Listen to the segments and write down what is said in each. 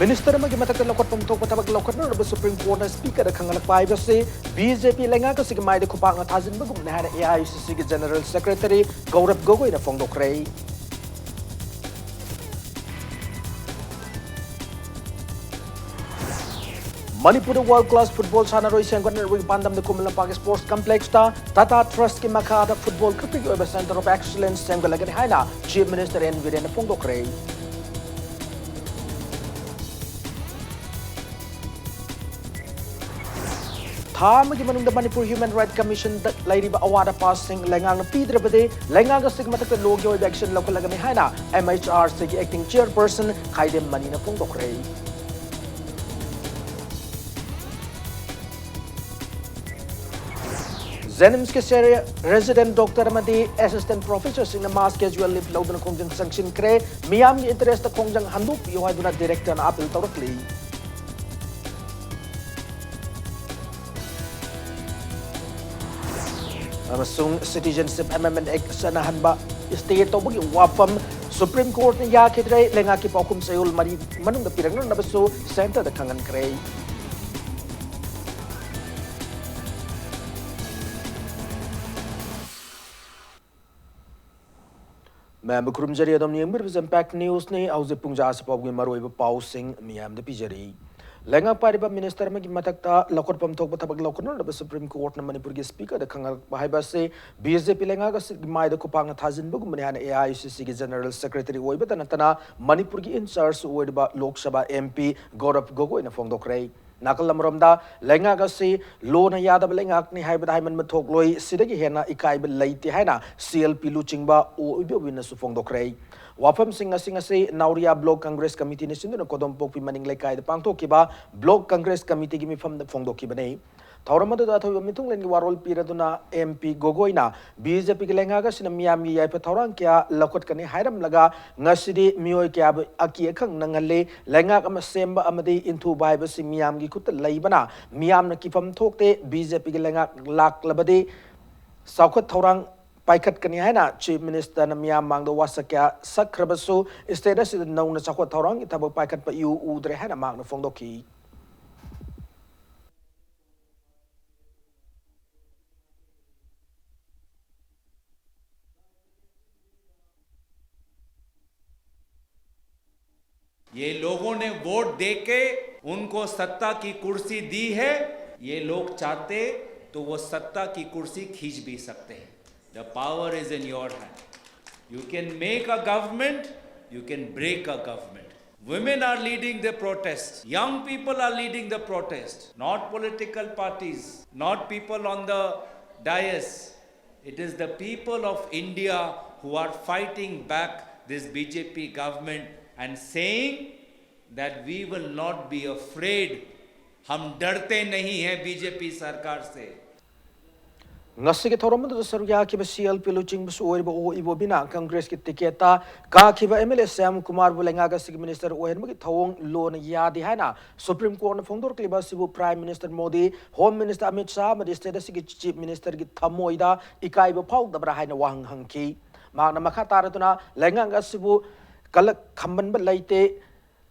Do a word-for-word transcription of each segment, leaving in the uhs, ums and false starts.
Minister ꯑꯃꯒꯤ ꯃꯊꯛꯇ ꯂꯧꯈꯠꯐꯝ ꯊꯣꯛꯄ ꯊꯕꯛ ꯂꯧꯈꯠꯅꯅꯕ ꯁꯨꯄ꯭ꯔꯤꯝ ꯀꯣꯔꯠꯅ ꯁ꯭ꯄꯤꯀꯔꯗ ꯈꯪꯍꯜꯂꯛꯄ ꯍꯥꯏꯕꯁꯤ ꯕꯤ ꯖꯦ ꯄꯤ ꯂꯩꯉꯥꯛ ꯑꯁꯤꯒꯤ ꯃꯥꯏꯗ ꯈꯨꯄꯥꯛꯅ ꯊꯥꯖꯤꯟꯕꯒꯨꯝꯕꯅꯤ ꯍꯥꯏꯅ ꯑꯦ ꯑꯥꯏ ꯁꯤ ꯁꯤꯒꯤ ꯖꯦꯅꯔꯦꯜ ꯁꯦꯀ꯭ꯔꯦꯇꯔꯤ ꯒꯧꯔꯕ ꯒꯣꯒꯣꯏꯅ ꯐꯣꯡꯗꯣꯛꯈ꯭ꯔꯦ꯫ ꯃꯅꯤꯄꯨꯔꯗ ꯋꯥꯔꯜꯗ ꯀ꯭ꯂꯥꯁ ꯐꯨꯠꯕꯣꯜ ꯁꯥꯟꯅꯔꯣꯏ ꯁꯦꯝꯒꯠꯅꯕꯒꯤ ꯄꯥꯟꯗꯝꯗ ꯈꯨꯃꯟ ꯂꯝꯄꯥꯛ ꯁ꯭ꯄꯣꯔꯠꯁ ꯀꯝꯄ꯭ꯂꯦꯛꯁꯇ ꯇꯥꯇꯥ ꯇ꯭ꯔꯁꯀꯤ ꯃꯈꯥꯗ ꯐꯨꯠꯕꯣꯜ ꯈꯛꯇꯒꯤ ꯑꯣꯏꯕ ꯁꯦꯟꯇꯔ ꯑꯣꯐ ꯑꯦꯛꯁꯤꯂꯦꯟꯁ ꯁꯦꯝꯒꯠꯂꯒꯅꯤ ꯍꯥꯏꯅ ꯆꯤꯐ ꯃꯤꯅꯤꯁꯇꯔ ꯑꯦꯟ ꯕꯤꯔꯦꯟꯅ ꯐꯣꯡꯗꯣꯛꯈ꯭ꯔꯦ꯫ ꯊꯥ ꯑꯃꯒꯤ ꯃꯅꯨꯡꯗ ꯃꯅꯤꯄꯨꯔ ꯍ꯭ꯌꯨꯃꯦꯟ ꯔꯥꯏꯠ ꯀꯃꯤꯁꯟꯗ ꯂꯩꯔꯤꯕ ꯑꯋꯥꯠ ꯑꯄꯥꯁꯤꯡ ꯂꯩꯉꯥꯛꯅ ꯄꯤꯗ꯭ꯔꯕꯗꯤ ꯂꯩꯉꯥꯛ ꯑꯁꯤꯒꯤ ꯃꯊꯛꯇ ꯂꯣꯒꯤ ꯑꯣꯏꯕ ꯑꯦꯛꯁꯟ ꯂꯧꯈꯠꯂꯒꯅꯤ ꯍꯥꯏꯅ ꯑꯦꯝ ꯑꯩꯆ ꯑꯥꯔ ꯁꯤꯒꯤ ꯑꯦꯛꯇꯤꯡ ꯆꯤꯌꯔꯄꯔꯁꯟ ꯈꯥꯏꯗꯦꯝ ꯃꯅꯤꯅ ꯐꯣꯡꯗꯣꯛꯈ꯭ꯔꯦ꯫ ꯖꯦꯅꯤꯝꯁꯀꯤ ꯁꯦꯔꯤꯌꯥ ꯔꯦꯁꯤꯗꯦꯟꯠ ꯗꯣꯛꯇꯔ ꯑꯃꯗꯤ ꯑꯦꯁꯤꯁꯇꯦꯟꯠ ꯄ꯭ꯔꯣꯐꯦꯁꯔꯁꯤꯡꯅ ꯃꯥꯁ ꯀꯦꯖꯨꯋꯦꯜ ꯂꯤꯚ ꯂꯧꯗꯨꯅ ꯈꯣꯡꯖꯪ ꯆꯪꯁꯤꯟꯈ꯭ꯔꯦ꯫ ꯃꯤꯌꯥꯝꯒꯤ ꯏꯟꯇꯔꯦꯁꯇ ꯈꯣꯡꯖꯪ ꯍꯟꯗꯣꯛꯄꯤꯌꯨ ꯍꯥꯏꯗꯨꯅ ꯗꯤꯔꯦꯛꯇꯔꯅ ꯑꯥꯄꯤꯜ ꯇꯧꯔꯛꯂꯤ꯫ ꯑꯃꯁꯨꯡ ꯁꯤꯇꯤꯖꯦꯟꯁꯤꯞ ꯑꯦꯃꯦꯟꯗꯃꯦꯟꯠ ꯑꯦꯛ ꯆꯠꯅꯍꯟꯕ ꯁ꯭ꯇꯦ ꯇꯧꯕꯒꯤ ꯋꯥꯐꯝ ꯁꯨꯄ꯭ꯔꯤꯝ ꯀꯣꯔꯠꯅ ꯌꯥꯈꯤꯗ꯭ꯔꯦ꯫ ꯂꯩꯉꯥꯛꯀꯤ ꯄꯥꯎꯈꯨꯝ ꯆꯌꯣꯜ ꯃꯔꯤ ꯃꯅꯨꯡꯗ ꯄꯤꯔꯛꯅꯅꯕꯁꯨ ꯁꯦꯟꯇꯔꯗ ꯈꯪꯍꯟꯈ꯭ꯔꯦ꯫ ꯃꯌꯥꯝꯕꯨ ꯈꯨꯔꯨꯝꯖꯔꯤ, ꯑꯗꯣꯝꯅ ꯌꯦꯡꯕꯤꯔꯤꯕꯁꯤ ꯏꯝꯄꯦꯛ ꯅ꯭ꯌꯨꯁꯅꯤ꯫ ꯍꯧꯖꯤꯛ ꯄꯨꯡ ꯖꯥ ꯑꯁꯤ ꯐꯥꯎꯕꯒꯤ ꯃꯔꯨꯑꯣꯏꯕ ꯄꯥꯎꯁꯤꯡ ꯃꯤꯌꯥꯝꯗ ꯄꯤꯖꯔꯤ꯫ ꯂꯩꯉꯥꯛ ꯄꯥꯏꯔꯤꯕ ꯃꯤꯅꯤꯁꯇꯔ ꯑꯃꯒꯤ ꯃꯊꯛꯇ ꯂꯧꯈꯠꯐꯝ ꯊꯣꯛꯄ ꯊꯕꯛ ꯂꯧꯈꯠꯅꯅꯕ ꯁꯨꯄ꯭ꯔꯤꯝ ꯀꯣꯔꯠꯅ ꯃꯅꯤꯄꯨꯔꯒꯤ ꯁ꯭ꯄꯤꯀꯔꯗ ꯈꯪꯍꯜꯂꯛꯄ ꯍꯥꯏꯕ ꯑꯁꯤ ꯕꯤ ꯖꯦ ꯄꯤ ꯂꯩꯉꯥꯛ ꯑꯁꯤꯒꯤ ꯃꯥꯏꯗ ꯈꯨꯄꯥꯛꯅ ꯊꯥꯖꯤꯟꯕꯒꯨꯝꯕꯅꯤ ꯍꯥꯏꯅ ꯑꯦ ꯑꯥꯏ ꯁꯤ ꯁꯤꯒꯤ ꯖꯦꯅꯔꯦꯜ ꯁꯦꯀ꯭ꯔꯦꯇꯔꯤ ꯑꯣꯏꯕꯇ ꯅꯠꯇꯅ ꯃꯅꯤꯄꯨꯔꯒꯤ ꯏꯟꯆꯥꯔꯖꯁꯨ ꯑꯣꯏꯔꯤꯕ ꯂꯣꯛ ꯁꯚꯥ ꯑꯦꯝ ꯄꯤ ꯒꯧꯔꯕ ꯒꯣꯒꯣꯏꯅ ꯐꯣꯡꯗꯣꯛꯈ꯭ꯔꯦ꯫ ꯅꯥꯀꯜ ꯑꯃꯔꯣꯝꯗ, ꯂꯩꯉꯥꯛ ꯑꯁꯤ ꯂꯣꯅ ꯌꯥꯗꯕ ꯂꯩꯉꯥꯛꯅꯤ ꯍꯥꯏꯕꯗ ꯍꯥꯏꯃꯟꯕ ꯊꯣꯛꯂꯣꯏ, ꯁꯤꯗꯒꯤ ꯍꯦꯟꯅ ꯏꯀꯥꯏꯕ ꯂꯩꯇꯦ ꯍꯥꯏꯅ ꯁꯤ ꯑꯦꯜ ꯄꯤ ꯂꯨꯆꯤꯡꯕ ꯑꯣꯏꯕ ꯑꯣꯏꯅꯁꯨ ꯐꯣꯡꯗꯣꯛꯈ꯭ꯔꯦ꯫ ꯋꯥꯐꯝꯁꯤꯡ ꯑꯁꯤ ꯉꯁꯤ ꯅꯥꯎꯔꯤꯌꯥ ꯕ꯭ꯂꯣꯛ ꯀꯪꯒ꯭ꯔꯦꯁ ꯀꯃꯤꯇꯤꯅ ꯁꯤꯟꯗꯨꯅ ꯀꯣꯗꯣꯝꯄꯣꯛꯄꯤ ꯃꯅꯤꯡ ꯂꯩꯀꯥꯏꯗ ꯄꯥꯡꯊꯣꯛꯈꯤꯕ ꯕ꯭ꯂꯣꯛ ꯀꯪꯒ꯭ꯔꯦꯁ ꯀꯃꯤꯇꯤꯒꯤ ꯃꯤꯐꯝꯗ ꯐꯣꯡꯗꯣꯛꯈꯤꯕꯅꯤ꯫ ꯊꯧꯔꯝ ꯑꯗꯨꯗ ꯑꯊꯣꯏꯕ ꯃꯤꯊꯨꯡꯂꯦꯟꯒꯤ ꯋꯥꯔꯣꯜ ꯄꯤꯔꯗꯨꯅ ꯑꯦꯝ ꯄꯤ ꯒꯣꯒꯣꯏꯅ ꯕꯤ ꯖꯦ ꯄꯤꯒꯤ ꯂꯩꯉꯥꯛ ꯑꯁꯤꯅ ꯃꯤꯌꯥꯝꯒꯤ ꯌꯥꯏꯐ ꯊꯧꯔꯥꯡ ꯀꯌꯥ ꯂꯧꯈꯠꯀꯅꯤ ꯍꯥꯏꯔꯝꯂꯒ ꯉꯁꯤꯗꯤ ꯃꯤꯑꯣꯏ ꯀꯌꯥꯕꯨ ꯑꯀꯤ ꯑꯈꯪ ꯅꯪꯍꯜꯂꯤ꯫ ꯂꯩꯉꯥꯛ ꯑꯃ ꯁꯦꯝꯕ ꯑꯃꯗꯤ ꯏꯟꯊꯨꯕ ꯍꯥꯏꯕꯁꯤ ꯃꯤꯌꯥꯝꯒꯤ ꯈꯨꯠꯇ ꯂꯩꯕꯅ ꯃꯤꯌꯥꯝꯅ ꯀꯤꯐꯝ ꯊꯣꯛꯇꯦ꯫ ꯕꯤ ꯖꯦ ꯄꯤꯒꯤ ꯂꯩꯉꯥꯛ ꯂꯥꯛꯂꯕꯗꯤ ꯆꯥꯎꯈꯠ ꯊꯧꯔꯥꯡ ꯄꯥꯏꯈꯠꯀꯅꯤ ꯍꯥꯏꯅ Chief Minister ꯅ ꯃꯤꯌꯥꯝ ꯃꯥꯡꯗ ꯋꯥꯁꯛ ꯀꯌꯥ ꯁꯛꯈ꯭ꯔꯕꯁꯨ, state ꯑꯁꯤꯗ ꯅꯧꯅ ꯆꯥꯎꯈꯠ ꯊꯧꯔꯥꯡꯒꯤ ꯊꯕꯛ ꯄꯥꯏꯈꯠꯄ ꯏꯎ ꯎꯗ꯭ꯔꯦ ꯍꯥꯏꯅ ꯃꯍꯥꯛꯅ ꯐꯣꯡꯗꯣꯛꯈꯤ꯫ ये लोगों ने वोट देके उनको सत्ता की कुर्सी दी है। ये लोग चाहते तो वो सत्ता की कुर्सी खींच भी सकते हैं। The power is in your hand. You can make a government, you can break a government. Women are leading the protest. Young people are leading the protest. Not political parties, not people on the dais. It is the people of India who are fighting back this B J P government and saying that we will not be afraid. हम डरते नहीं हैं BJP सरकार से। ꯉꯁꯤꯒꯤ ꯊꯧꯔꯝ ꯑꯗꯨꯗ ꯁꯔꯨꯛ ꯌꯥꯈꯤꯕ C L P ꯂꯨꯆꯤꯡꯕꯁꯨ ꯑꯣꯏꯔꯤꯕ ꯑꯣ ꯏꯕꯣꯕꯤꯅ Congress ꯀꯤ ticket ꯇ ꯀꯥꯈꯤꯕ M L A ꯁ꯭ꯌꯥꯝ ꯀꯨꯃꯥꯔꯕꯨ ꯂꯩꯉꯥꯛ ꯑꯁꯤꯒꯤ minister ꯑꯣꯏꯍꯟꯕꯒꯤ ꯊꯧꯑꯣꯡ ꯂꯣꯟꯅ ꯌꯥꯗꯦ ꯍꯥꯏꯅ Supreme Court ꯅ ꯐꯣꯡꯗꯣꯔꯛꯂꯤꯕ ꯑꯁꯤꯕꯨ Prime Minister Modi, Home Minister Amit Shah ꯑꯃꯗꯤ state ꯑꯁꯤꯒꯤ Chief Minister ꯒꯤ ꯊꯃꯣꯏꯗ ꯏꯀꯥꯏꯕ ꯐꯥꯎꯗꯕ꯭ꯔꯥ ꯍꯥꯏꯅ ꯋꯥꯍꯪ ꯍꯪꯈꯤ꯫ ꯃꯍꯥꯛꯅ ꯃꯈꯥ ꯇꯥꯔꯗꯨꯅ ꯂꯩꯉꯥꯛ ꯑꯁꯤꯕꯨ ꯀꯂꯛ ꯈꯝꯕꯟꯕ ꯂꯩꯇꯦ,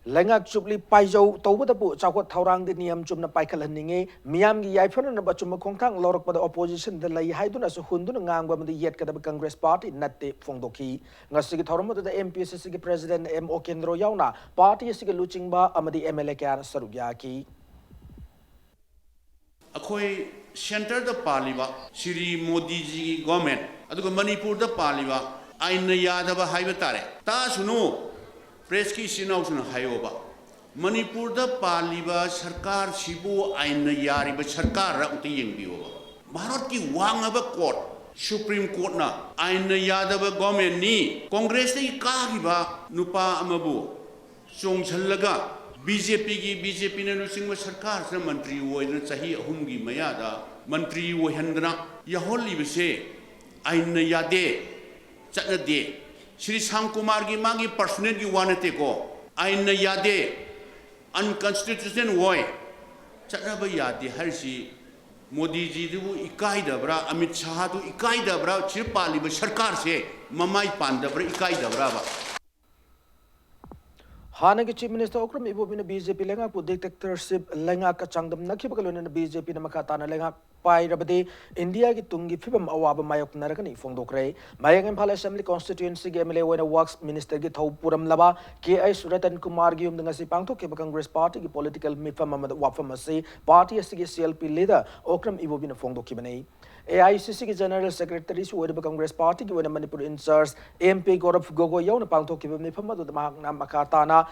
ꯂꯩꯉꯥꯛ ꯆꯨꯞꯂꯤ ꯄꯥꯏꯖꯧ ꯇꯧꯕꯗꯕꯨ ꯆꯥꯎꯈꯠ ꯊꯧꯔꯥꯡꯗꯤ ꯅꯤꯌꯝ ꯆꯨꯝꯅ ꯄꯥꯏꯈꯠꯍꯟꯅꯤꯡꯏ꯫ ꯃꯤꯌꯥꯝꯒꯤ ꯌꯥꯏꯐꯅꯅꯕ ꯑꯆꯨꯝꯕ ꯈꯣꯡꯊꯥꯡ ꯂꯧꯔꯛꯄꯗ opposition ꯗ ꯂꯩ ꯍꯥꯏꯗꯨꯅꯁꯨ ꯍꯨꯟꯗꯨꯅ ꯉꯥꯡꯕ ꯑꯃꯗꯤ ꯌꯦꯠꯀꯗꯕ Congress party ꯅꯠꯇꯦ ꯐꯣꯡꯗꯣꯛꯈꯤ꯫ ꯉꯁꯤꯒꯤ ꯊꯧꯔꯝ ꯑꯗꯨꯗ M P C C ꯒꯤ President M O ꯀꯦꯟꯗ꯭ꯔꯣ ꯌꯥꯎꯅ party ꯑꯁꯤꯒꯤ ꯂꯨꯆꯤꯡꯕ ꯑꯃꯗꯤ M L A ꯀꯌꯥꯅ ꯁꯔꯨꯛ ꯌꯥꯈꯤ꯫ ꯑꯩꯈꯣꯏ centre ꯗ ꯄꯥꯜꯂꯤꯕ ꯁ꯭ꯔꯤ ꯃꯣꯗꯤꯖꯤꯒꯤ government, ꯑꯗꯨꯒ ꯃꯅꯤꯄꯨꯔꯗ ꯄꯥꯜꯂꯤꯕ ꯑꯥꯏꯟꯅ ꯌꯥꯗꯕ ꯍꯥꯏꯕ ꯇꯥꯔꯦ, ꯇꯥꯁꯅꯨ, press ꯀꯤ ꯏꯆꯤꯟ ꯏꯅꯥꯎꯁꯤꯡꯅ ꯍꯥꯏꯌꯣꯕ, ꯃꯅꯤꯄꯨꯔꯗ ꯄꯥꯜꯂꯤꯕ ꯁꯔꯀꯥꯔꯁꯤꯕꯨ ꯑꯥꯏꯟꯅ ꯌꯥꯔꯤꯕ ꯁꯔꯀꯥꯔꯔ ꯑꯝꯇ ꯌꯦꯡꯕꯤꯌꯣꯕ꯫ ꯚꯥꯔꯠꯀꯤ ꯋꯥꯡꯉꯕ court, Supreme Court ꯅ ꯑꯥꯏꯟꯅ ꯌꯥꯗꯕ government ꯅꯤ, Congress ꯇꯒꯤ ꯀꯥꯈꯤꯕ ꯅꯨꯄꯥ ꯑꯃꯕꯨ ꯆꯣꯡꯁꯤꯜꯂꯒ B J P ꯒꯤ, B J P ꯅ ꯂꯨꯆꯤꯡꯕ ꯁꯔꯀꯥꯔꯁꯤꯅ ꯃꯟꯇ꯭ꯔꯤ ꯑꯣꯏꯗꯅ ꯆꯍꯤ ꯑꯍꯨꯝꯒꯤ ꯃꯌꯥꯗ ꯃꯟꯇ꯭ꯔꯤ ꯑꯣꯏꯍꯟꯗꯅ ꯌꯥꯎꯍꯜꯂꯤꯕꯁꯦ ꯑꯥꯏꯟꯅ ꯌꯥꯗꯦ, ꯆꯠꯅꯗꯦ꯫ ꯁ꯭ꯔꯤ ꯁ꯭ꯌꯥꯝ ꯀꯨꯃꯥꯔꯒꯤ ꯃꯥꯒꯤ personal ꯒꯤ ꯋꯥ ꯅꯠꯇꯦꯀꯣ, ꯑꯥꯏꯟꯅ ꯌꯥꯗꯦ, unconstitutional ꯑꯣꯏ, ꯆꯠꯅꯕ ꯌꯥꯗꯦ ꯍꯥꯏꯔꯤꯁꯤ ꯃꯣꯗꯤꯖꯤꯗꯨꯕꯨ ꯏꯀꯥꯏꯗꯕ꯭ꯔꯥ? ꯑꯃꯤꯠ ꯁꯥꯍꯗꯨ ꯏꯀꯥꯏꯗꯕ꯭ꯔꯥ? ꯁꯤꯗ ꯄꯥꯜꯂꯤꯕ ꯁꯔꯀꯥꯔꯁꯦ ꯃꯃꯥꯏ ꯄꯥꯟꯗꯕ꯭ꯔꯥ, ꯏꯀꯥꯏꯗꯕ꯭ꯔꯥꯕ? ꯍꯥꯟꯅꯒꯤ Chief Minister Okram ꯏꯕꯣꯕꯤꯅ BJP ꯂꯩꯉꯥꯛꯄꯨ dictatorship ꯂꯩꯉꯥꯛꯀ ꯆꯥꯡꯗꯝꯅꯈꯤꯕꯒ ꯂꯣꯏꯅꯅ BJPꯅ ꯃꯈꯥ ꯇꯥꯅ ꯂꯩꯉꯥꯛ ꯄꯥꯏꯔꯕꯗꯤ ꯏꯟꯗꯤꯌꯥꯒꯤ ꯇꯨꯡꯒꯤ ꯐꯤꯕꯝ ꯑꯋꯥꯕ ꯃꯥꯌꯣꯛꯅꯔꯒꯅꯤ ꯐꯣꯡꯗꯣꯛꯈ꯭ꯔꯦ꯫ ꯃꯌꯥꯡ ꯏꯝꯐꯥꯜ Assembly Constituencyꯒꯤ MLA ꯑꯣꯏꯅ Works Ministerꯒꯤ ꯊꯧ ꯄꯨꯔꯝꯂꯕ ꯀꯦ ꯑꯩꯆ ꯔꯇꯟ ꯀꯨꯃꯥꯔꯒꯤ ꯌꯨꯝꯗ ꯉꯁꯤ ꯄꯥꯡꯊꯣꯛꯈꯤꯕ Congress Partyꯒꯤ political ꯃꯤꯐꯝ ꯑꯃꯗ ꯋꯥꯐꯝ ꯑꯁꯤ party ꯑꯁꯤꯒꯤ CLP leader ꯑꯣꯀ꯭ꯔꯝ ꯏꯕꯣꯕꯤꯅ ꯐꯣꯡꯗꯣꯛꯈꯤꯕꯅꯤ꯫ AICCꯒꯤ General Secretaryꯁꯨ ꯑꯣꯏꯔꯤꯕ Congress Partyꯒꯤ ꯑꯣꯏꯅ ꯃꯅꯤꯄꯨꯔ in charge MP ꯒꯧꯔꯕ ꯒꯣꯒꯣꯏ ꯌꯥꯎꯅ ꯄꯥꯡꯊꯣꯛꯈꯤꯕ ꯃꯤꯐꯝ ꯑꯗꯨꯗ ꯃꯍꯥꯛꯅ ꯃꯈꯥ ꯇꯥꯅ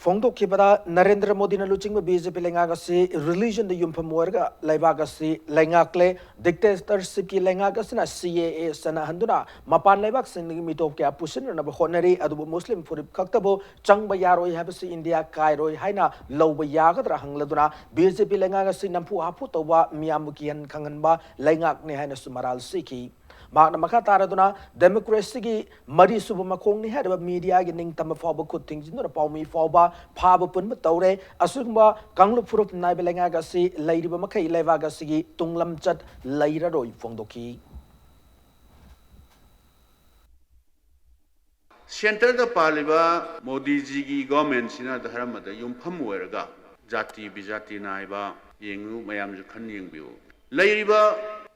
ꯐꯣꯡꯗꯣꯛꯈꯤꯕꯗ, ꯅꯔꯦꯟꯗ꯭ꯔ ꯃꯣꯗꯤꯅ ꯂꯨꯆꯤꯡꯕ BJP ꯂꯩꯉꯥꯛ ꯑꯁꯤ religionꯗ ꯌꯨꯝꯐꯝ ꯑꯣꯏꯔꯒ ꯂꯩꯕꯥꯛ ꯑꯁꯤ ꯂꯩꯉꯥꯛꯂꯦ꯫ Dictatorshipꯀꯤ ꯂꯩꯉꯥꯛ ꯑꯁꯤꯅ CAA ꯆꯠꯅꯍꯟꯗꯨꯅ ꯃꯄꯥꯟ ꯂꯩꯕꯥꯛꯁꯤꯡꯗꯒꯤ ꯃꯤꯇꯣꯞ ꯀꯌꯥ ꯄꯨꯁꯤꯟꯅꯅꯕ ꯍꯣꯠꯅꯔꯤ, ꯑꯗꯨꯕꯨ ꯃꯨꯁꯂꯤꯝ ꯐꯨꯔꯨꯞ ꯈꯛꯇꯕꯨ ꯆꯪꯕ ꯌꯥꯔꯣꯏ ꯍꯥꯏꯕꯁꯤ ꯏꯟꯗꯤꯌꯥ ꯀꯥꯏꯔꯣꯏ ꯍꯥꯏꯅ ꯂꯧꯕ ꯌꯥꯒꯗ꯭ꯔꯥ ꯍꯪꯂꯗꯨꯅ, BJP ꯂꯩꯉꯥꯛ ꯑꯁꯤ ꯅꯝꯐꯨ ꯍꯥꯐꯨ ꯇꯧꯕ, ꯃꯤꯌꯥꯝꯕꯨ ꯀꯤꯍꯟ ꯈꯪꯍꯟꯕ ꯂꯩꯉꯥꯛꯅꯤ ꯍꯥꯏꯅꯁꯨ ꯃꯔꯥꯜ ꯁꯤꯈꯤ꯫ ꯃꯍꯥꯛꯅ ꯃꯈꯥ ꯇꯥꯔꯗꯨꯅ, democracyꯒꯤ ꯃꯔꯤꯁꯨꯕ ꯃꯈꯣꯡꯅꯤ ꯍꯥꯏꯔꯤꯕ mediaꯒꯤ ꯅꯤꯡꯇꯝꯕ ꯐꯥꯎꯕ ꯈꯨꯠ ꯊꯤꯡꯖꯤꯟꯗꯨꯅ ꯄꯥꯎꯃꯤ ꯐꯥꯎꯕ ꯐꯥꯕ ꯄꯨꯟꯕ ꯇꯧꯔꯦ꯫ ꯑꯁꯤꯒꯨꯝꯕ ꯀꯥꯡꯂꯨꯞ ꯐꯨꯔꯨꯞ ꯅꯥꯏꯕ ꯂꯩꯉꯥꯛ ꯑꯁꯤ ꯂꯩꯔꯤꯕ ꯃꯈꯩ ꯂꯩꯕꯥꯛ ꯑꯁꯤꯒꯤ ꯇꯨꯡꯂꯝꯆꯠ ꯂꯩꯔꯔꯣꯏ ꯐꯣꯡꯗꯣꯛꯈꯤ꯫ Centreꯗ ꯄꯥꯜꯂꯤꯕ ꯃꯣꯗꯤꯖꯤꯒꯤ governmentꯁꯤꯅ ꯙꯔꯃꯗ ꯌꯨꯝꯐꯝ ꯑꯣꯏꯔꯒ ꯖꯥꯇꯤ ꯕꯤꯖꯥꯇꯤ ꯅꯥꯏꯕ, ꯌꯦꯡꯉꯨ, ꯃꯌꯥꯝꯁꯨ ꯈꯟ ꯌꯦꯡꯕꯤꯌꯨ꯫ ꯂꯩꯔꯤꯕ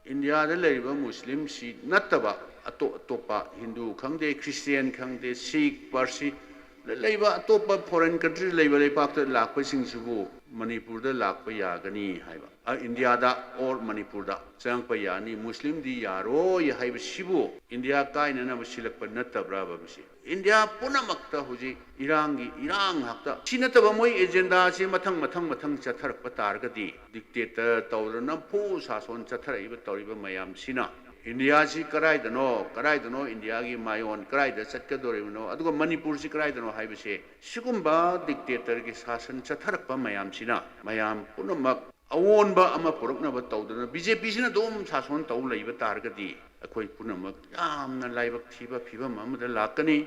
ꯏꯟꯗꯤꯌꯥꯗ ꯂꯩꯔꯤꯕ ꯃꯨꯁꯂꯤꯝꯁꯤ ꯅꯠꯇꯕ ꯑꯇꯣꯞ ꯑꯇꯣꯞꯄ ꯍꯤꯟꯗꯨ ꯈꯪꯗꯦ, ꯈ꯭ꯔꯤꯁꯇꯤꯌꯥꯟ ꯈꯪꯗꯦ, ꯁꯤꯈ, ꯄꯥꯔꯁꯤ, ꯂꯩꯕ ꯑꯇꯣꯞꯄ foreign country ꯂꯩꯕ ꯂꯩꯄꯥꯛꯇ ꯂꯥꯛꯄꯁꯤꯡꯁꯤꯕꯨ ꯃꯅꯤꯄꯨꯔꯗ ꯂꯥꯛꯄ ꯌꯥꯒꯅꯤ ꯍꯥꯏꯕ, ꯑ, ꯏꯟꯗꯤꯌꯥꯗ or ꯃꯅꯤꯄꯨꯔꯗ ꯆꯪꯉꯛꯄ ꯌꯥꯅꯤ, ꯃꯨꯁꯂꯤꯝꯗꯤ ꯌꯥꯔꯣꯏ ꯍꯥꯏꯕꯁꯤꯕꯨ ꯏꯟꯗꯤꯌꯥ ꯀꯥꯏꯅꯅꯕ ꯁꯤꯜꯂꯛꯄ ꯅꯠꯇꯕ꯭ꯔꯥꯕ ꯃꯁꯤ? ꯏꯟꯗꯤꯌꯥ ꯄꯨꯝꯅꯃꯛꯇ ꯍꯧꯖꯤꯛ ꯏꯔꯥꯡꯒꯤ ꯏꯔꯥꯡ ꯉꯥꯛꯇ꯫ ꯁꯤ ꯅꯠꯇꯕ ꯃꯣꯏ agendaꯁꯤ ꯃꯊꯪ ꯃꯊꯪ ꯃꯊꯪ ꯆꯠꯊꯔꯛꯄ ꯇꯥꯔꯒꯗꯤ, dictator ꯇꯧꯗꯅ ꯅꯝꯐꯨ ꯁꯥꯁꯣꯟ ꯆꯠꯊꯔꯛꯏꯕ ꯇꯧꯔꯤꯕ ꯃꯌꯥꯝꯁꯤꯅ ꯏꯟꯗꯤꯌꯥꯁꯤ ꯀꯗꯥꯏꯗꯅꯣ, ꯀꯗꯥꯏꯗꯅꯣ ꯏꯟꯗꯤꯌꯥꯒꯤ ꯃꯥꯌꯣꯟ ꯀꯗꯥꯏꯗ ꯆꯠꯀꯗꯧꯔꯤꯕꯅꯣ, ꯑꯗꯨꯒ ꯃꯅꯤꯄꯨꯔꯁꯤ ꯀꯗꯥꯏꯗꯅꯣ ꯍꯥꯏꯕꯁꯦ, ꯁꯤꯒꯨꯝꯕ dictatorꯒꯤ ꯁꯥꯁꯟ ꯆꯠꯊꯔꯛꯄ ꯃꯌꯥꯝꯁꯤꯅ ꯃꯌꯥꯝ ꯄꯨꯝꯅꯃꯛ ꯑꯑꯣꯟꯕ ꯑꯃ ꯄꯨꯔꯛꯅꯕ ꯇꯧꯗꯅ BJPꯁꯤꯅ ꯑꯗꯨꯝ ꯁꯥꯁꯣꯟ ꯇꯧ ꯂꯩꯕ ꯇꯥꯔꯒꯗꯤ ꯑꯩꯈꯣꯏ ꯄꯨꯝꯅꯃꯛ ꯌꯥꯝꯅ ꯂꯥꯏꯕꯛ ꯊꯤꯕ ꯐꯤꯕꯝ ꯑꯃꯗ ꯂꯥꯛꯀꯅꯤ꯫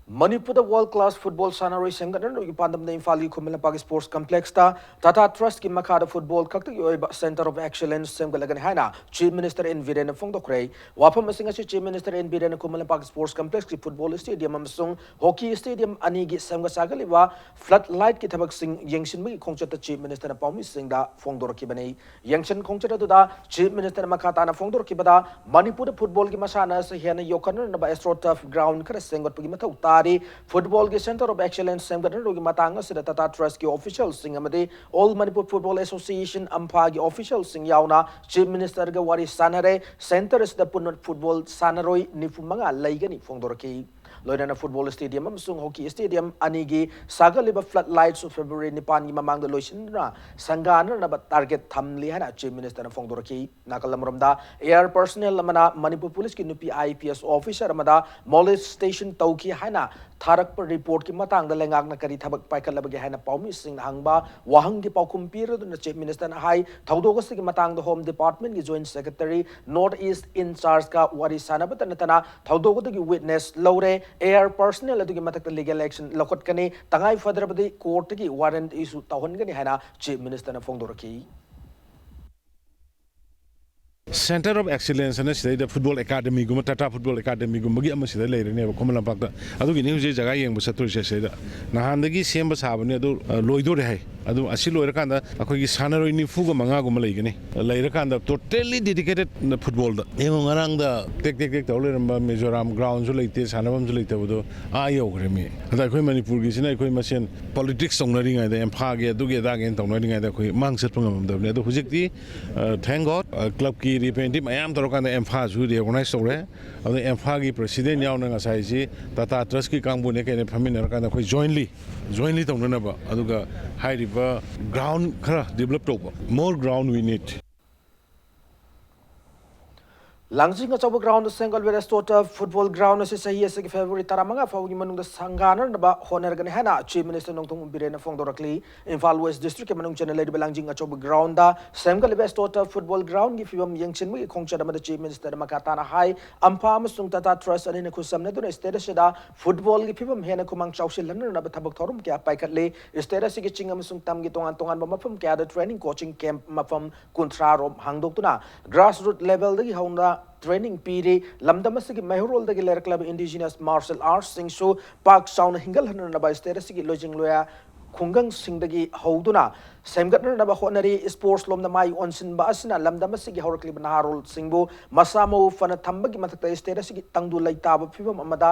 ꯃꯅꯤꯄꯨꯔꯗ ꯋꯥꯔꯜꯗ ꯀ꯭ꯂꯥꯁ ꯐꯨꯠꯕꯣꯜ ꯁꯥꯟꯅꯔꯣꯏ ꯁꯦꯝꯒꯠꯅꯕꯒꯤ ꯄꯥꯟꯗꯝꯗ ꯏꯝꯐꯥꯜꯒꯤ ꯈꯨꯃꯟ ꯂꯝꯄꯥꯛ ꯁ꯭ꯄꯣꯔꯠꯁ ꯀꯝꯄ꯭ꯂꯦꯛꯁꯇ ꯇꯥꯇꯥ ꯇ꯭ꯔꯁꯀꯤ ꯃꯈꯥꯗ ꯐꯨꯠꯕꯣꯜ ꯈꯛꯇꯒꯤ ꯑꯣꯏꯕ ꯁꯦꯟꯇꯔ ꯑꯣꯐ ꯑꯦꯛꯁꯤꯂꯦꯟꯁ ꯁꯦꯝꯒꯠꯂꯒꯅꯤ ꯍꯥꯏꯅ ꯆꯤꯐ ꯃꯤꯅꯤꯁꯇꯔ ꯑꯦꯟ ꯕꯤꯔꯦꯟꯅ ꯐꯣꯡꯗꯣꯛꯈ꯭ꯔꯦ꯫ ꯋꯥꯐꯝ ꯑꯁꯤꯡ ꯑꯁꯤ chief minister and ꯕꯤꯔꯦꯟꯅ Khuman Lampak sports ꯀꯝꯄ꯭ꯂꯦꯛꯁꯀꯤ football stadium ꯑꯃꯁꯨꯡ ꯍꯣꯀꯤ ꯁ꯭ꯇꯦꯗꯤꯌꯝ ꯑꯅꯤꯒꯤ ꯁꯦꯝꯒꯠ ꯁꯥꯒꯠꯂꯤꯕ ꯐ꯭ꯂꯠ ꯂꯥꯏꯠꯀꯤ ꯊꯕꯛꯁꯤꯡ ꯌꯦꯡꯁꯤꯟꯕꯒꯤ ꯈꯣꯡꯆꯠꯇ ꯆꯤꯐ ꯃꯤꯅꯤꯁꯇꯔꯅ ꯄꯥꯎꯃꯤꯁꯤꯡꯗ ꯐꯣꯡꯗꯣꯔꯛꯈꯤꯕꯅꯤ꯫ ꯌꯦꯡꯁꯤꯟ ꯈꯣꯡꯆꯠ ꯑꯗꯨꯗ ꯆꯤꯐ ꯃꯤꯅꯤꯁꯇꯔꯅ ꯃꯈꯥ ꯇꯥꯅ ꯐꯣꯡꯗꯣꯔꯛꯈꯤꯕꯗ, ꯃꯅꯤꯄꯨꯔꯗ ꯐꯨꯠꯕꯣꯜꯒꯤ ꯃꯁꯥꯟꯅ ꯑꯁꯤ ꯍꯦꯟꯅ ꯌꯣꯛꯈꯠꯅꯅꯕ ꯑꯦꯁꯇ꯭ꯔꯣ ꯇꯔꯐ ꯒ꯭ꯔꯥꯎꯟ ꯈꯔ ꯁꯦꯝꯒꯠꯄꯒꯤ ꯃꯊꯧ ꯇꯥꯔꯤ꯫ ꯐꯨꯠꯕꯣꯜꯒꯤ ꯁꯦꯟꯇꯔ ꯑꯣꯐ ꯑꯦꯛꯁꯤꯂꯦꯟꯁ ꯁꯦꯝꯒꯠꯅꯕꯒꯤ ꯃꯇꯥꯡ ꯑꯁꯤꯗ ꯇꯥꯇꯥ ꯇ꯭ꯔꯁꯀꯤ ꯑꯣꯐꯤꯁꯤꯌꯦꯜꯁꯤꯡ ꯑꯃꯗꯤ ꯑꯣꯜ ꯃꯅꯤꯄꯨꯔ ꯐꯨꯠꯕꯣꯜ ꯑꯦꯁꯣꯁꯤꯌꯦꯁꯟ, ꯑꯝꯐꯥꯒꯤ ꯑꯣꯐꯤꯁꯤꯌꯦꯜꯁꯤꯡ ꯌꯥꯎꯅ ꯆꯤꯐ ꯃꯤꯅꯤꯁꯇꯔꯒ ꯋꯥꯔꯤ ꯁꯥꯟꯅꯔꯦ꯫ ꯁꯦꯟꯇꯔ ꯑꯁꯤꯗ ꯄꯨꯟꯅ ꯐꯨꯠꯕꯣꯜ ꯁꯥꯟꯅꯔꯣꯏ ꯅꯤꯐꯨ ꯃꯉꯥ ꯂꯩꯒꯅꯤ ꯐꯣꯡꯗꯣꯔꯛꯈꯤ꯫ ꯂꯣꯏꯅꯅ ꯐꯨꯠꯕꯣꯜ ꯁ꯭ꯇꯦꯗꯤꯌꯝ ꯑꯃꯁꯨꯡ ꯍꯣꯀꯤ ꯁ꯭ꯇꯦꯗꯤꯌꯝ ꯑꯅꯤꯒꯤ ꯁꯥꯒꯠꯂꯤꯕ ꯐ꯭ꯂꯠ ꯂꯥꯏꯠꯁꯨ ꯐꯦꯕ꯭ꯔꯨꯋꯥꯔꯤ ꯅꯤꯄꯥꯟꯒꯤ ꯃꯃꯥꯡꯗ ꯂꯣꯏꯁꯤꯟꯗꯨꯅ ꯁꯪꯒꯥꯅꯅꯕ ꯇꯥꯔꯒꯦꯠ ꯊꯝꯂꯤ ꯍꯥꯏꯅ ꯆꯤꯐ ꯃꯤꯅꯤꯁꯇꯔꯅ ꯐꯣꯡꯗꯣꯔꯛꯈꯤ꯫ ꯅꯥꯀꯜ ꯑꯃꯔꯣꯝꯗ, ꯑꯦꯌꯥꯔ ꯄꯔꯁꯅꯦꯜ ꯑꯃꯅ ꯃꯅꯤꯄꯨꯔ ꯄꯨꯂꯤꯁꯀꯤ ꯅꯨꯄꯤ ꯑꯥꯏ ꯄꯤ ꯑꯦꯁ ꯑꯣꯐꯤꯁꯔ ꯑꯃꯗ ꯃꯣꯂꯦꯁꯇꯦꯁꯟ ꯇꯧꯈꯤ ꯍꯥꯏꯅ ꯊꯥꯔꯛꯄ ꯔꯤꯄꯣꯔꯠꯀꯤ ꯃꯇꯥꯡꯗ ꯂꯩꯉꯥꯛꯅ ꯀꯔꯤ ꯊꯕꯛ ꯄꯥꯏꯈꯠꯂꯕꯒꯦ ꯍꯥꯏꯅ ꯄꯥꯎꯃꯤꯁꯤꯡꯅ ꯍꯪꯕ ꯋꯥꯍꯪꯒꯤ ꯄꯥꯎꯈꯨꯝ ꯄꯤꯔꯗꯨꯅ ꯆꯤꯐ ꯃꯤꯅꯤꯁꯇꯔꯅ ꯍꯥꯏ, ꯊꯧꯗꯣꯛ ꯑꯁꯤꯒꯤ ꯃꯇꯥꯡꯗ ꯍꯣꯝ ꯗꯤꯄꯥꯔꯠꯃꯦꯟꯒꯤ ꯖꯣꯏꯟꯠ ꯁꯦꯀ꯭ꯔꯦꯇꯔꯤ, ꯅꯣꯔꯠ ꯏꯁ ꯏꯟꯆꯥꯔꯖꯀ ꯋꯥꯔꯤ ꯁꯥꯟꯅꯕꯇ ꯅꯠꯇꯅ ꯊꯧꯗꯣꯛ ꯑꯗꯨꯒꯤ ꯋꯤꯠꯅꯦꯁ ꯂꯧꯔꯦ꯫ ꯑꯦꯌꯥꯔ ꯄꯔꯁꯅꯦꯜ ꯑꯗꯨꯒꯤ ꯃꯊꯛꯇ ꯂꯤꯒꯦꯜ ꯑꯦꯛꯁꯟ ꯂꯧꯈꯠꯀꯅꯤ꯫ ꯇꯉꯥꯏ ꯐꯗ꯭ꯔꯕꯗꯤ ꯀꯣꯔꯠꯇꯒꯤ ꯋꯥꯔꯦꯟꯠ ꯏꯁꯨ ꯇꯧꯍꯟꯒꯅꯤ ꯍꯥꯏꯅ ꯆꯤꯐ ꯃꯤꯅꯤꯁꯇꯔꯅ ꯐꯣꯡꯗꯣꯔꯛꯈꯤ꯫ ꯁꯦꯟꯇꯔ ꯑꯣꯐ ꯑꯦꯛꯁꯤꯂꯦꯟꯁ ꯑꯅ ꯁꯤꯗꯩꯗ ꯐꯨꯠꯕꯣꯜ ꯑꯦꯀꯥꯗꯃꯤꯒꯨꯝꯕ, ꯇꯥꯇꯥ ꯐꯨꯠꯕꯣꯜ ꯑꯦꯀꯥꯗꯃꯤꯒꯨꯝꯕꯒꯤ ꯑꯃ ꯁꯤꯗ ꯂꯩꯔꯅꯦꯕ ꯈꯨꯃꯟ ꯂꯝꯄꯥꯛꯇ꯫ ꯑꯗꯨꯒꯤꯅꯤ ꯍꯧꯖꯤꯛ ꯖꯒꯥ ꯌꯦꯡꯕ ꯆꯠꯇꯣꯏꯁꯦ꯫ ꯁꯤꯗ ꯅꯍꯥꯟꯗꯒꯤ ꯁꯦꯝꯕ ꯁꯥꯕꯅꯤ, ꯑꯗꯨ ꯑ, ꯂꯣꯏꯗꯣꯔꯦ ꯍꯥꯏ꯫ ꯑꯗꯨ ꯑꯁꯤ ꯂꯣꯏꯔꯀꯥꯟꯗ ꯑꯩꯈꯣꯏꯒꯤ ꯁꯥꯟꯅꯔꯣꯏ ꯅꯤꯐꯨꯒ ꯃꯉꯥꯒꯨꯝꯕ ꯂꯩꯒꯅꯤ꯫ ꯂꯩꯔꯀꯥꯟꯗ ꯇꯣꯇꯦꯜꯂꯤ ꯗꯦꯗꯤꯀꯦꯇꯦꯠ ꯐꯨꯠꯕꯣꯜꯗ꯫ ꯌꯦꯡꯉꯣ, ꯉꯔꯥꯡꯗ ꯇꯦꯛ ꯇꯦꯛ ꯇꯦꯛ ꯇꯧ ꯂꯩꯔꯝꯕ ꯃꯤꯖꯣꯔꯥꯝ ꯒ꯭ꯔꯥꯎꯟꯁꯨ ꯂꯩꯇꯦ, ꯁꯥꯟꯅꯐꯝꯁꯨ ꯂꯩꯇꯕꯗꯣ ꯑꯥ ꯌꯧꯈ꯭ꯔꯦ ꯃꯤ꯫ ꯑꯗ ꯑꯩꯈꯣꯏ ꯃꯅꯤꯄꯨꯔꯒꯤꯁꯤꯅ ꯑꯩꯈꯣꯏ ꯃꯁꯦꯟ ꯄꯣꯂꯤꯇꯤꯛꯁ ꯇꯧꯅꯔꯤꯉꯩꯗ, ꯑꯦꯝꯐꯥꯒꯤ ꯑꯗꯨꯒꯤ ꯑꯗꯥꯒꯤ ꯇꯧꯅꯔꯤꯉꯩꯗ ꯑꯩꯈꯣꯏ ꯃꯥꯡ ꯆꯠꯄ ꯉꯝꯃꯝꯗꯕꯅꯤ꯫ ꯑꯗꯣ ꯍꯧꯖꯤꯛꯇꯤ, ꯑ, thank God, ꯑ, ꯀ꯭ꯂꯕꯀꯤ ꯔꯤꯄ꯭ꯔꯦꯖꯦꯟꯇꯦꯇꯤꯚ ꯃꯌꯥꯝ ꯇꯧꯔꯀꯥꯟꯗ ꯑꯦꯝꯐꯥꯁꯨ ꯔꯤꯑꯣꯔꯒꯅꯥꯏꯁ ꯇꯧꯔꯦ꯫ ꯑꯗꯨꯅ ꯑꯦꯝꯐꯥꯒꯤ ꯄ꯭ꯔꯁꯤꯗꯦꯟ ꯌꯥꯎꯅ ꯉꯁꯥꯏꯁꯤ ꯇꯥꯇꯥ ꯇ꯭ꯔꯁꯀꯤ ꯀꯥꯡꯕꯨꯅꯦ ꯀꯩꯅꯦ ꯐꯝꯃꯤꯟꯅꯔꯀꯥꯟꯗ ꯑꯩꯈꯣꯏ ꯖꯣꯏꯟꯂꯤ, ꯖꯣꯏꯟꯂꯤ ꯇꯧꯅꯅꯕ, ꯑꯗꯨꯒ ꯍꯥꯏꯔꯤꯕ ꯒ꯭ꯔꯥꯎꯟ ꯈꯔ ꯗꯤꯕꯂꯞ ꯇꯧꯕ, more ground we need꯫ ꯂꯥꯡꯖꯤꯡ ꯑꯆꯧꯕ ꯒ꯭ꯔꯥꯎꯟꯗ ꯁꯦꯝꯒꯠꯂꯤꯕ ꯑꯦꯁꯇꯣꯇꯔꯐ ꯐꯨꯠꯕꯣꯜ ꯒ꯭ꯔꯥꯎꯟ ꯑꯁꯤ ꯆꯍꯤ ꯑꯁꯤꯒꯤ ꯐꯦꯕ꯭ꯔꯨꯋꯥꯔꯤ ꯇꯔꯥꯃꯉꯥ ꯐꯥꯎꯕꯒꯤ ꯃꯅꯨꯡꯗ ꯁꯪꯒꯥꯅꯅꯕ ꯍꯣꯠꯅꯔꯒꯅꯤ ꯍꯥꯏꯅ ꯆꯤꯐ ꯃꯤꯅꯤꯁꯇꯔ ꯅꯣꯡꯊꯣꯝꯕꯝ ꯕꯤꯔꯦꯟꯅ ꯐꯣꯡꯗꯣꯔꯛꯂꯤ꯫ ꯏꯝꯐꯥꯜ ꯋꯦꯁ ꯗꯤꯁꯇ꯭ꯔꯤꯛꯀꯤ ꯃꯅꯨꯡ ꯆꯟꯅ ꯂꯩꯔꯤꯕ ꯂꯥꯡꯖꯤꯡ ꯑꯆꯧꯕ ꯒ꯭ꯔꯥꯎꯟꯗ ꯁꯦꯝꯒꯠꯂꯤꯕ ꯑꯦꯁꯇꯣꯇꯔꯐ ꯐꯨꯠꯕꯣꯜ ꯒ꯭ꯔꯥꯎꯟꯒꯤ ꯐꯤꯕꯝ ꯌꯦꯡꯁꯤꯟꯕꯒꯤ ꯈꯣꯡꯆꯠ ꯑꯃꯗ ꯆꯤꯐ ꯃꯤꯅꯤꯁꯇꯔꯅ ꯃꯈꯥ ꯇꯥꯅ ꯍꯥꯏ, ꯑꯝꯐꯥ ꯑꯃꯁꯨꯡ ꯇꯥꯇꯥ ꯇ꯭ꯔꯁ ꯑꯅꯤꯅ ꯈꯨꯠꯁꯝꯅꯗꯨꯅ ꯁ꯭ꯇꯦꯠ ꯑꯁꯤꯗ ꯐꯨꯠꯕꯣꯜꯒꯤ ꯐꯤꯕꯝ ꯍꯦꯟꯅ ꯈꯨꯃꯥꯡ ꯆꯥꯎꯁꯤꯜꯍꯟꯅꯅꯕ ꯊꯕꯛ ꯊꯧꯔꯝ ꯀꯌꯥ ꯄꯥꯏꯈꯠꯂꯤ꯫ ꯁ꯭ꯇꯦꯠ ꯑꯁꯤꯒꯤ ꯆꯤꯡ ꯑꯃꯁꯨꯡ ꯇꯝꯒꯤ ꯇꯣꯉꯥꯟ ꯇꯣꯉꯥꯟꯕ ꯃꯐꯝ ꯀꯌꯥꯗ ꯇ꯭ꯔꯦꯅꯤꯡ ꯀꯣꯆꯤꯡ ꯀꯦꯝꯞ ꯃꯐꯝ ꯀꯨꯟꯊ꯭ꯔꯥ ꯔꯣꯝ ꯍꯥꯡꯗꯣꯛꯇꯨꯅ ꯒ꯭ꯔꯥꯁꯔꯨꯠ ꯂꯦꯚꯦꯜꯗꯒꯤ ꯍꯧꯅ ꯇ꯭ꯔꯦꯅꯤꯡ ꯄꯤꯔꯤ꯫ ꯂꯝꯗꯝ ꯑꯁꯤꯒꯤ ꯃꯩꯍꯧꯔꯣꯜꯗꯒꯤ ꯂꯩꯔꯛꯂꯕ ꯏꯟꯗꯤꯖꯤꯅꯁ ꯃꯥꯔꯁꯦꯜ ꯑꯥꯔꯠꯁꯤꯡꯁꯨ ꯄꯥꯛ ꯆꯥꯎꯅ ꯍꯤꯡꯒꯠꯍꯟꯅꯅꯕ ꯁ꯭ꯇꯦꯠ ꯑꯁꯤꯒꯤ ꯂꯣꯏꯖꯤꯡ ꯂꯣꯌꯥ ꯈꯨꯡꯒꯪꯁꯤꯡꯗꯒꯤ ꯍꯧꯗꯨꯅ ꯁꯦꯝꯒꯠꯅꯅꯕ ꯍꯣꯠꯅꯔꯤ꯫ ꯁ꯭ꯄꯣꯔꯠꯁ ꯂꯣꯝꯗ ꯃꯥꯏ ꯑꯣꯟꯁꯤꯟꯕ ꯑꯁꯤꯅ ꯂꯝꯗꯝ ꯑꯁꯤꯒꯤ ꯍꯧꯔꯛꯂꯤꯕ ꯅꯍꯥꯔꯣꯜꯁꯤꯡꯕꯨ ꯃꯁꯥ ꯃꯎ ꯐꯅ ꯊꯝꯕꯒꯤ ꯃꯊꯛꯇ ꯁ꯭ꯇꯦꯠ ꯑꯁꯤꯒꯤ ꯇꯪꯗꯨ ꯂꯩꯇꯥꯕ ꯐꯤꯕꯝ ꯑꯃꯗ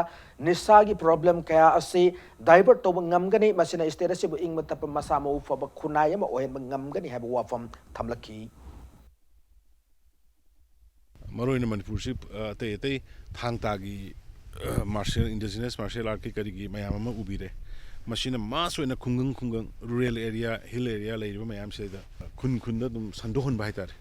ꯅꯤꯁꯥꯒꯤ ꯄ꯭ꯔꯣꯕ꯭ꯂꯦꯝ ꯀꯌꯥ ꯑꯁꯤ ꯗꯥꯏꯚꯔꯠ ꯇꯧꯕ ꯉꯝꯒꯅꯤ꯫ ꯃꯁꯤꯅ ꯁ꯭ꯇꯦꯠ ꯑꯁꯤꯕꯨ ꯏꯪꯕ ꯇꯞꯄ ꯃꯁꯥ ꯃꯎ ꯐꯕ ꯈꯨꯟꯅꯥꯏ ꯑꯃ ꯑꯣꯏꯍꯟꯕ ꯉꯝꯒꯅꯤ ꯍꯥꯏꯕ ꯋꯥꯐꯝ ꯊꯝꯂꯛꯈꯤ꯫ ꯃꯔꯨꯑꯣꯏꯅ ꯃꯅꯤꯄꯨꯔꯁꯤ, ꯑ, ꯑꯇꯩ ꯑꯇꯩ ꯊꯥꯡ ꯇꯥꯒꯤ, ꯑ, ꯃꯥꯔꯁꯤꯌꯦꯜ, ꯏꯟꯗꯤꯖꯤꯅꯁ ꯃꯥꯔꯁꯤꯌꯦꯜ ꯑꯥꯔꯠꯀꯤ ꯀꯔꯤꯒꯤ ꯃꯌꯥꯝ ꯑꯃ ꯎꯕꯤꯔꯦ꯫ ꯃꯁꯤꯅ ꯃꯥꯁ ꯑꯣꯏꯅ ꯈꯨꯡꯒꯪ ꯈꯨꯡꯒꯪ, ꯔꯨꯔꯦꯜ ꯑꯦꯔꯤꯌꯥ, ꯍꯤꯜ ꯑꯦꯔꯤꯌꯥ ꯂꯩꯔꯤꯕ ꯃꯌꯥꯝꯁꯤꯗ ꯈꯨꯟ ꯈꯨꯟꯗ ꯑꯗꯨꯝ ꯁꯟꯗꯣꯛꯍꯟꯕ ꯍꯥꯏꯇꯥꯔꯦ꯫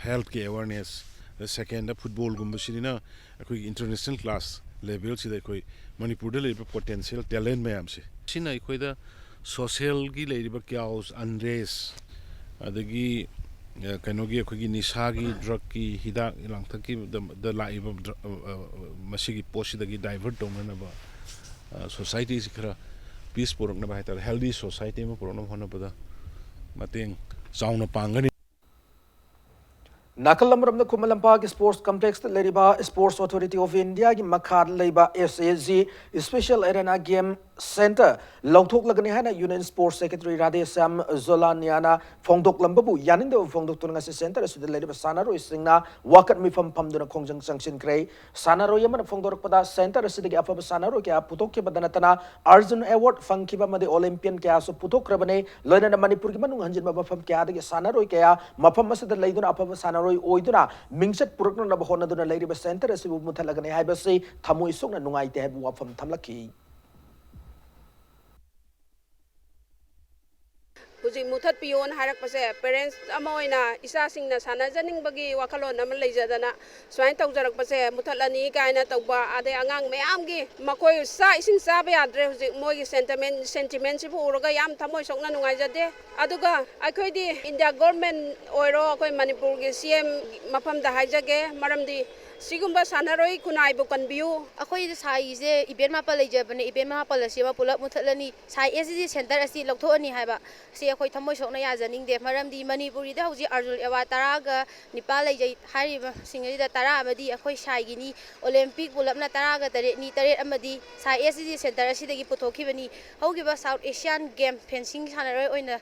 ꯍꯦꯜꯠꯀꯤ ꯑꯦꯋꯥꯔꯅꯦꯁ, ꯑꯗ ꯁꯦꯀꯦꯟꯗ ꯐꯨꯠꯕꯣꯜꯒꯨꯝꯕꯁꯤꯅ ꯑꯩꯈꯣꯏꯒꯤ ꯏꯟꯇꯔꯅꯦꯁꯅꯦꯜ ꯀ꯭ꯂꯥꯁ ꯂꯦꯚꯦꯜꯁꯤꯗ ꯑꯩꯈꯣꯏ ꯃꯅꯤꯄꯨꯔꯗ ꯂꯩꯔꯤꯕ ꯄꯣꯇꯦꯟꯁꯤꯌꯦꯜ ꯇꯦꯂꯦꯟ ꯃꯌꯥꯝꯁꯦ꯫ ꯁꯤꯅ ꯑꯩꯈꯣꯏꯗ ꯁꯣꯁꯤꯌꯦꯜꯒꯤ ꯂꯩꯔꯤꯕ ꯀ꯭ꯌꯥꯎꯁ, ꯑꯟꯔꯦꯁ, ꯑꯗꯒꯤ, ꯑ, ꯀꯩꯅꯣꯒꯤ ꯑꯩꯈꯣꯏꯒꯤ ꯅꯤꯁꯥꯒꯤ, ꯗ꯭ꯔꯒꯀꯤ, ꯍꯤꯗꯥꯛ ꯂꯥꯡꯊꯛꯀꯤ ꯗ, ꯗ ꯂꯥꯛꯏꯕ ꯗ꯭ꯔ-, ꯑ, ꯑ, ꯃꯁꯤꯒꯤ ꯄꯣꯠꯁꯤꯗꯒꯤ ꯗꯥꯏꯚꯔꯠ ꯇꯧꯅꯅꯕ, ꯑ, ꯁꯣꯁꯥꯏꯇꯤꯁꯤ ꯈꯔ ꯄꯤꯁ ꯄꯨꯔꯛꯅꯕ ꯍꯥꯏꯇꯥꯔꯦ, ꯍꯦꯜꯗꯤ ꯁꯣꯁꯥꯏꯇꯤ ꯑꯃ ꯄꯨꯔꯛꯅꯕ ꯍꯣꯠꯅꯕꯗ ꯃꯇꯦꯡ ꯆꯥꯎꯅ ꯄꯥꯡꯒꯅꯤ꯫ ꯅꯥꯀꯜ ꯑꯃꯔꯣꯝꯗ ꯈꯨꯃꯟ ꯂꯝꯄꯥꯛ ꯁ꯭ꯄꯣꯔꯠꯁ ꯀꯝꯄ꯭ꯂꯦꯛꯁꯇ ꯂꯩꯔꯤꯕ ꯁ꯭ꯄꯣꯔꯠꯁ ꯑꯣꯊꯣꯔꯤꯇꯤ ꯑꯣꯐ ꯏꯟꯗꯤꯌꯥꯒꯤ ꯃꯈꯥꯗ ꯂꯩꯕ S A G special arena game centre ꯂꯧꯊꯣꯛꯂꯒꯅꯤ ꯍꯥꯏꯅ ꯌꯨꯅꯤꯌꯟ ꯁ꯭ꯄꯣꯔꯠꯁ ꯁꯦꯀ꯭ꯔꯦꯇꯔꯤ ꯔꯥꯙꯦꯁ꯭ꯌꯥꯝ ꯖꯣꯂꯥꯅꯤꯌꯥꯅ ꯐꯣꯡꯗꯣꯛꯂꯝꯕꯕꯨ ꯌꯥꯅꯤꯡꯗꯕ ꯐꯣꯡꯗꯣꯛꯇꯨꯅ ꯉꯁꯤ ꯁꯦꯟꯇꯔ ꯑꯁꯤꯗ ꯂꯩꯔꯤꯕ ꯁꯥꯟꯅꯔꯣꯏꯁꯤꯡꯅ ꯋꯥꯀꯠ ꯃꯤꯐꯝ ꯐꯝꯗꯨꯅ ꯈꯣꯡꯖꯪ ꯆꯪꯁꯤꯟꯈ꯭ꯔꯦ꯫ ꯁꯥꯟꯅꯔꯣꯏ ꯑꯃꯅ ꯐꯣꯡꯗꯣꯔꯛꯄꯗ ꯁꯦꯟꯇꯔ ꯑꯁꯤꯗꯒꯤ ꯑꯐꯕ ꯁꯥꯟꯅꯔꯣꯏ ꯀꯌꯥ ꯄꯨꯊꯣꯛꯈꯤꯕꯗ ꯅꯠꯇꯅ ꯑꯔꯖꯨꯟ ꯑꯦꯋꯥꯔꯗ ꯐꯪꯈꯤꯕ ꯑꯃꯗꯤ ꯑꯣꯂꯦꯝꯄꯤꯌꯟ ꯀꯌꯥꯁꯨ ꯄꯨꯊꯣꯛꯈ꯭ꯔꯕꯅꯤ꯫ ꯂꯣꯏꯅꯅ ꯃꯅꯤꯄꯨꯔꯒꯤ ꯃꯅꯨꯡ ꯍꯟꯖꯤꯟꯕ ꯃꯐꯝ ꯀꯌꯥꯗꯒꯤ ꯁꯥꯟꯅꯔꯣꯏ ꯀꯌꯥ ꯃꯐꯝ ꯑꯁꯤꯗ ꯂꯩꯗꯨꯅ ꯑꯐꯕ ꯁꯥꯟꯅꯔꯣꯏ ꯑꯣꯏꯗꯨꯅ ꯃꯤꯡꯆꯠ ꯄꯨꯔꯛꯅꯅꯕ ꯍꯣꯠꯅꯗꯨꯅ ꯂꯩꯔꯤꯕ ꯁꯦꯟꯇꯔ ꯑꯁꯤꯕꯨ ꯃꯨꯊꯠꯂꯒꯅꯤ ꯍꯥꯏꯕꯁꯤ ꯊꯃꯣꯏ ꯁꯣꯛꯅ ꯅꯨꯡꯉꯥꯏꯇꯦ ꯍꯥꯏꯕ ꯋꯥꯐꯝ ꯊꯝꯂꯛꯈꯤ꯫ ꯍꯧꯖꯤꯛ ꯃꯨꯊꯠꯄꯤꯌꯣꯅ ꯍꯥꯏꯔꯛꯄꯁꯦ, parents ꯑꯃ ꯑꯣꯏꯅ ꯏꯆꯥꯁꯤꯡꯅ ꯁꯥꯟꯅꯖꯅꯤꯡꯕꯒꯤ ꯋꯥꯈꯜꯂꯣꯟ ꯑꯃ ꯂꯩꯖꯗꯅ ꯁꯨꯃꯥꯏꯅ ꯇꯧꯖꯔꯛꯄꯁꯦ, ꯃꯨꯊꯠꯂꯅꯤ ꯀꯥꯏꯅ ꯇꯧꯕ, ꯑꯗꯩ ꯑꯉꯥꯡ ꯃꯌꯥꯝꯒꯤ ꯃꯈꯣꯏ ꯆꯥꯛ ꯏꯁꯤꯡ ꯆꯥꯕ ꯌꯥꯗ꯭ꯔꯦ꯫ ꯍꯧꯖꯤꯛ ꯃꯣꯏꯒꯤ sentiment, sentimentꯁꯤꯕꯨ ꯎꯔꯒ ꯌꯥꯝ ꯊꯃꯣꯏ ꯁꯣꯛꯅ ꯅꯨꯡꯉꯥꯏꯖꯗꯦ꯫ ꯑꯗꯨꯒ ꯑꯩꯈꯣꯏꯗꯤ India government ꯑꯣꯏꯔꯣ, ꯑꯩꯈꯣꯏ ꯃꯅꯤꯄꯨꯔꯒꯤ C M ꯃꯐꯝꯗ ꯍꯥꯏꯖꯒꯦ, ꯃꯔꯝꯗꯤ ꯁꯤꯒꯨꯝꯕ ꯁꯥꯟꯅꯔꯣꯏ ꯈꯨꯟꯅꯥꯏꯕꯨ ꯀꯟꯕꯤꯌꯨ꯫ ꯑꯩꯈꯣꯏꯗ ꯁꯥꯏꯁꯦ event ꯃꯥꯄꯜ ꯂꯩꯖꯕꯅꯦ, event ꯃꯥꯄꯜ ꯑꯁꯤ ꯑꯃ ꯄꯨꯂꯞ ꯃꯨꯊꯠꯂꯅꯤ, ꯁꯥꯏ S C C center ꯑꯁꯤ ꯂꯧꯊꯣꯛꯑꯅꯤ ꯍꯥꯏꯕ ꯁꯤ ꯑꯩꯈꯣꯏ ꯊꯃꯣꯏ ꯁꯣꯛꯅ ꯌꯥꯖꯅꯤꯡꯗꯦ꯫ ꯃꯔꯝꯗꯤ ꯃꯅꯤꯄꯨꯔꯤꯗ ꯍꯧꯖꯤꯛ Arjun Award ꯇꯔꯥꯒ ꯅꯤꯄꯥꯜ ꯂꯩꯖꯩ꯫ ꯍꯥꯏꯔꯤꯕꯁꯤꯡ ꯑꯁꯤꯗ ꯇꯔꯥ ꯑꯃꯗꯤ ꯑꯩꯈꯣꯏ ꯁꯥꯏꯒꯤꯅꯤ, Olympic ꯄꯨꯂꯞꯅ ꯇꯔꯥꯒ ꯇꯔꯦꯠꯅꯤ, ꯇꯔꯦꯠ ꯑꯃꯗꯤ ꯁꯥꯏ S C C center ꯑꯁꯤꯗꯒꯤ ꯄꯨꯊꯣꯛꯈꯤꯕꯅꯤ꯫ ꯍꯧꯈꯤꯕ South Asian Game fencing ꯁꯥꯟꯅꯔꯣꯏ ꯑꯣꯏꯅ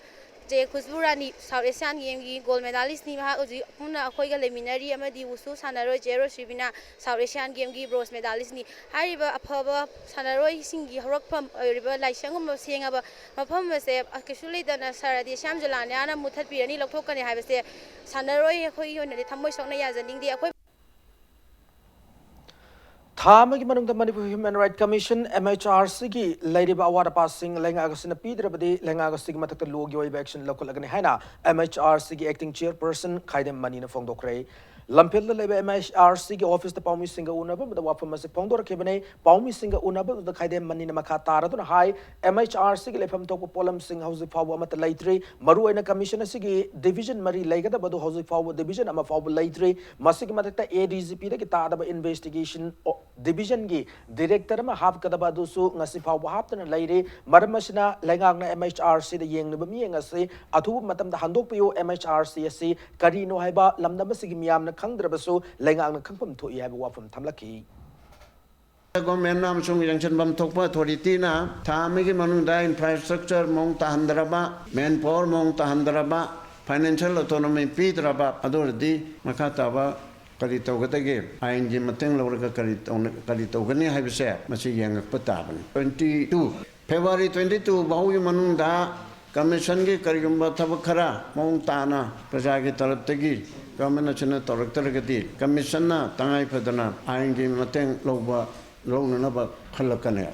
ꯆꯦ ꯈꯨꯁꯕꯨ ꯔꯥꯅꯤ South Asian Gameꯒꯤ gold medalistꯅꯤ꯫ ꯃꯍꯥꯛ ꯍꯧꯖꯤꯛ ꯄꯨꯟꯅ ꯑꯩꯈꯣꯏꯒ ꯂꯩꯃꯤꯟꯅꯔꯤ ꯑꯃꯗꯤ wushu ꯁꯥꯟꯅꯔꯣꯏ ꯆꯦ ꯔꯣꯁꯔꯤꯕꯤꯅꯥ South Asian Gameꯒꯤ bronze medalistꯅꯤ꯫ ꯍꯥꯏꯔꯤꯕ ꯑꯐꯕ ꯁꯥꯟꯅꯔꯣꯏꯁꯤꯡꯒꯤ ꯍꯧꯔꯛꯐꯝ ꯑꯣꯏꯔꯤꯕ ꯂꯥꯏꯁꯪꯒꯨꯝꯕ ꯁꯦꯡꯉꯕ ꯃꯐꯝ ꯑꯁꯦ ꯀꯩꯁꯨ ꯂꯩꯇꯅ ꯁꯥꯔ ꯔꯥꯙꯦꯁ꯭ꯌꯥꯝ ꯖꯨꯂꯥꯅꯤꯌꯥꯅ ꯃꯨꯊꯠꯄꯤꯔꯅꯤ, ꯂꯧꯊꯣꯛꯀꯅꯤ ꯍꯥꯏꯕꯁꯦ ꯁꯥꯟꯅꯔꯣꯏ ꯑꯩꯈꯣꯏꯒꯤ ꯑꯣꯏꯅꯗꯤ ꯊꯃꯣꯏ ꯁꯣꯛꯅ ꯌꯥꯖꯅꯤꯡꯗꯦ꯫ ꯑꯩꯈꯣꯏ ꯊꯥ ꯑꯃꯒꯤ ꯃꯅꯨꯡꯗ Manipur Human Right Commission, M H R Cꯒꯤ ꯂꯩꯔꯤꯕ ꯑꯋꯥꯠ ꯑꯄꯥꯁꯤꯡ ꯂꯩꯉꯥꯛ ꯑꯁꯤꯅ ꯄꯤꯗ꯭ꯔꯕꯗꯤ ꯂꯩꯉꯥꯛ ꯑꯁꯤꯒꯤ ꯃꯊꯛꯇ ꯂꯣꯒꯤ ꯑꯣꯏꯕ action ꯂꯧꯈꯠꯂꯒꯅꯤ ꯍꯥꯏꯅ M H R Cꯒꯤ acting chairperson ꯈꯥꯏꯗꯦꯝ ꯃꯅꯤꯅ ꯐꯣꯡꯗꯣꯛꯈ꯭ꯔꯦ꯫ ꯂꯝꯐꯦꯜꯗ ꯂꯩꯕ M H R Cꯒꯤ officeꯇ ꯄꯥꯎꯃꯤꯁꯤꯡꯒ ꯎꯅꯕ ꯑꯃꯗ ꯋꯥꯐꯝ ꯑꯁꯤ ꯐꯣꯡꯗꯣꯔꯛꯈꯤꯕꯅꯤ꯫ ꯄꯥꯎꯃꯤꯁꯤꯡꯒ ꯎꯅꯕ ꯑꯗꯨꯗ ꯈꯥꯏꯗꯦꯝ ꯃꯅꯤꯅ ꯃꯈꯥ ꯇꯥꯔꯗꯨꯅ ꯍꯥꯏ, M H R Cꯒꯤ ꯂꯩꯐꯝ ꯊꯣꯛꯄ ꯄꯣꯠꯂꯝꯁꯤꯡ ꯍꯧꯖꯤꯛ ꯐꯥꯎꯕ ꯑꯃꯠꯇ ꯂꯩꯇ꯭ꯔꯤ꯫ ꯃꯔꯨꯑꯣꯏꯅ commission ꯑꯁꯤꯒꯤ division ꯃꯔꯤ ꯂꯩꯒꯗꯕ ꯑꯗꯨ ꯍꯧꯖꯤꯛ ꯐꯥꯎꯕ division ꯑꯃ ꯐꯥꯎꯕ ꯂꯩꯇ꯭ꯔꯤ꯫ ꯃꯁꯤꯒꯤ ꯃꯊꯛꯇ A D G Pꯗꯒꯤ ꯇꯥꯗꯕ investigation divisionꯒꯤ director ꯑꯃ ꯍꯥꯞꯀꯗꯕ ꯑꯗꯨꯁꯨ ꯉꯁꯤ ꯐꯥꯎꯕ ꯍꯥꯞꯇꯅ ꯂꯩꯔꯤ꯫ ꯃꯔꯝ ꯑꯁꯤꯅ ꯂꯩꯉꯥꯛꯅ M H R Cꯗ ꯌꯦꯡꯂꯤꯕ ꯃꯤꯠꯌꯦꯡ ꯑꯁꯤ ꯑꯊꯨꯕ ꯃꯇꯝꯗ ꯍꯟꯗꯣꯛꯄꯤꯌꯨ꯫ M H R C ꯑꯁꯤ ꯀꯔꯤꯅꯣ ꯍꯥꯏꯕ ꯂꯝꯗꯝ ꯑꯁꯤꯒꯤ ꯃꯤꯌꯥꯝꯅ ꯈꯪꯗ꯭ꯔꯕꯁꯨ ꯂꯩꯉꯥꯛꯅ ꯈꯪꯐꯝ ꯊꯣꯛꯏ ꯍꯥꯏꯕ ꯋꯥꯐꯝ ꯊꯝꯂꯛꯈꯤ꯫ Governmentꯅ ꯑꯃꯁꯨꯡ ꯌꯦꯡꯁꯤꯟꯐꯝ ꯊꯣꯛꯄ authorityꯅ ꯊꯥ ꯑꯃꯒꯤ ꯃꯅꯨꯡꯗ infrastructure ꯃꯑꯣꯡ ꯇꯥꯍꯟꯗ꯭ꯔꯕ, manpower ꯃꯑꯣꯡ ꯇꯥꯍꯟꯗ꯭ꯔꯕ, financial autonomy ꯄꯤꯗ꯭ꯔꯕ ꯑꯗꯨ ꯑꯣꯏꯔꯗꯤ ꯃꯈꯥ ꯇꯥꯕ ꯀꯔꯤ ꯇꯧꯒꯗꯒꯦ? ꯑꯥꯏꯟꯒꯤ ꯃꯇꯦꯡ ꯂꯧꯔꯒ ꯀꯔꯤ ꯇꯧꯅ-, ꯀꯔꯤ ꯇꯧꯒꯅꯤ ꯍꯥꯏꯕꯁꯦ ꯃꯁꯤ ꯌꯦꯡꯉꯛꯄ ꯇꯥꯕꯅꯤ꯫ Twenty two, February twenty two ꯐꯥꯎꯒꯤ ꯃꯅꯨꯡꯗ commissionꯒꯤ ꯀꯔꯤꯒꯨꯝꯕ ꯊꯕꯛ ꯈꯔ ꯃꯑꯣꯡ ꯇꯥꯅ ꯄ꯭ꯔꯖꯥꯒꯤ ꯇꯔꯞꯇꯒꯤ government ꯑꯁꯤꯅ ꯇꯧꯔꯛꯇ꯭ꯔꯒꯗꯤ commissionꯅ ꯇꯉꯥꯏ ꯐꯗꯅ ꯑꯥꯏꯟꯒꯤ ꯃꯇꯦꯡ ꯂꯧꯕ, ꯂꯧꯅꯅꯕ ꯈꯜꯂꯛꯀꯅꯤ꯫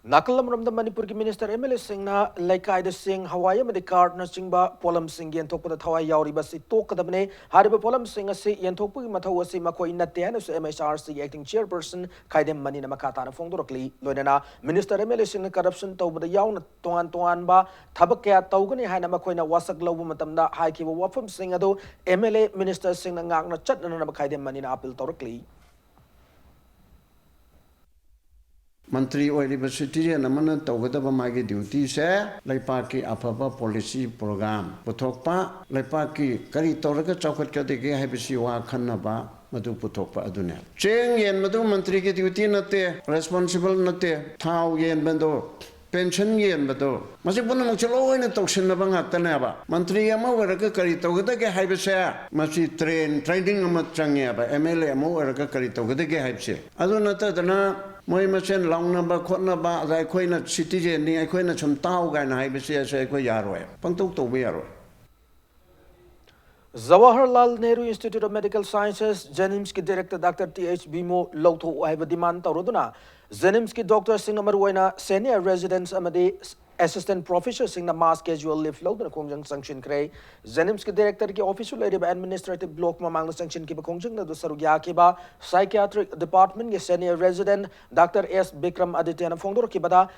ꯅꯥꯀꯜ ꯑꯃꯔꯣꯝꯗ ꯃꯅꯤꯄꯨꯔꯒꯤ ꯃꯤꯅꯤꯁꯇꯔ, ꯑꯦꯝ ꯑꯦꯜ ꯑꯦꯁꯤꯡꯅ ꯂꯩꯀꯥꯏꯗ ꯁꯤꯡ, ꯍꯋꯥꯏ ꯑꯃꯗꯤ ꯀꯥꯔꯠꯅꯆꯤꯡꯕ ꯄꯣꯠꯂꯝꯁꯤꯡ ꯌꯦꯟꯊꯣꯛꯄꯗ ꯊꯋꯥꯏ ꯌꯥꯎꯔꯤꯕ ꯑꯁꯤ ꯇꯣꯛꯀꯗꯕꯅꯤ꯫ ꯍꯥꯏꯔꯤꯕ ꯄꯣꯠꯂꯝꯁꯤꯡ ꯑꯁꯤ ꯌꯦꯟꯊꯣꯛꯄꯒꯤ ꯃꯊꯧ ꯑꯁꯤ ꯃꯈꯣꯏ ꯅꯠꯇꯦ ꯍꯥꯏꯅꯁꯨ ꯑꯦꯝ ꯑꯩꯆ ꯑꯥꯔ ꯁꯤꯒꯤ ꯑꯦꯛꯇꯤꯡ ꯆꯤꯌꯔꯄꯔꯁꯟ ꯈꯥꯏꯗꯦꯝ ꯃꯅꯤꯅ ꯃꯈꯥ ꯇꯥꯅ ꯐꯣꯡꯗꯣꯔꯛꯂꯤ꯫ ꯂꯣꯏꯅꯅ ꯃꯤꯅꯤꯁꯇꯔ, ꯑꯦꯝ ꯑꯦꯜ ꯑꯦꯁꯤꯡꯅ ꯀꯔꯞꯁꯟ ꯇꯧꯕꯗ ꯌꯥꯎꯅ ꯇꯣꯉꯥꯟ ꯇꯣꯉꯥꯟꯕ ꯊꯕꯛ ꯀꯌꯥ ꯇꯧꯒꯅꯤ ꯍꯥꯏꯅ ꯃꯈꯣꯏꯅ ꯋꯥꯁꯛ ꯂꯧꯕ ꯃꯇꯝꯗ ꯍꯥꯏꯈꯤꯕ ꯋꯥꯐꯝꯁꯤꯡ ꯑꯗꯨ ꯑꯦꯝ ꯑꯦꯜ ꯑꯦ, ꯃꯤꯅꯤꯁꯇꯔꯁꯤꯡꯅ ꯉꯥꯛꯅ ꯆꯠꯅꯅꯕ ꯈꯥꯏꯗꯦꯝ ꯃꯅꯤꯅ ꯑꯥꯄꯤꯜ ꯇꯧꯔꯛꯂꯤ꯫ ꯃꯟꯇ꯭ꯔꯤ ꯑꯣꯏꯔꯤꯕ ꯁꯤꯇꯤꯖꯦꯟ ꯑꯃꯅ ꯇꯧꯒꯗꯕ ꯃꯥꯒꯤ ꯗ꯭ꯌꯨꯇꯤꯁꯦ ꯂꯩꯄꯥꯛꯀꯤ ꯑꯐꯕ ꯄꯣꯂꯤꯁꯤ ꯄ꯭ꯔꯣꯒ꯭ꯔꯥꯝ ꯄꯨꯊꯣꯛꯄ, ꯂꯩꯄꯥꯛꯀꯤ ꯀꯔꯤ ꯇꯧꯔꯒ ꯆꯥꯎꯈꯠꯀꯗꯒꯦ ꯍꯥꯏꯕꯁꯤ ꯋꯥ ꯈꯟꯅꯕ, ꯃꯗꯨ ꯄꯨꯊꯣꯛꯄ ꯑꯗꯨꯅꯦ꯫ ꯆꯦꯡ ꯌꯦꯟꯕꯗꯨ ꯃꯟꯇ꯭ꯔꯤꯒꯤ ꯗ꯭ꯌꯨꯇꯤ ꯅꯠꯇꯦ, ꯔꯦꯁꯄꯣꯟꯁꯤꯕꯜ ꯅꯠꯇꯦ꯫ ꯊꯥꯎ ꯌꯦꯟꯕꯗꯣ, ꯄꯦꯟꯁꯟ ꯌꯦꯟꯕꯗꯣ, ꯃꯁꯤ ꯄꯨꯝꯅꯃꯛꯁꯦ ꯂꯣꯏꯅ ꯇꯧꯁꯤꯟꯅꯕ ꯉꯥꯛꯇꯅꯦꯕ꯫ ꯃꯟꯇ꯭ꯔꯤ ꯑꯃ ꯑꯣꯏꯔꯒ ꯀꯔꯤ ꯇꯧꯒꯗꯒꯦ ꯍꯥꯏꯕꯁꯦ, ꯃꯁꯤ ꯇ꯭ꯔꯦꯟ, ꯇ꯭ꯔꯦꯅꯤꯡ ꯑꯃ ꯆꯪꯉꯦꯕ꯫ ꯑꯦꯝ ꯑꯦꯜ ꯑꯦ ꯑꯃ ꯑꯣꯏꯔꯒ ꯀꯔꯤ ꯇꯧꯒꯗꯒꯦ ꯍꯥꯏꯕꯁꯦ꯫ ꯑꯗꯨ ꯅꯠꯇꯗꯅ ꯃꯣꯏ ꯃꯁꯦꯟ ꯂꯥꯎꯅꯕ ꯈꯣꯠꯅꯕ, ꯑꯗ ꯑꯩꯈꯣꯏꯅ ꯁꯤꯇꯤꯖꯦꯟꯅꯤ, ꯑꯩꯈꯣꯏꯅ ꯁꯨꯝ ꯇꯥꯎ ꯀꯥꯏꯅ ꯍꯥꯏꯕꯁꯦ, ꯑꯁꯦ ꯑꯩꯈꯣꯏ ꯌꯥꯔꯣꯏ, ꯄꯪꯇꯧ ꯇꯧꯕ ꯌꯥꯔꯣꯏ꯫ Jawaharlal Nehru institute of medical sciences, ꯖꯦꯅꯤꯝꯁꯀꯤ ꯗꯤꯔꯦꯛꯇꯔ ꯗꯥꯛꯇꯔ ꯇꯤ ꯑꯩꯆ ꯕꯤꯃꯣ ꯂꯧꯊꯣꯛꯎ ꯍꯥꯏꯕ ꯗꯤꯃꯥꯟ ꯇꯧꯔꯗꯨꯅ ꯖꯦꯅꯤꯝꯁꯀꯤ ꯗꯣꯛꯇꯔꯁꯤꯡꯅ ꯃꯔꯨꯑꯣꯏꯅ ꯁꯦꯅꯤꯌꯔ ꯔꯦꯁꯤꯗꯦꯟꯠꯁ ꯑꯃꯗꯤ ꯑꯦꯁꯤꯁꯇꯦꯟꯠ ꯄ꯭ꯔꯣꯐꯦꯁꯔꯁꯤꯡꯅ ꯃꯥꯁ ꯀꯦꯖꯨꯑꯦꯜ ꯂꯤꯐ ꯂꯧꯗꯨꯅ ꯈꯣꯡꯖꯪ ꯆꯪꯁꯤꯟꯈ꯭ꯔꯦ꯫ ꯖꯦꯅꯤꯝꯁꯀꯤ ꯗꯤꯔꯦꯛꯇꯔꯒꯤ ꯑꯣꯐꯤꯁꯁꯨ ꯂꯩꯔꯤꯕ ꯑꯦꯗꯃꯤꯅꯤꯁꯇ꯭ꯔꯦꯇꯤꯚ ꯕ꯭ꯂꯣꯛ ꯃꯃꯥꯡꯗ ꯆꯪꯁꯤꯟꯈꯤꯕ ꯈꯣꯡꯖꯪ ꯑꯗꯨ ꯁꯔꯨꯛ ꯌꯥꯈꯤꯕ ꯁꯥꯏꯀꯤꯌꯥꯇ꯭ꯔꯤꯛ ꯗꯤꯄꯥꯔꯠꯃꯦꯟꯠꯀꯤ ꯁꯦꯅꯤꯌꯔ ꯔꯦꯁꯤꯗꯦꯟꯠ ꯗꯥꯛꯇꯔ ꯑꯦꯁ ꯕꯤꯀ꯭ꯔꯝ ꯑꯗꯤꯇ꯭ꯌꯅ ꯐꯣꯡꯗꯣꯔꯛꯈꯤꯕꯗ,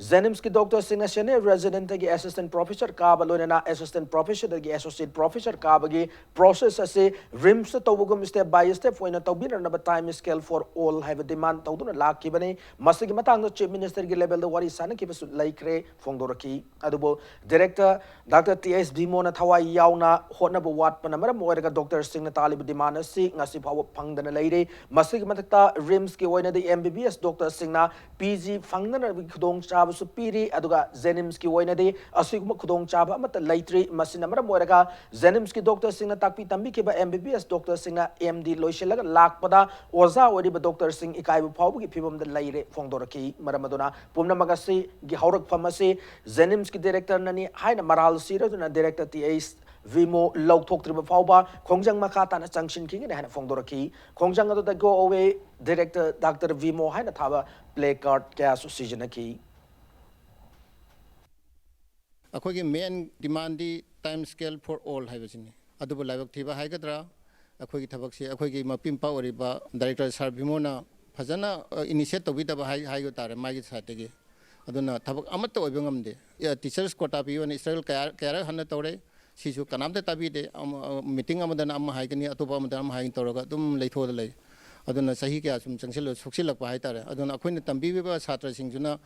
ꯖꯦꯅꯤꯝꯁꯀꯤ ꯗꯣꯛꯇꯔꯁꯤꯡꯅ ꯁꯦꯅꯤꯌꯔ ꯔꯦꯁꯤꯗꯦꯟꯠꯇꯒꯤ ꯑꯦꯁꯤꯁꯇꯦꯟꯠ ꯄ꯭ꯔꯣꯐꯦꯁꯔ ꯀꯥꯕ, ꯂꯣꯏꯅꯅ ꯑꯦꯁꯤꯁꯇꯦꯟꯠ ꯄ꯭ꯔꯣꯐꯦꯁꯔꯗꯒꯤ ꯑꯦꯁꯣꯁꯤꯌꯦꯠ ꯄ꯭ꯔꯣꯐꯦꯁꯔ ꯀꯥꯕꯒꯤ ꯄ꯭ꯔꯣꯁꯦꯁ ꯑꯁꯤ ꯔꯤꯝꯁꯇ ꯇꯧꯕꯒꯨꯝ ꯁ꯭ꯇꯦꯞ ꯕꯥꯏ ꯁ꯭ꯇꯦꯞ ꯑꯣꯏꯅ ꯇꯧꯕꯤꯅꯅꯕ time scale for all ꯍꯥꯏꯕ ꯗꯤꯃꯥꯟ ꯇꯧꯗꯨꯅ ꯂꯥꯛꯈꯤꯕꯅꯤ꯫ ꯃꯁꯤꯒꯤ ꯃꯇꯥꯡꯗ ꯆꯤꯐ ꯃꯤꯅꯤꯁꯇꯔꯒꯤ ꯂꯦꯚꯦꯜꯗ ꯋꯥꯔꯤ ꯁꯥꯅꯈꯤꯕꯁꯨ ꯂꯩꯈ꯭ꯔꯦ ꯐꯣꯡꯗꯣꯔꯛꯈꯤ꯫ ꯑꯗꯨꯕꯨ ꯗꯤꯔꯦꯛꯇꯔ ꯗꯥꯛꯇꯔ ꯇꯤ ꯑꯩꯆ ꯕꯤꯃꯣꯅ ꯊꯋꯥꯏ ꯌꯥꯎꯅ ꯍꯣꯠꯅꯕ ꯋꯥꯠꯄꯅ ꯃꯔꯝ ꯑꯣꯏꯔꯒ ꯗꯣꯛꯇꯔꯁꯤꯡꯅ ꯇꯥꯜꯂꯤꯕ ꯗꯤꯃꯥꯟ ꯑꯁꯤ ꯉꯁꯤ ꯐꯥꯎꯕ ꯐꯪꯗꯅ ꯂꯩꯔꯤ꯫ ꯃꯁꯤꯒꯤ ꯃꯊꯛꯇ ꯔꯤꯝꯁꯀꯤ ꯑꯣꯏꯅꯗꯤ ꯑꯦꯝ ꯕꯤ ꯕꯤ ꯑꯦꯁ ꯗꯣꯛꯇꯔꯁꯤꯡꯅ ꯄꯤ ꯖꯤ ꯐꯪꯅꯅꯕꯒꯤ ꯈꯨꯗꯣꯡꯆꯥꯕꯁꯨ ꯄꯤꯔꯤ, ꯑꯗꯨꯒ ꯖꯦꯅꯤꯝꯁꯀꯤ ꯑꯣꯏꯅꯗꯤ ꯑꯁꯤꯒꯨꯝꯕ ꯈꯨꯗꯣꯡꯆꯥꯕ ꯑꯃꯠꯇ ꯂꯩꯇ꯭ꯔꯤ꯫ ꯃꯁꯤꯅ ꯃꯔꯝ ꯑꯣꯏꯔꯒ ꯖꯦꯅꯤꯝꯁꯀꯤ ꯗꯣꯛꯇꯔꯁꯤꯡꯅ ꯇꯥꯛꯄꯤ ꯇꯝꯕꯤꯈꯤꯕ ꯑꯦꯝ ꯕꯤ ꯕꯤ ꯑꯦꯁ ꯗꯣꯛꯇꯔꯁꯤꯡꯅ ꯑꯦꯝ ꯗꯤ ꯂꯣꯏꯁꯤꯜꯂꯒ ꯂꯥꯛꯄꯗ ꯑꯣꯖꯥ ꯑꯣꯏꯔꯤꯕ ꯗꯣꯛꯇꯔꯁꯤꯡ ꯏꯀꯥꯏꯕ ꯐꯥꯎꯕꯒꯤ ꯐꯤꯕꯝꯗ ꯂꯩꯔꯦ ꯐꯣꯡꯗꯣꯔꯛꯈꯤ꯫ ꯃꯔꯝ ꯑꯗꯨꯅ ꯄꯨꯝꯅꯃꯛ ꯑꯁꯤꯒꯤ ꯍꯧꯔꯛꯐꯝ ꯑꯁꯤ ꯖꯦꯅꯤꯝꯁꯀꯤ ꯗꯤꯔꯦꯛꯇꯔꯅꯅꯤ ꯍꯥꯏꯅ ꯃꯔꯥꯜ ꯁꯤꯔꯗꯨꯅ ꯗꯤꯔꯦꯛꯇꯔ ꯇꯤ ꯑꯩꯆ ꯚꯤꯃꯣ ꯂꯧꯊꯣꯛꯇ꯭ꯔꯤꯕ ꯐꯥꯎꯕ ꯈꯣꯡꯖꯪ ꯃꯈꯥ ꯇꯥꯅ ꯆꯪꯁꯤꯟꯈꯤꯒꯅꯤ ꯍꯥꯏꯅ ꯐꯣꯡꯗꯣꯔꯛꯈꯤ꯫ ꯈꯣꯡꯖꯪ ꯑꯗꯨꯗ "Go away Director Doctor ꯚꯤꯃꯣ" ꯍꯥꯏꯅ ꯊꯥꯕ placard ꯀꯌꯥꯁꯨ ꯁꯤꯖꯤꯟꯅꯈꯤ꯫ ꯑꯩꯈꯣꯏꯒꯤ main demandꯗꯤ time scale for all ꯍꯥꯏꯕꯁꯤꯅꯤ꯫ ꯑꯗꯨꯕꯨ ꯂꯥꯏꯕꯛ ꯊꯤꯕ ꯍꯥꯏꯒꯗ꯭ꯔꯥ, ꯑꯩꯈꯣꯏꯒꯤ ꯊꯕꯛꯁꯤ ꯑꯩꯈꯣꯏꯒꯤ ꯃꯄꯤ ꯃꯄꯥ ꯑꯣꯏꯔꯤꯕ director sir ꯚꯤꯃꯣꯅ ꯐꯖꯅ initiate ꯇꯧꯕꯤꯗꯕ ꯍꯥꯏ-, ꯍꯥꯏꯕ ꯇꯥꯔꯦ ꯃꯥꯒꯤ sideꯇꯒꯤ꯫ ꯑꯗꯨꯅ ꯊꯕꯛ ꯑꯃꯠꯇ ꯑꯣꯏꯕ ꯉꯝꯗꯦ꯫ Teachers quota ꯄꯤꯌꯣꯅ struggle ꯀꯌꯥ, ꯀꯌꯥꯔꯛ ꯍꯟꯅ ꯇꯧꯔꯦ꯫ ꯁꯤꯁꯨ ꯀꯅꯥꯝꯇ ꯇꯥꯕꯤꯗꯦ꯫ ꯑꯃ, ꯑ, meeting ꯑꯃꯗꯅ ꯑꯃ ꯍꯥꯏꯒꯅꯤ, ꯑꯇꯣꯞꯄ ꯑꯃꯗꯅ ꯑꯃ ꯍꯥꯏꯒꯅꯤ ꯇꯧꯔꯒ ꯑꯗꯨꯝ ꯂꯩꯊꯣꯛꯑꯒ ꯂꯩ꯫ ꯑꯗꯨꯅ ꯆꯍꯤ ꯀꯌꯥ ꯁꯨꯝ ꯆꯪꯁꯤꯜꯂ, ꯁꯣꯛꯆꯤꯜꯂꯛꯄ ꯍꯥꯏꯇꯥꯔꯦ꯫ ꯑꯗꯨꯅ ꯑꯩꯈꯣꯏꯅ ꯇꯝꯕꯤꯔꯤꯕ ꯁꯥꯇ꯭ꯔꯁꯤꯡꯁꯤꯅ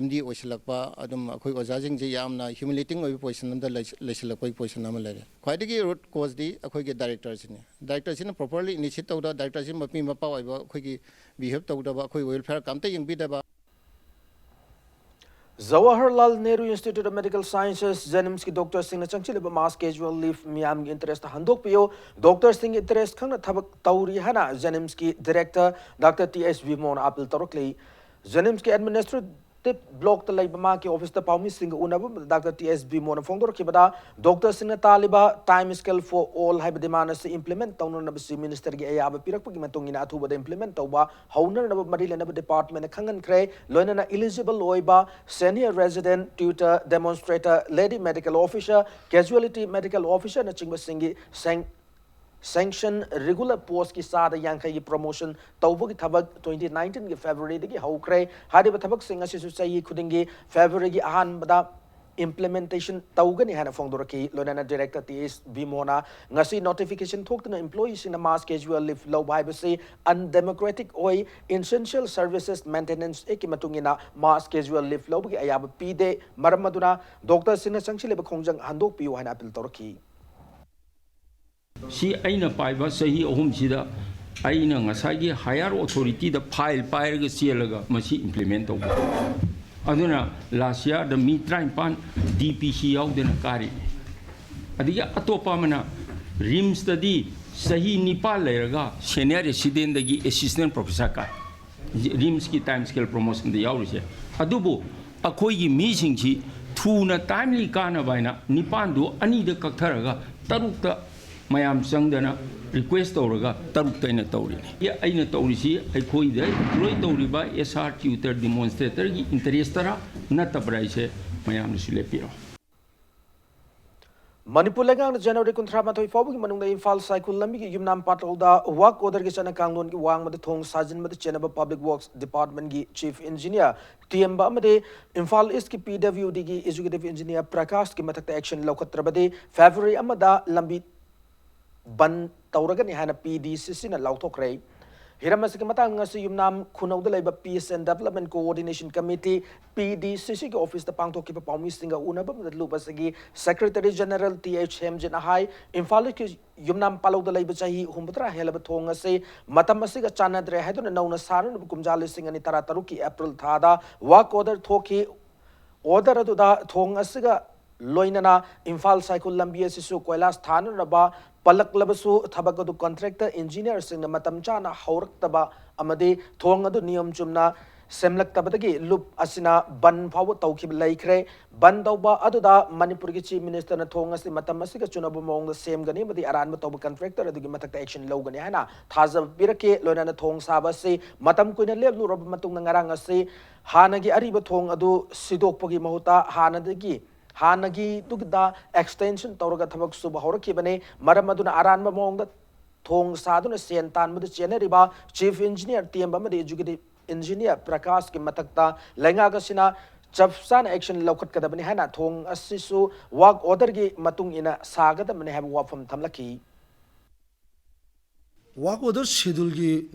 MD ꯑꯣꯏꯁꯤꯜꯂꯛꯄ, ꯑꯗꯨꯝ ꯑꯩꯈꯣꯏ ꯑꯣꯖꯥꯁꯤꯡꯁꯤ ꯌꯥꯝꯅ humiliating ꯑꯣꯏꯕ position ꯑꯃꯗ ꯂꯩ-, ꯂꯩꯁꯤꯜꯂꯛꯄꯒꯤ position ꯑꯃ ꯂꯩꯔꯦ꯫ ꯈ꯭ꯋꯥꯏꯗꯒꯤ root causeꯗꯤ ꯑꯩꯈꯣꯏꯒꯤ directorꯁꯤꯅꯤ꯫ Directorꯁꯤꯅ properly initiate ꯇꯧꯗ, directorꯁꯤ ꯃꯄꯤ ꯃꯄꯥ ꯑꯣꯏꯕ ꯑꯩꯈꯣꯏꯒꯤ behave ꯇꯧꯗꯕ, ꯑꯩꯈꯣꯏ welfare ꯀꯝꯇ ꯌꯦꯡꯕꯤꯗꯕ꯫ Jawaharlal Nehru Institute of Medical Sciences, JNIMSꯀꯤ doctorꯁꯤꯡꯅ ꯆꯪꯁꯤꯜꯂꯤꯕ mass casual leave ꯃꯤꯌꯥꯝꯒꯤ interest ꯍꯟꯗꯣꯛꯄꯤꯌꯨ, doctorꯁꯤꯡꯒꯤ interest ꯈꯪꯅ ꯊꯕꯛ ꯇꯧꯔꯤ ꯍꯥꯏꯅ JNIMSꯀꯤ director Doctor T S ꯚꯤꯃꯣꯅ appeal ꯇꯧꯔꯛꯂꯤ꯫ JNIMSꯀꯤ administrative blockꯇ ꯂꯩꯕ ꯃꯍꯥꯛꯀꯤ officeꯇ ꯄꯥꯎꯃꯤꯁꯤꯡꯒ ꯎꯅꯕ ꯑꯃꯗ Doctor T S ꯚꯤꯃꯣꯅ ꯐꯣꯡꯗꯣꯔꯛꯈꯤꯕꯗ, doctorꯁꯤꯡꯅ ꯇꯥꯜꯂꯤꯕ time scale for all ꯍꯥꯏꯕ demand ꯑꯁꯤ implement ꯇꯧꯅꯅꯕ Chief Ministerꯒꯤ ꯑꯌꯥꯕ ꯄꯤꯔꯛꯄꯒꯤ ꯃꯇꯨꯡ ꯏꯟꯅ ꯑꯊꯨꯕꯗ implement ꯇꯧꯕ ꯍꯧꯅꯅꯕ ꯃꯔꯤ ꯂꯩꯅꯕ departmentꯅ ꯈꯪꯍꯟꯈ꯭ꯔꯦ꯫ ꯂꯣꯏꯅꯅ eligible ꯑꯣꯏꯕ senior resident, tutor, demonstrator, lady medical officer, casualty medical officerꯅꯆꯤꯡꯕꯁꯤꯡꯒꯤ ꯁꯦꯡ-, sanction regular postꯀꯤ ꯆꯥꯗ ꯌꯥꯡꯈꯩꯒꯤ promotion ꯇꯧꯕꯒꯤ ꯊꯕꯛ twenty nineteenꯒꯤ Februaryꯗꯒꯤ ꯍꯧꯈ꯭ꯔꯦ꯫ ꯍꯥꯏꯔꯤꯕ ꯊꯕꯛꯁꯤꯡ ꯑꯁꯤꯁꯨ ꯆꯍꯤ ꯈꯨꯗꯤꯡꯒꯤ Februaryꯒꯤ ꯑꯍꯥꯟꯕꯗ implementation ꯇꯧꯒꯅꯤ ꯍꯥꯏꯅ ꯐꯣꯡꯗꯣꯔꯛꯈꯤ꯫ ꯂꯣꯏꯅꯅ director T S ꯚꯤꯃꯣꯅ ꯉꯁꯤ notification ꯊꯣꯛꯇꯨꯅ employeeꯁꯤꯡꯅ mass casual leave ꯂꯧꯕ ꯍꯥꯏꯕꯁꯤ undemocratic ꯑꯣꯏ, Essential Services Maintenance Actꯀꯤ ꯃꯇꯨꯡ ꯏꯟꯅ mass casual leave ꯂꯧꯕꯒꯤ ꯑꯌꯥꯕ ꯄꯤꯗꯦ꯫ ꯃꯔꯝ ꯑꯗꯨꯅ doctorꯁꯤꯡꯅ ꯆꯪꯁꯤꯜꯂꯤꯕ ꯈꯣꯡꯖꯪ ꯍꯟꯗꯣꯛꯄꯤꯌꯨ ꯍꯥꯏꯅ appeal ꯇꯧꯔꯛꯈꯤ꯫ ꯁꯤ ꯑꯩꯅ ꯄꯥꯏꯕ ꯆꯍꯤ ꯑꯍꯨꯝꯁꯤꯗ ꯑꯩꯅ ꯉꯁꯥꯏꯒꯤ higher authorityꯗ file ꯄꯥꯏꯔꯒ ꯆꯦꯜꯂꯒ ꯃꯁꯤ implement ꯇꯧꯕ꯫ ꯑꯗꯨꯅ last yearꯗ ꯃꯤ ꯇꯔꯥꯅꯤꯄꯥꯟ DPC ꯌꯥꯎꯗꯅ ꯀꯥꯔꯤ꯫ ꯑꯗꯒꯤ ꯑꯇꯣꯞꯄ ꯑꯃꯅ RIMSꯇꯗꯤ ꯆꯍꯤ ꯅꯤꯄꯥꯟ ꯂꯩꯔꯒ senior residentꯗꯒꯤ assistant professor ꯀꯥꯏ꯫ RIMSꯀꯤ time scale promotionꯗ ꯌꯥꯎꯔꯤꯁꯦ꯫ ꯑꯗꯨꯕꯨ ꯑꯩꯈꯣꯏꯒꯤ ꯃꯤꯁꯤꯡꯁꯤ ꯊꯨꯅ, timely ꯀꯥꯟꯅꯕ ꯍꯥꯏꯅ ꯅꯤꯄꯥꯟꯗꯨ ꯑꯅꯤꯗ ꯀꯛꯊꯔꯒ ꯇꯔꯨꯛꯇ ꯃꯌꯥꯝ ꯆꯪꯗꯅ request ꯇꯧꯔꯒ ꯇꯔꯨꯛꯇ ꯑꯩꯅ ꯇꯧꯔꯤꯅꯤ꯫ ꯑꯩꯅ ꯇꯧꯔꯤꯁꯤ ꯑꯩꯈꯣꯏꯗ employ ꯇꯧꯔꯤꯕ S R tutor demonstratorꯒꯤ interestꯇꯔꯥ ꯅꯠꯇꯕ꯭ꯔꯥ ꯍꯥꯏꯁꯦ ꯃꯌꯥꯝꯅꯁꯨ ꯂꯦꯞꯄꯤꯔꯣ꯫ ꯃꯅꯤꯄꯨꯔ ꯂꯩꯉꯥꯛꯅ January ꯀꯨꯟꯊ꯭ꯔꯥ ꯃꯥꯊꯣꯏ ꯐꯥꯎꯕꯒꯤ ꯃꯅꯨꯡꯗ ꯏꯝꯐꯥꯜ ꯁꯥꯏꯈꯨꯜ ꯂꯝꯕꯤꯒꯤ ꯌꯨꯝꯅꯥꯝ ꯄꯥꯠꯂꯧꯗ work orderꯒꯤ ꯆꯠꯅ ꯀꯥꯡꯂꯣꯟꯒꯤ ꯋꯥꯡꯃꯗ ꯊꯣꯡ ꯁꯥꯖꯤꯟꯕꯗ ꯆꯦꯟꯅꯕ Public Works Departmentꯀꯤ Chief Engineer ꯇꯦꯝꯕ ꯑꯃꯗꯤ Imphal Eastꯀꯤ P W Dꯒꯤ Executive Engineer ꯄ꯭ꯔꯀꯥꯁꯀꯤ ꯃꯊꯛꯇ action ꯂꯧꯈꯠꯇ꯭ꯔꯕꯗꯤ February ꯑꯃꯗ ꯂꯝꯕꯤ ꯕꯟ ꯇꯧꯔꯒꯅꯤ ꯍꯥꯏꯅ P D C Cꯅ ꯂꯥꯎꯊꯣꯛꯈ꯭ꯔꯦ꯫ ꯍꯤꯔꯝ ꯑꯁꯤꯒꯤ ꯃꯇꯥꯡ ꯑꯁꯤ ꯌꯨꯝꯅꯥꯝ ꯈꯨꯅꯧꯗ ꯂꯩꯕ Peace and Development Coordination Committee, P D C Cꯒꯤ officeꯇ ꯄꯥꯡꯊꯣꯛꯈꯤꯕ ꯄꯥꯎꯃꯤꯁꯤꯡꯒ ꯎꯅꯕ ꯑꯃꯗ ꯂꯨꯞ ꯑꯁꯤꯒꯤ Secretary General T H ꯍꯦꯝꯖꯤꯠꯅ ꯍꯥꯏ, ꯏꯝꯐꯥꯜ Eastꯀꯤ ꯌꯨꯝꯅꯥꯝ ꯄꯥꯠꯂꯧꯗ ꯂꯩꯕ ꯆꯍꯤ ꯍꯨꯝꯐꯨꯇꯔꯥ ꯍꯦꯜꯂꯕ ꯊꯣꯡ ꯑꯁꯤ ꯃꯇꯝ ꯑꯁꯤꯒ ꯆꯥꯟꯅꯗ꯭ꯔꯦ ꯍꯥꯏꯗꯨꯅ ꯅꯧꯅ ꯁꯥꯅꯅꯕ ꯀꯨꯝꯖꯥ ꯂꯤꯁꯤꯡ ꯑꯅꯤ ꯇꯔꯥꯇꯔꯨꯛꯀꯤ April ꯊꯥꯗ work order ꯊꯣꯛꯈꯤ꯫ Order ꯑꯗꯨꯗ ꯊꯣꯡ ꯑꯁꯤꯒ ꯂꯣꯏꯅꯅ ꯏꯝꯐꯥꯜ ꯁꯥꯏꯈꯨꯜ ꯂꯝꯕꯤ ꯑꯁꯤꯁꯨ ꯀꯣꯏꯂꯥꯁ ꯊꯥꯅꯅꯕ ꯄꯜꯂꯛꯂꯕꯁꯨ ꯊꯕꯛ ꯑꯗꯨ contractor engineerꯁꯤꯡꯅ ꯃꯇꯝ ꯆꯥꯅ ꯍꯧꯔꯛꯇꯕ ꯑꯃꯗꯤ ꯊꯣꯡ ꯑꯗꯨ ꯅꯤꯌꯣꯝ ꯆꯨꯝꯅ ꯁꯦꯝꯂꯛꯇꯕꯗꯒꯤ ꯂꯨꯞ ꯑꯁꯤꯅ ꯕꯟ ꯐꯥꯎꯕ ꯇꯧꯈꯤꯕ ꯂꯩꯈ꯭ꯔꯦ꯫ ꯕꯟ ꯇꯧꯕ ꯑꯗꯨꯗ ꯃꯅꯤꯄꯨꯔꯒꯤ Chief Ministerꯅ ꯊꯣꯡ ꯑꯁꯤ ꯃꯇꯝ ꯑꯁꯤꯒ ꯆꯨꯅꯕ ꯃꯑꯣꯡꯗ ꯁꯦꯝꯒꯅꯤ ꯑꯃꯗꯤ ꯑꯔꯥꯟꯕ ꯇꯧꯕ contractor ꯑꯗꯨꯒꯤ ꯃꯊꯛꯇ action ꯂꯧꯒꯅꯤ ꯍꯥꯏꯅ ꯊꯥꯖꯕ ꯄꯤꯔꯛꯈꯤ꯫ ꯂꯣꯏꯅꯅ ꯊꯣꯡ ꯁꯥꯕ ꯑꯁꯤ ꯃꯇꯝ ꯀꯨꯏꯅ ꯂꯦꯞꯂꯨꯔꯕ ꯃꯇꯨꯡꯗ ꯉꯔꯥꯡ ꯑꯁꯤ ꯍꯥꯟꯅꯒꯤ ꯑꯔꯤꯕ ꯊꯣꯡ ꯑꯗꯨ ꯁꯤꯗꯣꯛꯄꯒꯤ ꯃꯍꯨꯠꯇ ꯍꯥꯟꯅꯗꯒꯤ, ꯍꯥꯟꯅꯒꯤꯗꯨꯗ extension ꯇꯧꯔꯒ ꯊꯕꯛ ꯁꯨꯕ ꯍꯧꯔꯛꯈꯤꯕꯅꯤ꯫ ꯃꯔꯝ ꯑꯗꯨꯅ ꯑꯔꯥꯟꯕ ꯃꯑꯣꯡꯗ ꯊꯣꯡ ꯁꯥꯗꯨꯅ ꯁꯦꯟ ꯇꯥꯟꯕꯗ ꯆꯦꯟꯅꯔꯤꯕ Chief Engineer ꯇꯦꯝꯕ ꯑꯃꯗꯤ Executive Engineer ꯄ꯭ꯔꯀꯥꯁꯀꯤ ꯃꯊꯛꯇ ꯂꯩꯉꯥꯛ ꯑꯁꯤꯅ ꯆꯞ ꯆꯥꯅ action ꯂꯧꯈꯠꯀꯗꯕꯅꯤ ꯍꯥꯏꯅ ꯊꯣꯡ ꯑꯁꯤꯁꯨ work orderꯒꯤ ꯃꯇꯨꯡ ꯏꯟꯅ ꯁꯥꯒꯗꯕꯅꯤ ꯍꯥꯏꯕ ꯋꯥꯐꯝ ꯊꯝꯂꯛꯈꯤ꯫ Work order scheduleꯒꯤ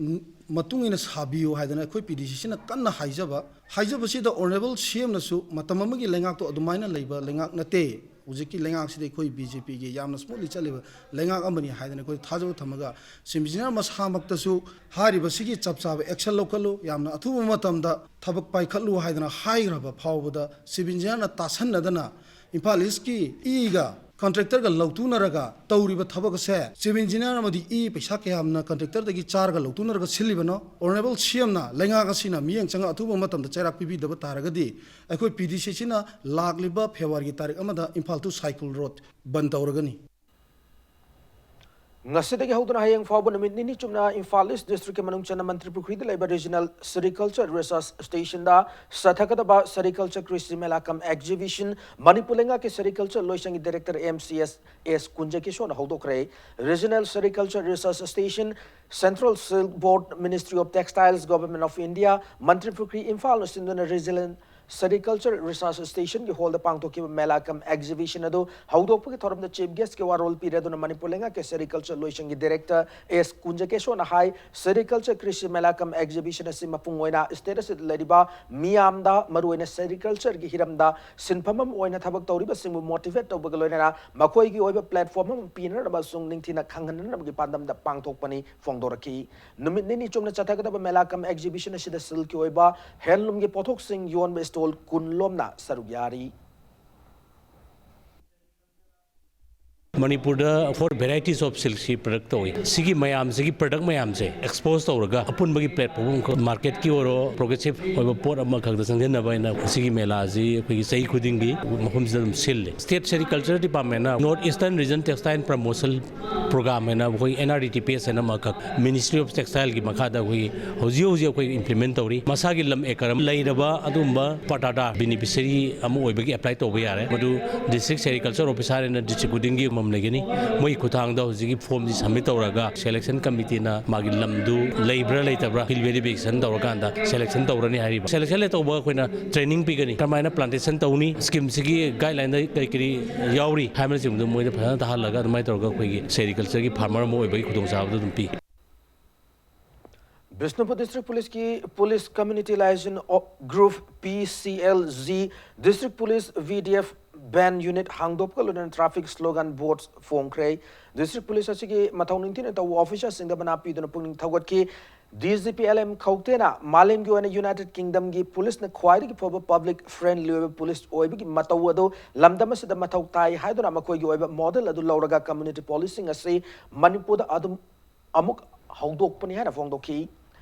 ꯃꯇꯨꯡ ꯏꯟꯅ ꯁꯥꯕꯤꯌꯨ ꯍꯥꯏꯗꯅ ꯑꯩꯈꯣꯏ P D C Cꯅ ꯀꯟꯅ ꯍꯥꯏꯖꯕ, ꯍꯥꯏꯖꯕꯁꯤꯗ Honourable C Mꯅꯁꯨ ꯃꯇꯝ ꯑꯃꯒꯤ ꯂꯩꯉꯥꯛꯇꯣ ꯑꯗꯨꯃꯥꯏꯅ ꯂꯩꯕ ꯂꯩꯉꯥꯛ ꯅꯠꯇꯦ, ꯍꯧꯖꯤꯛꯀꯤ ꯂꯩꯉꯥꯛꯁꯤꯗꯤ ꯑꯩꯈꯣꯏ B J Pꯒꯤ ꯌꯥꯝꯅ smoothly ꯆꯠꯂꯤꯕ ꯂꯩꯉꯥꯛ ꯑꯃꯅꯤ ꯍꯥꯏꯗꯅ ꯑꯩꯈꯣꯏ ꯊꯥꯖꯕ ꯊꯝꯃꯒ, Chief Engineer ꯃꯁꯥꯃꯛꯇꯁꯨ ꯍꯥꯏꯔꯤꯕꯁꯤꯒꯤ ꯆꯞ ꯆꯥꯕ action ꯂꯧꯈꯠꯂꯨ, ꯌꯥꯝꯅ ꯑꯊꯨꯕ ꯃꯇꯝꯗ ꯊꯕꯛ ꯄꯥꯏꯈꯠꯂꯨ ꯍꯥꯏꯗꯅ ꯍꯥꯏꯈ꯭ꯔꯕ ꯐꯥꯎꯕꯗ Chief Engineerꯅ ꯇꯥꯁꯟꯅꯗꯅ ꯏꯝꯐꯥꯜ Eastꯀꯤ ꯏꯒ ꯀꯟꯇ꯭ꯔꯦꯛꯇꯔꯒ ꯂꯧꯇꯨꯅꯔꯒ ꯇꯧꯔꯤꯕ ꯊꯕꯛ ꯑꯁꯦ ꯆꯤꯐ ꯏꯟꯖꯤꯅꯤꯌꯥꯔ ꯑꯃꯗꯤ ꯏ ꯄꯩꯁꯥ ꯀꯌꯥꯝꯅ ꯀꯟꯇ꯭ꯔꯦꯛꯇꯔꯗꯒꯤ ꯆꯥꯔꯒ ꯂꯧꯇꯨꯅꯔꯒ ꯁꯤꯜꯂꯤꯕꯅꯣ? ꯑꯣꯅꯔꯦꯕꯜ ꯁꯤ ꯑꯦꯝꯅ ꯂꯩꯉꯥꯛ ꯑꯁꯤꯅ ꯃꯤꯠꯌꯦꯡ ꯆꯪꯉ ꯑꯊꯨꯕ ꯃꯇꯝꯗ ꯆꯩꯔꯥꯛ ꯄꯤꯕꯤꯗꯕ ꯇꯥꯔꯒꯗꯤ ꯑꯩꯈꯣꯏ ꯄꯤ ꯗꯤ ꯁꯤ ꯁꯤꯅ ꯂꯥꯛꯂꯤꯕ ꯐꯦꯕ꯭ꯔꯨꯋꯥꯔꯤꯒꯤ ꯇꯥꯔꯤꯛ ꯑꯃꯗ ꯏꯝꯐꯥꯜ ꯇꯨ ꯁꯥꯏꯈꯨꯜ ꯔꯣꯗ ꯕꯟ ꯇꯧꯔꯒꯅꯤ꯫ ꯉꯁꯤꯗꯒꯤ ꯍꯧꯗꯨꯅ ꯍꯌꯦꯡ ꯐꯥꯎꯕ ꯅꯨꯃꯤꯠ ꯅꯤꯅꯤ ꯆꯨꯞꯅ ꯏꯝꯐꯥꯜ ꯏꯁ ꯗꯤꯁꯇ꯭ꯔꯤꯛꯀꯤ ꯃꯅꯨꯡ ꯆꯟꯅ ꯃꯟꯇ꯭ꯔꯤ ꯄꯨꯈ꯭ꯔꯤꯗ ꯂꯩꯕ ꯔꯤꯖꯅꯦꯜ ꯁꯦꯔꯤꯀꯜꯆꯔ ꯔꯤꯁꯔꯁ ꯁ꯭ꯇꯦꯁꯟꯗ ꯆꯠꯊꯒꯗꯕ ꯁꯦꯔꯤꯀꯜꯆꯔ ꯀ꯭ꯔꯤꯁꯤ ꯃꯦꯂꯥ ꯀꯝ ꯑꯦꯛꯖꯤꯕꯤꯁꯟ ꯃꯅꯤꯄꯨꯔ ꯂꯩꯉꯥꯛꯀꯤ ꯁꯦꯔꯤꯀꯜꯆꯔ ꯂꯣꯏꯁꯪꯒꯤ director M C S S ꯀꯨꯟꯖꯀꯤꯁꯣꯔꯅ ꯍꯧꯗꯣꯛꯈ꯭ꯔꯦ꯫ Regional sericulture research station, central silk board, ministry of textiles, government of India, Mantripukhri ꯏꯝꯐꯥꯜꯅ ꯁꯤꯟꯗꯨꯅ ꯔꯤꯖꯅꯦꯜ ꯁꯦꯔꯤꯀꯜꯆꯔ ꯔꯤꯁꯔꯁ ꯁ꯭ꯇꯦꯁꯟꯒꯤ ꯍꯣꯜꯗ ꯄꯥꯡꯊꯣꯛꯈꯤꯕ ꯃꯦꯂꯥ ꯀꯝ ꯑꯦꯛꯖꯤꯕꯤꯁꯟ ꯑꯗꯨ ꯍꯧꯗꯣꯛꯄꯒꯤ ꯊꯧꯔꯝꯗ ꯆꯤꯐ ꯒꯦꯁ꯭ꯠꯀꯤ ꯋꯥꯔꯣꯜ ꯄꯤꯔꯦ꯫ ꯑꯗꯨꯅ ꯃꯅꯤꯄꯨꯔ ꯂꯩꯉꯥꯛꯀꯤ ꯁꯦꯔꯤꯀꯜꯆꯔ ꯂꯣꯏꯁꯪꯒꯤ ꯗꯥꯏꯔꯦꯛꯇꯔ ꯑꯦꯁ ꯀꯨꯟꯖꯀꯦꯁꯣꯔꯅ ꯍꯥꯏ, ꯁꯦꯔꯤꯀꯜꯆꯔ ꯀ꯭ꯔꯤꯁꯤ ꯃꯦꯂꯥ ꯀꯝ ꯑꯦꯛꯖꯤꯕꯤꯁꯟ ꯑꯁꯤ ꯃꯄꯨꯡ ꯑꯣꯏꯅ ꯁ꯭ꯇꯦꯠ ꯑꯁꯤꯗ ꯂꯩꯔꯤꯕ ꯃꯤꯌꯥꯝꯗ, ꯃꯔꯨꯑꯣꯏꯅ ꯁꯦꯔꯤꯀꯜꯆꯔꯒꯤ ꯍꯤꯔꯝꯗ ꯁꯤꯟꯐꯝ ꯑꯃ ꯑꯣꯏꯅ ꯊꯕꯛ ꯇꯧꯔꯤꯕꯁꯤꯡꯕꯨ ꯃꯣꯇꯤꯚꯦꯠ ꯇꯧꯕꯒ ꯂꯣꯏꯅꯅ ꯃꯈꯣꯏꯒꯤ ꯑꯣꯏꯕ ꯄ꯭ꯂꯦꯠꯐꯣꯔꯝ ꯑꯃ ꯄꯤꯅꯅꯕ ꯑꯃꯁꯨꯡ ꯅꯤꯡꯊꯤꯅ ꯈꯪꯍꯟꯅꯅꯕꯒꯤ ꯄꯥꯟꯗꯝꯗ ꯄꯥꯡꯊꯣꯛꯄꯅꯤ ꯐꯣꯡꯗꯣꯔꯛꯈꯤ꯫ ꯅꯨꯃꯤꯠ ꯅꯤꯅꯤ ꯆꯨꯞꯅ ꯆꯠꯊꯒꯗꯕ ꯃꯦꯂꯥ ꯀꯝ ꯑꯦꯛꯖꯤꯕꯤꯁꯟ ꯑꯁꯤꯗ ꯁꯤꯜꯛꯀꯤ ꯑꯣꯏꯕ ꯍꯦꯟꯂꯨꯝꯒꯤ ꯄꯣꯠꯊꯣꯛꯁꯤꯡ ꯌꯣꯟꯕ ꯁ꯭ꯇꯣꯜ ꯀꯨꯟ ꯂꯣꯝꯅ ꯁꯔꯨꯛ ꯌꯥꯔꯤ꯫ ꯃꯅꯤꯄꯨꯔꯗ four varieties of silk ꯁꯤ ꯄ꯭ꯔꯗꯛ ꯇꯧꯏ꯫ ꯁꯤꯒꯤ ꯃꯌꯥꯝꯁꯤꯒꯤ ꯄ꯭ꯔꯗꯛ ꯃꯌꯥꯝꯁꯦ ꯑꯦꯛꯁꯄꯣꯖ ꯇꯧꯔꯒ ꯑꯄꯨꯟꯕꯒꯤ ꯄ꯭ꯂꯦꯠꯐꯣꯝ ꯑꯃꯈꯛ, ꯃꯥꯔꯀꯦꯠꯀꯤ ꯑꯣꯏꯔꯣ, ꯄ꯭ꯔꯣꯒ꯭ꯔꯦꯁꯤꯞ ꯑꯣꯏꯕ ꯄꯣꯠ ꯑꯃꯈꯛꯇ ꯆꯪꯁꯤꯟꯅꯕ ꯍꯥꯏꯅ ꯁꯤꯒꯤ ꯃꯦꯂꯥꯁꯤ ꯑꯩꯈꯣꯏꯒꯤ ꯆꯍꯤ ꯈꯨꯗꯤꯡꯒꯤ ꯃꯐꯝꯁꯤꯗ ꯑꯗꯨꯝ ꯁꯤꯜꯂꯤ꯫ ꯁ꯭ꯇꯦꯠ ꯁꯦꯔꯤꯀꯜꯆꯔ ꯗꯤꯄꯥꯔꯠꯃꯦꯟꯅ north eastern region textile promotion programme ꯍꯥꯏꯅ ꯑꯩꯈꯣꯏ N R D T P S ꯍꯥꯏꯅ ꯑꯃꯈꯛ ꯃꯤꯅꯤꯁꯇ꯭ꯔꯤ ꯑꯣꯐ ꯇꯦꯛꯁꯇꯥꯏꯜꯒꯤ ꯃꯈꯥꯗ ꯑꯩꯈꯣꯏ ꯍꯧꯖꯤꯛ ꯍꯧꯖꯤꯛ ꯑꯩꯈꯣꯏ ꯏꯝꯄ꯭ꯂꯤꯃꯦꯟ ꯇꯧꯔꯤ꯫ ꯃꯁꯥꯒꯤ ꯂꯝ ꯑꯦꯀꯔ ꯑꯃ ꯂꯩꯔꯕ ꯑꯗꯨꯒꯨꯝꯕ ꯄꯇꯥꯗꯥꯔ ꯕꯦꯅꯤꯐꯤꯁꯔꯤ ꯑꯃ ꯑꯣꯏꯕꯒꯤ ꯑꯦꯄ꯭ꯂꯥꯏ ꯇꯧꯕ ꯌꯥꯔꯦ꯫ ꯃꯗꯨ ꯗꯤꯁꯇ꯭ꯔꯤꯛ ꯁꯦꯔꯤꯀꯜꯆꯔ ꯑꯣꯐꯤꯁꯥꯔ ꯍꯥꯏꯅ ꯗꯤꯁꯇ꯭ꯔꯤꯛ ꯈꯨꯗꯤꯡꯒꯤ ꯑꯃꯃꯝ ꯂꯩꯒꯅꯤ꯫ ꯃꯣꯏꯒꯤ ꯈꯨꯠꯊꯥꯡꯗ ꯍꯧꯖꯤꯛꯀꯤ ꯐꯣꯔꯝꯁꯤ ꯁꯕꯃꯤꯠ ꯇꯧꯔꯒ ꯁꯦꯂꯦꯛꯁꯟ ꯀꯃꯤꯇꯤꯅ ꯃꯥꯒꯤ ꯂꯝꯗꯨ ꯂꯩꯕ꯭ꯔꯥ ꯂꯩꯇꯕ꯭ꯔꯥ ꯐꯤꯜ ꯚꯦꯔꯤꯐꯤꯀꯦꯁꯟ ꯇꯧꯔꯀꯥꯟꯗ ꯁꯦꯂꯦꯛꯁꯟ ꯇꯧꯔꯅꯤ ꯍꯥꯏꯔꯤꯕ꯫ ꯁꯦꯂꯦꯛꯁꯟ ꯂꯦꯇꯔ ꯇꯧꯕ ꯑꯩꯈꯣꯏꯅ ꯇ꯭ꯔꯦꯅꯤꯡ ꯄꯤꯒꯅꯤ, ꯀꯔꯝꯍꯥꯏꯅ ꯄ꯭ꯂꯥꯟꯇꯦꯁꯟ ꯇꯧꯅꯤ, ꯁ꯭ꯀꯤꯝꯁꯤꯒꯤ ꯒꯥꯏꯗꯂꯥꯏꯟꯗ ꯀꯔꯤ ꯀꯔꯤ ꯌꯥꯎꯔꯤ ꯍꯥꯏꯕꯅꯆꯤꯡꯕꯗꯣ ꯃꯣꯏꯗ ꯐꯖꯅ ꯇꯥꯍꯜꯂꯒ ꯑꯗꯨꯃꯥꯏꯅ ꯇꯧꯔꯒ ꯑꯩꯈꯣꯏꯒꯤ ꯁꯦꯔꯤꯀꯜꯆꯔꯒꯤ ꯐꯥꯔꯃꯔ ꯑꯃ ꯑꯣꯏꯕꯒꯤ ꯈꯨꯗꯣꯡꯆꯥꯕꯗꯨ ꯑꯗꯨꯝ ꯄꯤ꯫ ꯕꯤꯁꯅꯨꯄꯨꯔ ꯗꯤꯁꯇ꯭ꯔꯤꯛ ꯄꯨꯂꯤꯁꯀꯤ police community liaison group, P C L G, district police, V D F ꯕꯦꯟ ꯌꯨꯅꯤꯠ ꯍꯥꯡꯗꯣꯛꯄꯒ ꯂꯣꯏꯅꯅ ꯇ꯭ꯔꯥꯐꯤꯛ ꯁ꯭ꯂꯣꯒꯥꯟ ꯕꯣꯔꯗ ꯐꯣꯡꯈ꯭ꯔꯦ꯫ ꯗꯤꯁꯇ꯭ꯔꯤꯛ ꯄꯨꯂꯤꯁ ꯑꯁꯤꯒꯤ ꯃꯊꯧ ꯅꯤꯡꯊꯤꯅ ꯇꯧꯕ ꯑꯣꯐꯤꯁꯥꯔꯁꯤꯡꯗ ꯃꯅꯥ ꯄꯤꯗꯨꯅ ꯄꯨꯛꯅꯤꯡ ꯊꯧꯒꯠꯈꯤ꯫ DGP LM ꯈꯧꯇꯦꯅ ꯃꯥꯂꯦꯝꯒꯤ ꯑꯣꯏꯅ United Kingdomꯒꯤ policeꯅ ꯈ꯭ꯋꯥꯏꯗꯒꯤ ꯐꯕ public friendly ꯑꯣꯏꯕ police ꯑꯣꯏꯕꯒꯤ ꯃꯇꯧ ꯑꯗꯨ ꯂꯝꯗꯝ ꯑꯁꯤꯗ ꯃꯊꯧ ꯇꯥꯏ ꯍꯥꯏꯗꯨꯅ ꯃꯈꯣꯏꯒꯤ ꯑꯣꯏꯕ model ꯑꯗꯨ ꯂꯧꯔꯒ community policing ꯑꯁꯤ ꯃꯅꯤꯄꯨꯔꯗ ꯑꯗꯨꯝ ꯑꯃꯨꯛ ꯍꯧꯗꯣꯛꯄꯅꯤ ꯍꯥꯏꯅ ꯐꯣꯡꯗꯣꯛꯈꯤ꯫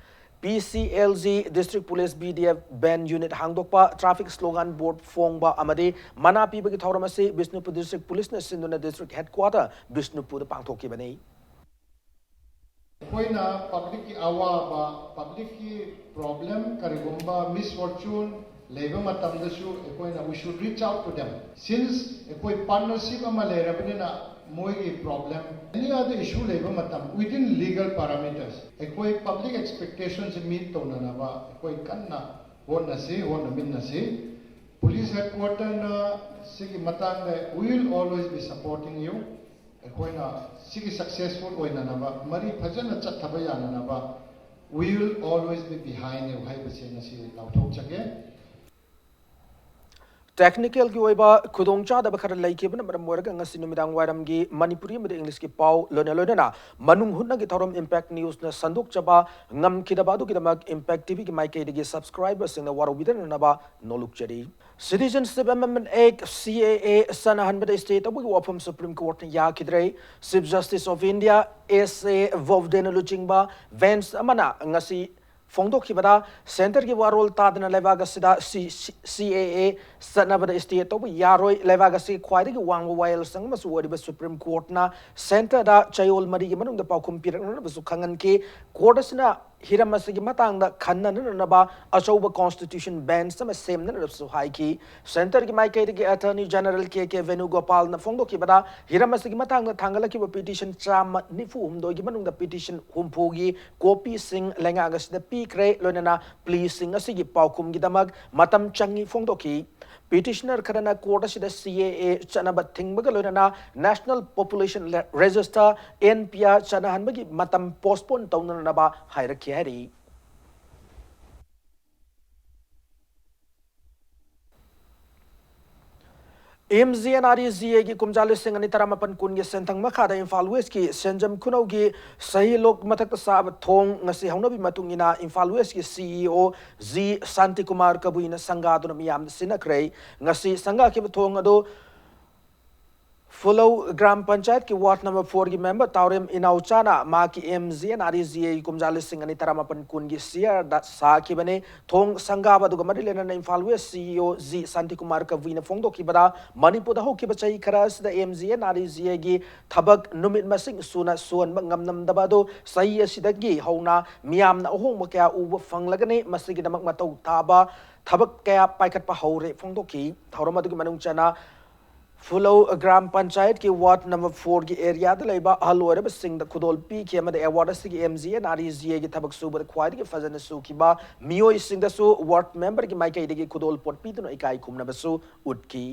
PCLG District Police BDF band unit ꯍꯥꯡꯗꯣꯛꯄ, traffic slogan board ꯐꯣꯡꯕ ꯑꯃꯗꯤ ꯃꯅꯥ ꯄꯤꯕꯒꯤ ꯊꯧꯔꯝ ꯑꯁꯤ ꯕꯤꯁꯅꯨꯄꯨꯔ District Policeꯅ ꯁꯤꯟꯗꯨꯅ District Headquarter ꯕꯤꯁꯅꯨꯄꯨꯔꯗ ꯄꯥꯡꯊꯣꯛꯈꯤꯕꯅꯤ꯫ ꯑꯩꯈꯣꯏꯅ publicꯀꯤ ꯑꯋꯥꯕ, publicꯀꯤ problem, ꯀꯔꯤꯒꯨꯝꯕ misfortune ꯂꯩꯕ ꯃꯇꯝꯗꯁꯨ ꯑꯩꯈꯣꯏꯅ we should reach out to them. Since ꯑꯩꯈꯣꯏ partnership ꯑꯃ ꯂꯩꯔꯕꯅꯤꯅ ꯃꯣꯏꯒꯤ problem, any other issue ꯂꯩꯕ ꯃꯇꯝ within legal parameters ꯑꯩꯈꯣꯏ public expectationꯁꯦ meet ꯇꯧꯅꯅꯕ ꯑꯩꯈꯣꯏ ꯀꯟꯅ ꯍꯣꯠꯅꯁꯤ, ꯍꯣꯠꯅꯃꯤꯟꯅꯁꯤ꯫ Police Headquarterꯅ ꯁꯤꯒꯤ ꯃꯇꯥꯡꯗ we will always be supporting you. ꯑꯩꯈꯣꯏꯅ ꯁꯤꯒꯤ successful ꯑꯣꯏꯅꯅꯕ, ꯃꯔꯤ ꯐꯖꯅ ꯆꯠꯊꯕ ꯌꯥꯅꯅꯕ we will always be behind you ꯍꯥꯏꯕꯁꯦ ꯉꯁꯤ ꯂꯥꯎꯊꯣꯛꯆꯒꯦ꯫ Technicalꯒꯤ ꯑꯣꯏꯕ ꯈꯨꯗꯣꯡꯆꯥꯗꯕ ꯈꯔ ꯂꯩꯈꯤꯕꯅ ꯃꯔꯝ ꯑꯣꯏꯔꯒ ꯉꯁꯤ ꯅꯨꯃꯤꯗꯥꯡ ꯋꯥꯏꯔꯝꯒꯤ ꯃꯅꯤꯄꯨꯔꯤ ꯑꯃꯗꯤ Englishꯀꯤ ꯄꯥꯎ ꯂꯣꯏꯅ ꯂꯣꯏꯅꯅ ꯃꯅꯨꯡ ꯍꯨꯠꯅꯒꯤ ꯊꯧꯔꯝ Impact Newsꯅ ꯁꯟꯗꯣꯛꯆꯕ ꯉꯝꯈꯤꯗꯕ ꯑꯗꯨꯒꯤꯗꯃꯛ Impact TVꯒꯤ ꯃꯥꯏꯀꯩꯗꯒꯤ subscriberꯁꯤꯡꯅ ꯋꯥꯔꯧꯕꯤꯗꯅꯕ ꯅꯣꯜꯂꯨꯛꯆꯔꯤ꯫ Citizenship Amendment Act, CAA, ꯆꯠꯅꯍꯟꯕꯗ stay ꯇꯧꯕꯒꯤ ꯋꯥꯐꯝ Supreme Courtꯅ ꯌꯥꯈꯤꯗ꯭ꯔꯦ꯫ Chief Justice of India, S A Bobdena ꯂꯨꯆꯤꯡꯕ bench ꯑꯃꯅ ꯉꯁꯤ ꯐꯣꯡꯗꯣꯛꯈꯤꯕꯗ, centreꯒꯤ ꯋꯥꯔꯣꯜ ꯇꯥꯗꯅ ꯂꯩꯕꯥꯛ ꯑꯁꯤꯗ C-, C-, CAA ꯆꯠꯅꯕꯗ stay ꯇꯧꯕ ꯌꯥꯔꯣꯏ꯫ ꯂꯩꯕꯥꯛ ꯑꯁꯤꯒꯤ ꯈ꯭ꯋꯥꯏꯗꯒꯤ ꯋꯥꯡꯕ ꯋꯥꯌꯦꯜꯁꯪ ꯑꯃꯁꯨ ꯑꯣꯏꯔꯤꯕ Supreme Courtꯅ centreꯗ ꯆꯌꯣꯜ ꯃꯔꯤꯒꯤ ꯃꯅꯨꯡꯗ ꯄꯥꯎꯈꯨꯝ ꯄꯤꯔꯛꯅꯅꯕꯁꯨ ꯈꯪꯍꯟꯈꯤ꯫ Court ꯑꯁꯤꯅ ꯍꯤꯔꯝ ꯑꯁꯤꯒꯤ ꯃꯇꯥꯡꯗ ꯈꯟꯅꯅꯅꯕ ꯑꯆꯧꯕ constitution bench ꯑꯃ ꯁꯦꯝꯅꯅꯕꯁꯨ ꯍꯥꯏꯈꯤ꯫ Centreꯒꯤ ꯃꯥꯏꯀꯩꯗꯒꯤ Attorney General K K Venugopalꯅ ꯐꯣꯡꯗꯣꯛꯈꯤꯕꯗ, ꯍꯤꯔꯝ ꯑꯁꯤꯒꯤ ꯃꯇꯥꯡꯗ ꯊꯥꯡꯒꯠꯂꯛꯈꯤꯕ petition ꯆꯥꯝꯃ ꯅꯤꯐꯨ ꯍꯨꯝꯗꯣꯏꯒꯤ ꯃꯅꯨꯡꯗ petition ꯍꯨꯝꯐꯨꯒꯤ copyꯁꯤꯡ ꯂꯩꯉꯥꯛ ꯑꯁꯤꯗ ꯄꯤꯈ꯭ꯔꯦ, ꯂꯣꯏꯅꯅ pleaꯁꯤꯡ ꯑꯁꯤꯒꯤ ꯄꯥꯎꯈꯨꯝꯒꯤꯗꯃꯛ ꯃꯇꯝ ꯆꯪꯏ ꯐꯣꯡꯗꯣꯛꯈꯤ꯫ Petitioner ꯈꯔꯅ court ꯑꯁꯤꯗ CAA ꯆꯠꯅꯕ ꯊꯤꯡꯕꯒ ꯂꯣꯏꯅꯅ National Population Le-, Register, NPR, ꯆꯠꯅꯍꯟꯕꯒꯤ ꯃꯇꯝ postpone ꯇꯧꯅꯅꯕ ꯍꯥꯏꯔꯛꯈꯤ ꯍꯥꯏꯔꯤ꯫ M G N R E G ꯑꯦꯒꯤ ꯀꯨꯝꯖꯥ ꯂꯤꯁꯤꯡ ꯑꯅꯤ ꯇꯔꯥꯃꯥꯄꯟ ꯀꯨꯟꯒꯤ ꯁꯦꯟꯊꯪ ꯃꯈꯥꯗ ꯏꯝꯐꯥꯜ ꯋꯦꯁꯀꯤ ꯁꯦꯟꯖꯝ ꯈꯨꯅꯧꯒꯤ ꯁꯍꯤ ꯂꯣꯛ ꯃꯊꯛꯇ ꯁꯥꯕ ꯊꯣꯡ ꯉꯁꯤ ꯍꯧꯅꯕꯤ ꯃꯇꯨꯡ ꯏꯟꯅ ꯏꯝꯐꯥꯜ ꯋꯦꯁꯀꯤ ꯁꯤ ꯏ ꯑꯣ ꯖꯤ ꯁꯥꯟꯇꯤꯀꯨꯃꯥꯔ ꯀꯕꯨꯏꯅ ꯁꯪꯒꯥꯗꯨꯅ ꯃꯤꯌꯥꯝꯗ ꯁꯤꯟꯅꯈ꯭ꯔꯦ꯫ ꯉꯁꯤ ꯁꯪꯒꯥꯈꯤꯕ ꯊꯣꯡ ꯑꯗꯨ ꯐꯨꯂꯧ ꯒ꯭ꯔꯥꯝ ꯄꯟꯆꯥꯌꯠꯀꯤ ꯋꯥꯔꯗ ꯅꯝꯕꯔ ꯐꯣꯔꯒꯤ ꯃꯦꯝꯕꯔ ꯇꯥꯎꯔꯦꯝ ꯏꯅꯥꯎꯆꯥꯅ ꯃꯍꯥꯛꯀꯤ M G N R E G ꯑꯦꯒꯤ ꯀꯨꯝꯖꯥ ꯂꯤꯁꯤꯡ ꯑꯅꯤ ꯇꯔꯥꯃꯥꯄꯟ ꯀꯨꯟꯒꯤ ꯁꯤꯌꯔꯗ ꯁꯥꯈꯤꯕꯅꯤ꯫ ꯊꯣꯡ ꯁꯪꯒꯥꯕ ꯑꯗꯨꯒ ꯃꯔꯤ ꯂꯩꯅꯅ Imphal west C E O G Shantikumar ꯀꯕꯨꯏꯅ ꯐꯣꯡꯗꯣꯛꯈꯤꯕꯗ, ꯃꯅꯤꯄꯨꯔꯗ ꯍꯧꯈꯤꯕ ꯆꯍꯤ ꯈꯔ ꯑꯁꯤꯗ M G N R E G ꯑꯦꯒꯤ ꯊꯕꯛ ꯅꯨꯃꯤꯠ ꯃꯁꯤꯡ ꯁꯨꯅ ꯁꯨꯍꯟꯕ ꯉꯝꯂꯝꯗꯕ ꯑꯗꯨ ꯆꯍꯤ ꯑꯁꯤꯗꯒꯤ ꯍꯧꯅ ꯃꯤꯌꯥꯝꯅ ꯑꯍꯣꯡꯕ ꯀꯌꯥ ꯎꯕ ꯐꯪꯂꯒꯅꯤ꯫ ꯃꯁꯤꯒꯤꯗꯃꯛ ꯃꯊꯧ ꯇꯥꯕ ꯊꯕꯛ ꯀꯌꯥ ꯄꯥꯏꯈꯠꯄ ꯍꯧꯔꯦ ꯐꯣꯡꯗꯣꯛꯈꯤ꯫ ꯊꯧꯔꯝ ꯑꯗꯨꯒꯤ ꯃꯅꯨꯡ ꯆꯟꯅ ꯐꯨꯂꯧ ꯒ꯭ꯔꯥꯝ ꯄꯟꯆꯥꯌꯠꯀꯤ ꯋꯥꯔꯗ ꯅꯝꯕꯔ ꯐꯣꯔꯒꯤ ꯑꯦꯔꯤꯌꯥꯗ ꯂꯩꯕ ꯑꯍꯜ ꯑꯣꯏꯔꯕꯁꯤꯡꯗ ꯈꯨꯗꯣꯜ ꯄꯤꯈꯤ ꯑꯃꯗꯤ ꯑꯦꯋꯥꯔꯗ ꯑꯁꯤꯒꯤ M G N R E G ꯑꯦꯒꯤ ꯊꯕꯛ ꯁꯨꯕꯗ ꯈ꯭ꯋꯥꯏꯗꯒꯤ ꯐꯖꯅ ꯁꯨꯈꯤꯕ ꯃꯤꯑꯣꯏꯁꯤꯡꯗꯁꯨ ꯋꯥꯔꯗ ꯃꯦꯝꯕꯔꯒꯤ ꯃꯥꯏꯀꯩꯗꯒꯤ ꯈꯨꯗꯣꯜ ꯄꯣꯠ ꯄꯤꯗꯨꯅ ꯏꯀꯥꯏ ꯈꯨꯝꯅꯕꯁꯨ ꯎꯠꯈꯤ꯫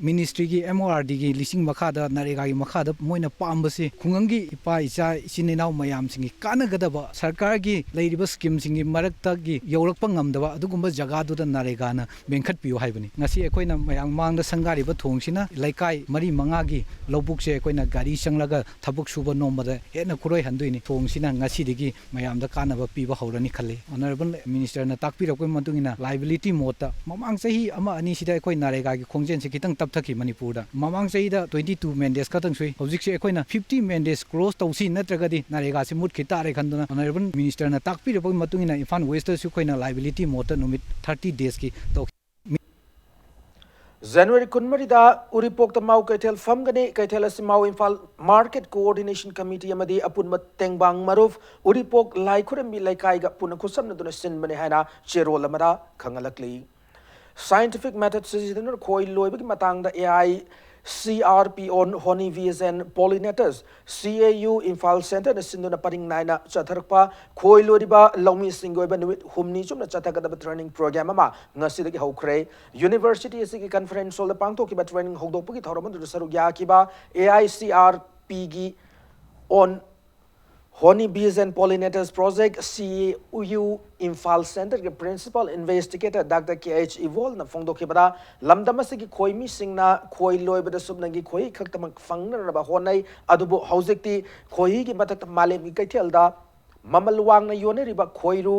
ꯃꯤꯅꯤꯁꯇ꯭ꯔꯤꯒꯤ ꯑꯦꯝ ꯑꯣ ꯑꯥꯔ ꯗꯤꯒꯤ ꯂꯤꯁꯤꯡ ꯃꯈꯥꯗ, ꯅꯔꯦꯒꯥꯒꯤ ꯃꯈꯥꯗ ꯃꯣꯏꯅ ꯄꯥꯝꯕꯁꯤ ꯈꯨꯡꯒꯪꯒꯤ ꯏꯄꯥ ꯏꯆꯥ ꯏꯆꯤꯟ ꯏꯅꯥꯎ ꯃꯌꯥꯝꯁꯤꯡꯒꯤ ꯀꯥꯟꯅꯒꯗꯕ ꯁꯔꯀꯥꯔꯒꯤ ꯂꯩꯔꯤꯕ ꯁ꯭ꯀꯤꯝꯁꯤꯡꯒꯤ ꯃꯔꯛꯇꯒꯤ ꯌꯧꯔꯛꯄ ꯉꯝꯗꯕ ꯑꯗꯨꯒꯨꯝꯕ ꯖꯒꯥꯗꯨꯗ ꯅꯔꯦꯒꯥꯅ ꯃꯦꯟꯈꯠꯄꯤꯌꯨ ꯍꯥꯏꯕꯅꯤ꯫ ꯉꯁꯤ ꯑꯩꯈꯣꯏꯅ ꯃꯌꯥꯝ ꯃꯥꯡꯗ ꯁꯪꯒꯥꯔꯤꯕ ꯊꯣꯡꯁꯤꯅ ꯂꯩꯀꯥꯏ ꯃꯔꯤ ꯃꯉꯥꯒꯤ ꯂꯧꯕꯨꯛꯁꯦ ꯑꯩꯈꯣꯏꯅ ꯒꯥꯔꯤ ꯆꯪꯂꯒ ꯊꯕꯛ ꯁꯨꯕ ꯅꯣꯝꯕꯗ ꯍꯦꯟꯅ ꯈꯨꯂꯣꯏꯍꯟꯗꯣꯏꯅꯤ꯫ ꯊꯣꯡꯁꯤꯅ ꯉꯁꯤꯗꯒꯤ ꯃꯌꯥꯝꯗ ꯀꯥꯟꯅꯕ ꯄꯤꯕ ꯍꯧꯔꯅꯤ ꯈꯜꯂꯤ꯫ ꯑꯣꯅꯔꯦꯕꯜ ꯃꯤꯅꯤꯁꯇꯔꯅ ꯇꯥꯛꯄꯤꯔꯛꯄꯒꯤ ꯃꯇꯨꯡ ꯏꯟꯅ ꯂꯥꯏꯕꯤꯂꯤꯇꯤ ꯃꯣꯠꯇ ꯃꯃꯥꯡ ꯆꯍꯤ ꯑꯃ ꯑꯅꯤꯁꯤꯗ ꯑꯩꯈꯣꯏ ꯅꯔꯦꯒꯥꯒꯤ ꯈꯣꯡꯖꯦꯜꯁꯤ ꯈꯤꯇꯪ ꯇꯞꯊꯈꯤ ꯃꯅꯤꯄꯨꯔꯗ꯫ ꯃꯃꯥꯡ ꯆꯍꯤꯗ twenty two man days ꯈꯛꯇꯪ ꯁꯨꯏ꯫ ꯍꯧꯖꯤꯛꯁꯦ ꯑꯩꯈꯣꯏꯅ fifty man days cross ꯇꯧꯁꯤ, ꯅꯠꯇ꯭ꯔꯒꯗꯤ ꯅꯔꯦꯒꯥꯁꯤ ꯃꯨꯠꯈꯤ ꯇꯥꯔꯦ ꯈꯟꯗꯨꯅ ꯑꯣꯅꯔꯦꯕꯜ ꯃꯤꯅꯤꯁꯇꯔꯅ ꯇꯥꯛꯄꯤꯔꯛꯄꯒꯤ ꯃꯇꯨꯡ ꯏꯟꯅ ꯏꯝꯐꯥꯜ ꯋꯦꯁꯇꯁꯨ ꯑꯩꯈꯣꯏꯅ ꯂꯥꯏꯕꯤꯂꯤꯇꯤ ꯃꯣꯠꯇ ꯅꯨꯃꯤꯠ thirty days ꯀꯤ ꯇꯧꯈꯤ꯫ ꯖꯅꯋꯥꯔꯤ ꯀꯨꯟꯃꯔꯤꯗ ꯎꯔꯤꯄꯣꯛꯇ ꯃꯥꯎ ꯀꯩꯊꯦꯜ ꯐꯝꯒꯅꯤ꯫ ꯀꯩꯊꯦꯜ ꯑꯁꯤ ꯃꯥꯎ ꯏꯝꯐꯥꯜ ꯃꯥꯔꯀꯦꯠ ꯀꯣꯑꯣꯔꯗꯤꯅꯦꯁꯟ ꯀꯃꯤꯇꯤ ꯑꯃꯗꯤ ꯑꯄꯨꯟꯕ ꯇꯦꯡꯕꯥꯡ ꯃꯔꯨꯞ ꯎꯔꯤꯄꯣꯛ ꯂꯥꯏ ꯈꯨꯔꯨꯝꯕꯤ ꯂꯩꯀꯥꯏꯒ ꯄꯨꯟꯅ ꯈꯨꯠꯁꯝꯅꯗꯨꯅ ꯁꯤꯟꯕꯅꯤ ꯍꯥꯏꯅ ꯆꯦꯔꯣꯜ ꯑꯃꯗ ꯈꯪꯍꯜꯂꯛꯂꯤ꯫ Scientific method ꯁꯤꯖꯤꯟꯅꯗꯨꯅ ꯈꯣꯏ ꯂꯣꯏꯕꯒꯤ ꯃꯇꯥꯡꯗ A I C R P on honey bees and pollinators, C A U Imphal ꯁꯦꯟꯇꯔꯅ ꯁꯤꯟꯗꯨꯅ ꯄꯔꯤꯡ ꯅꯥꯏꯅ ꯆꯠꯊꯔꯛꯄ ꯈꯣꯏ ꯂꯣꯏꯔꯤꯕ ꯂꯧꯃꯤꯁꯤꯡꯒꯤ ꯑꯣꯏꯕ ꯅꯨꯃꯤꯠ ꯍꯨꯝꯅꯤ ꯆꯨꯞꯅ ꯆꯠꯊꯒꯗꯕ training program ꯑꯃ ꯉꯁꯤꯗꯒꯤ ꯍꯧꯈ꯭ꯔꯦ꯫ University ꯑꯁꯤꯒꯤ conference hall ꯗ ꯄꯥꯡꯊꯣꯛꯈꯤꯕ training ꯍꯧꯗꯣꯛꯄꯒꯤ ꯊꯧꯔꯝ ꯑꯗꯨꯗ ꯁꯔꯨꯛ ꯌꯥꯈꯤꯕ A I C R P ꯒꯤ on Honey Bees and Pollinators Project, C U Imphal Centreꯒꯤ Principal Investigator Doctor K H Evolna ꯐꯣꯡꯗꯣꯛꯈꯤꯕꯗ, ꯂꯝꯗꯝ ꯑꯁꯤꯒꯤ ꯈꯣꯏ ꯃꯤꯁꯤꯡꯅ ꯈꯣꯏ ꯂꯣꯏꯕꯗ ꯁꯨꯞꯅꯒꯤ ꯈꯣꯏꯍꯤ ꯈꯛꯇꯃꯛ ꯐꯪꯅꯅꯕ ꯍꯣꯠꯅꯩ꯫ ꯑꯗꯨꯕꯨ ꯍꯧꯖꯤꯛꯇꯤ ꯈꯣꯏꯍꯤꯒꯤ ꯃꯊꯛꯇ ꯃꯥꯂꯦꯝꯒꯤ ꯀꯩꯊꯦꯜꯗ ꯃꯃꯜ ꯋꯥꯡꯅ ꯌꯣꯟꯅꯔꯤꯕ ꯈꯣꯏꯔꯨ,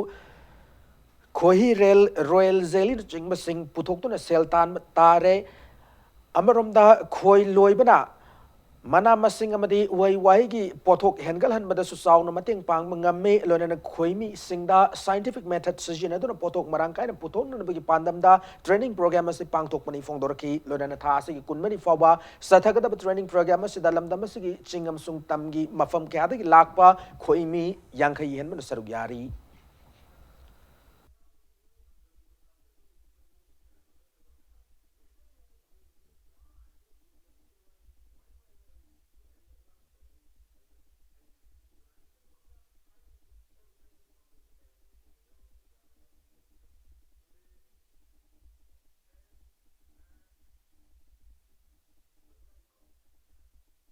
ꯈꯣꯏꯍꯤ ꯔꯦꯜ, ꯔꯣꯌꯦꯜ ꯖꯦꯂꯤꯅꯆꯤꯡꯕꯁꯤꯡ ꯄꯨꯊꯣꯛꯇꯨꯅ ꯁꯦꯜ ꯇꯥꯟꯕ ꯇꯥꯔꯦ꯫ ꯑꯃꯔꯣꯝꯗ ꯈꯣꯏ ꯂꯣꯏꯕꯅ ꯃꯅꯥ ꯃꯁꯤꯡ ꯑꯃꯗꯤ ꯎꯍꯩ ꯋꯥꯍꯩꯒꯤ ꯄꯣꯠꯊꯣꯛ ꯍꯦꯟꯒꯠꯍꯟꯕꯗꯁꯨ ꯆꯥꯎꯅ ꯃꯇꯦꯡ ꯄꯥꯡꯕ ꯉꯝꯃꯤ꯫ ꯂꯣꯏꯅꯅ ꯈꯣꯏꯃꯤꯁꯤꯡꯗ scientific method ꯁꯤꯖꯤꯟꯅꯗꯨꯅ ꯄꯣꯠꯊꯣꯛ ꯃꯔꯥꯡ ꯀꯥꯏꯅ ꯄꯨꯊꯣꯛꯅꯅꯕꯒꯤ ꯄꯥꯟꯗꯝꯗ training program ꯑꯁꯤ ꯄꯥꯡꯊꯣꯛꯄꯅꯤ ꯐꯣꯡꯗꯣꯔꯛꯈꯤ꯫ ꯂꯣꯏꯅꯅ ꯊꯥ ꯑꯁꯤꯒꯤ ꯀꯨꯟꯃꯔꯤ ꯐꯥꯎꯕ ꯆꯠꯊꯒꯗꯕ training program ꯑꯁꯤꯗ ꯂꯝꯗꯝ ꯑꯁꯤꯒꯤ ꯆꯤꯡ ꯑꯃꯁꯨꯡ ꯇꯝꯒꯤ ꯃꯐꯝ ꯀꯌꯥꯗꯒꯤ ꯂꯥꯛꯄ ꯈꯣꯏꯃꯤ ꯌꯥꯡꯈꯩ ꯍꯦꯟꯕꯅ ꯁꯔꯨꯛ ꯌꯥꯔꯤ꯫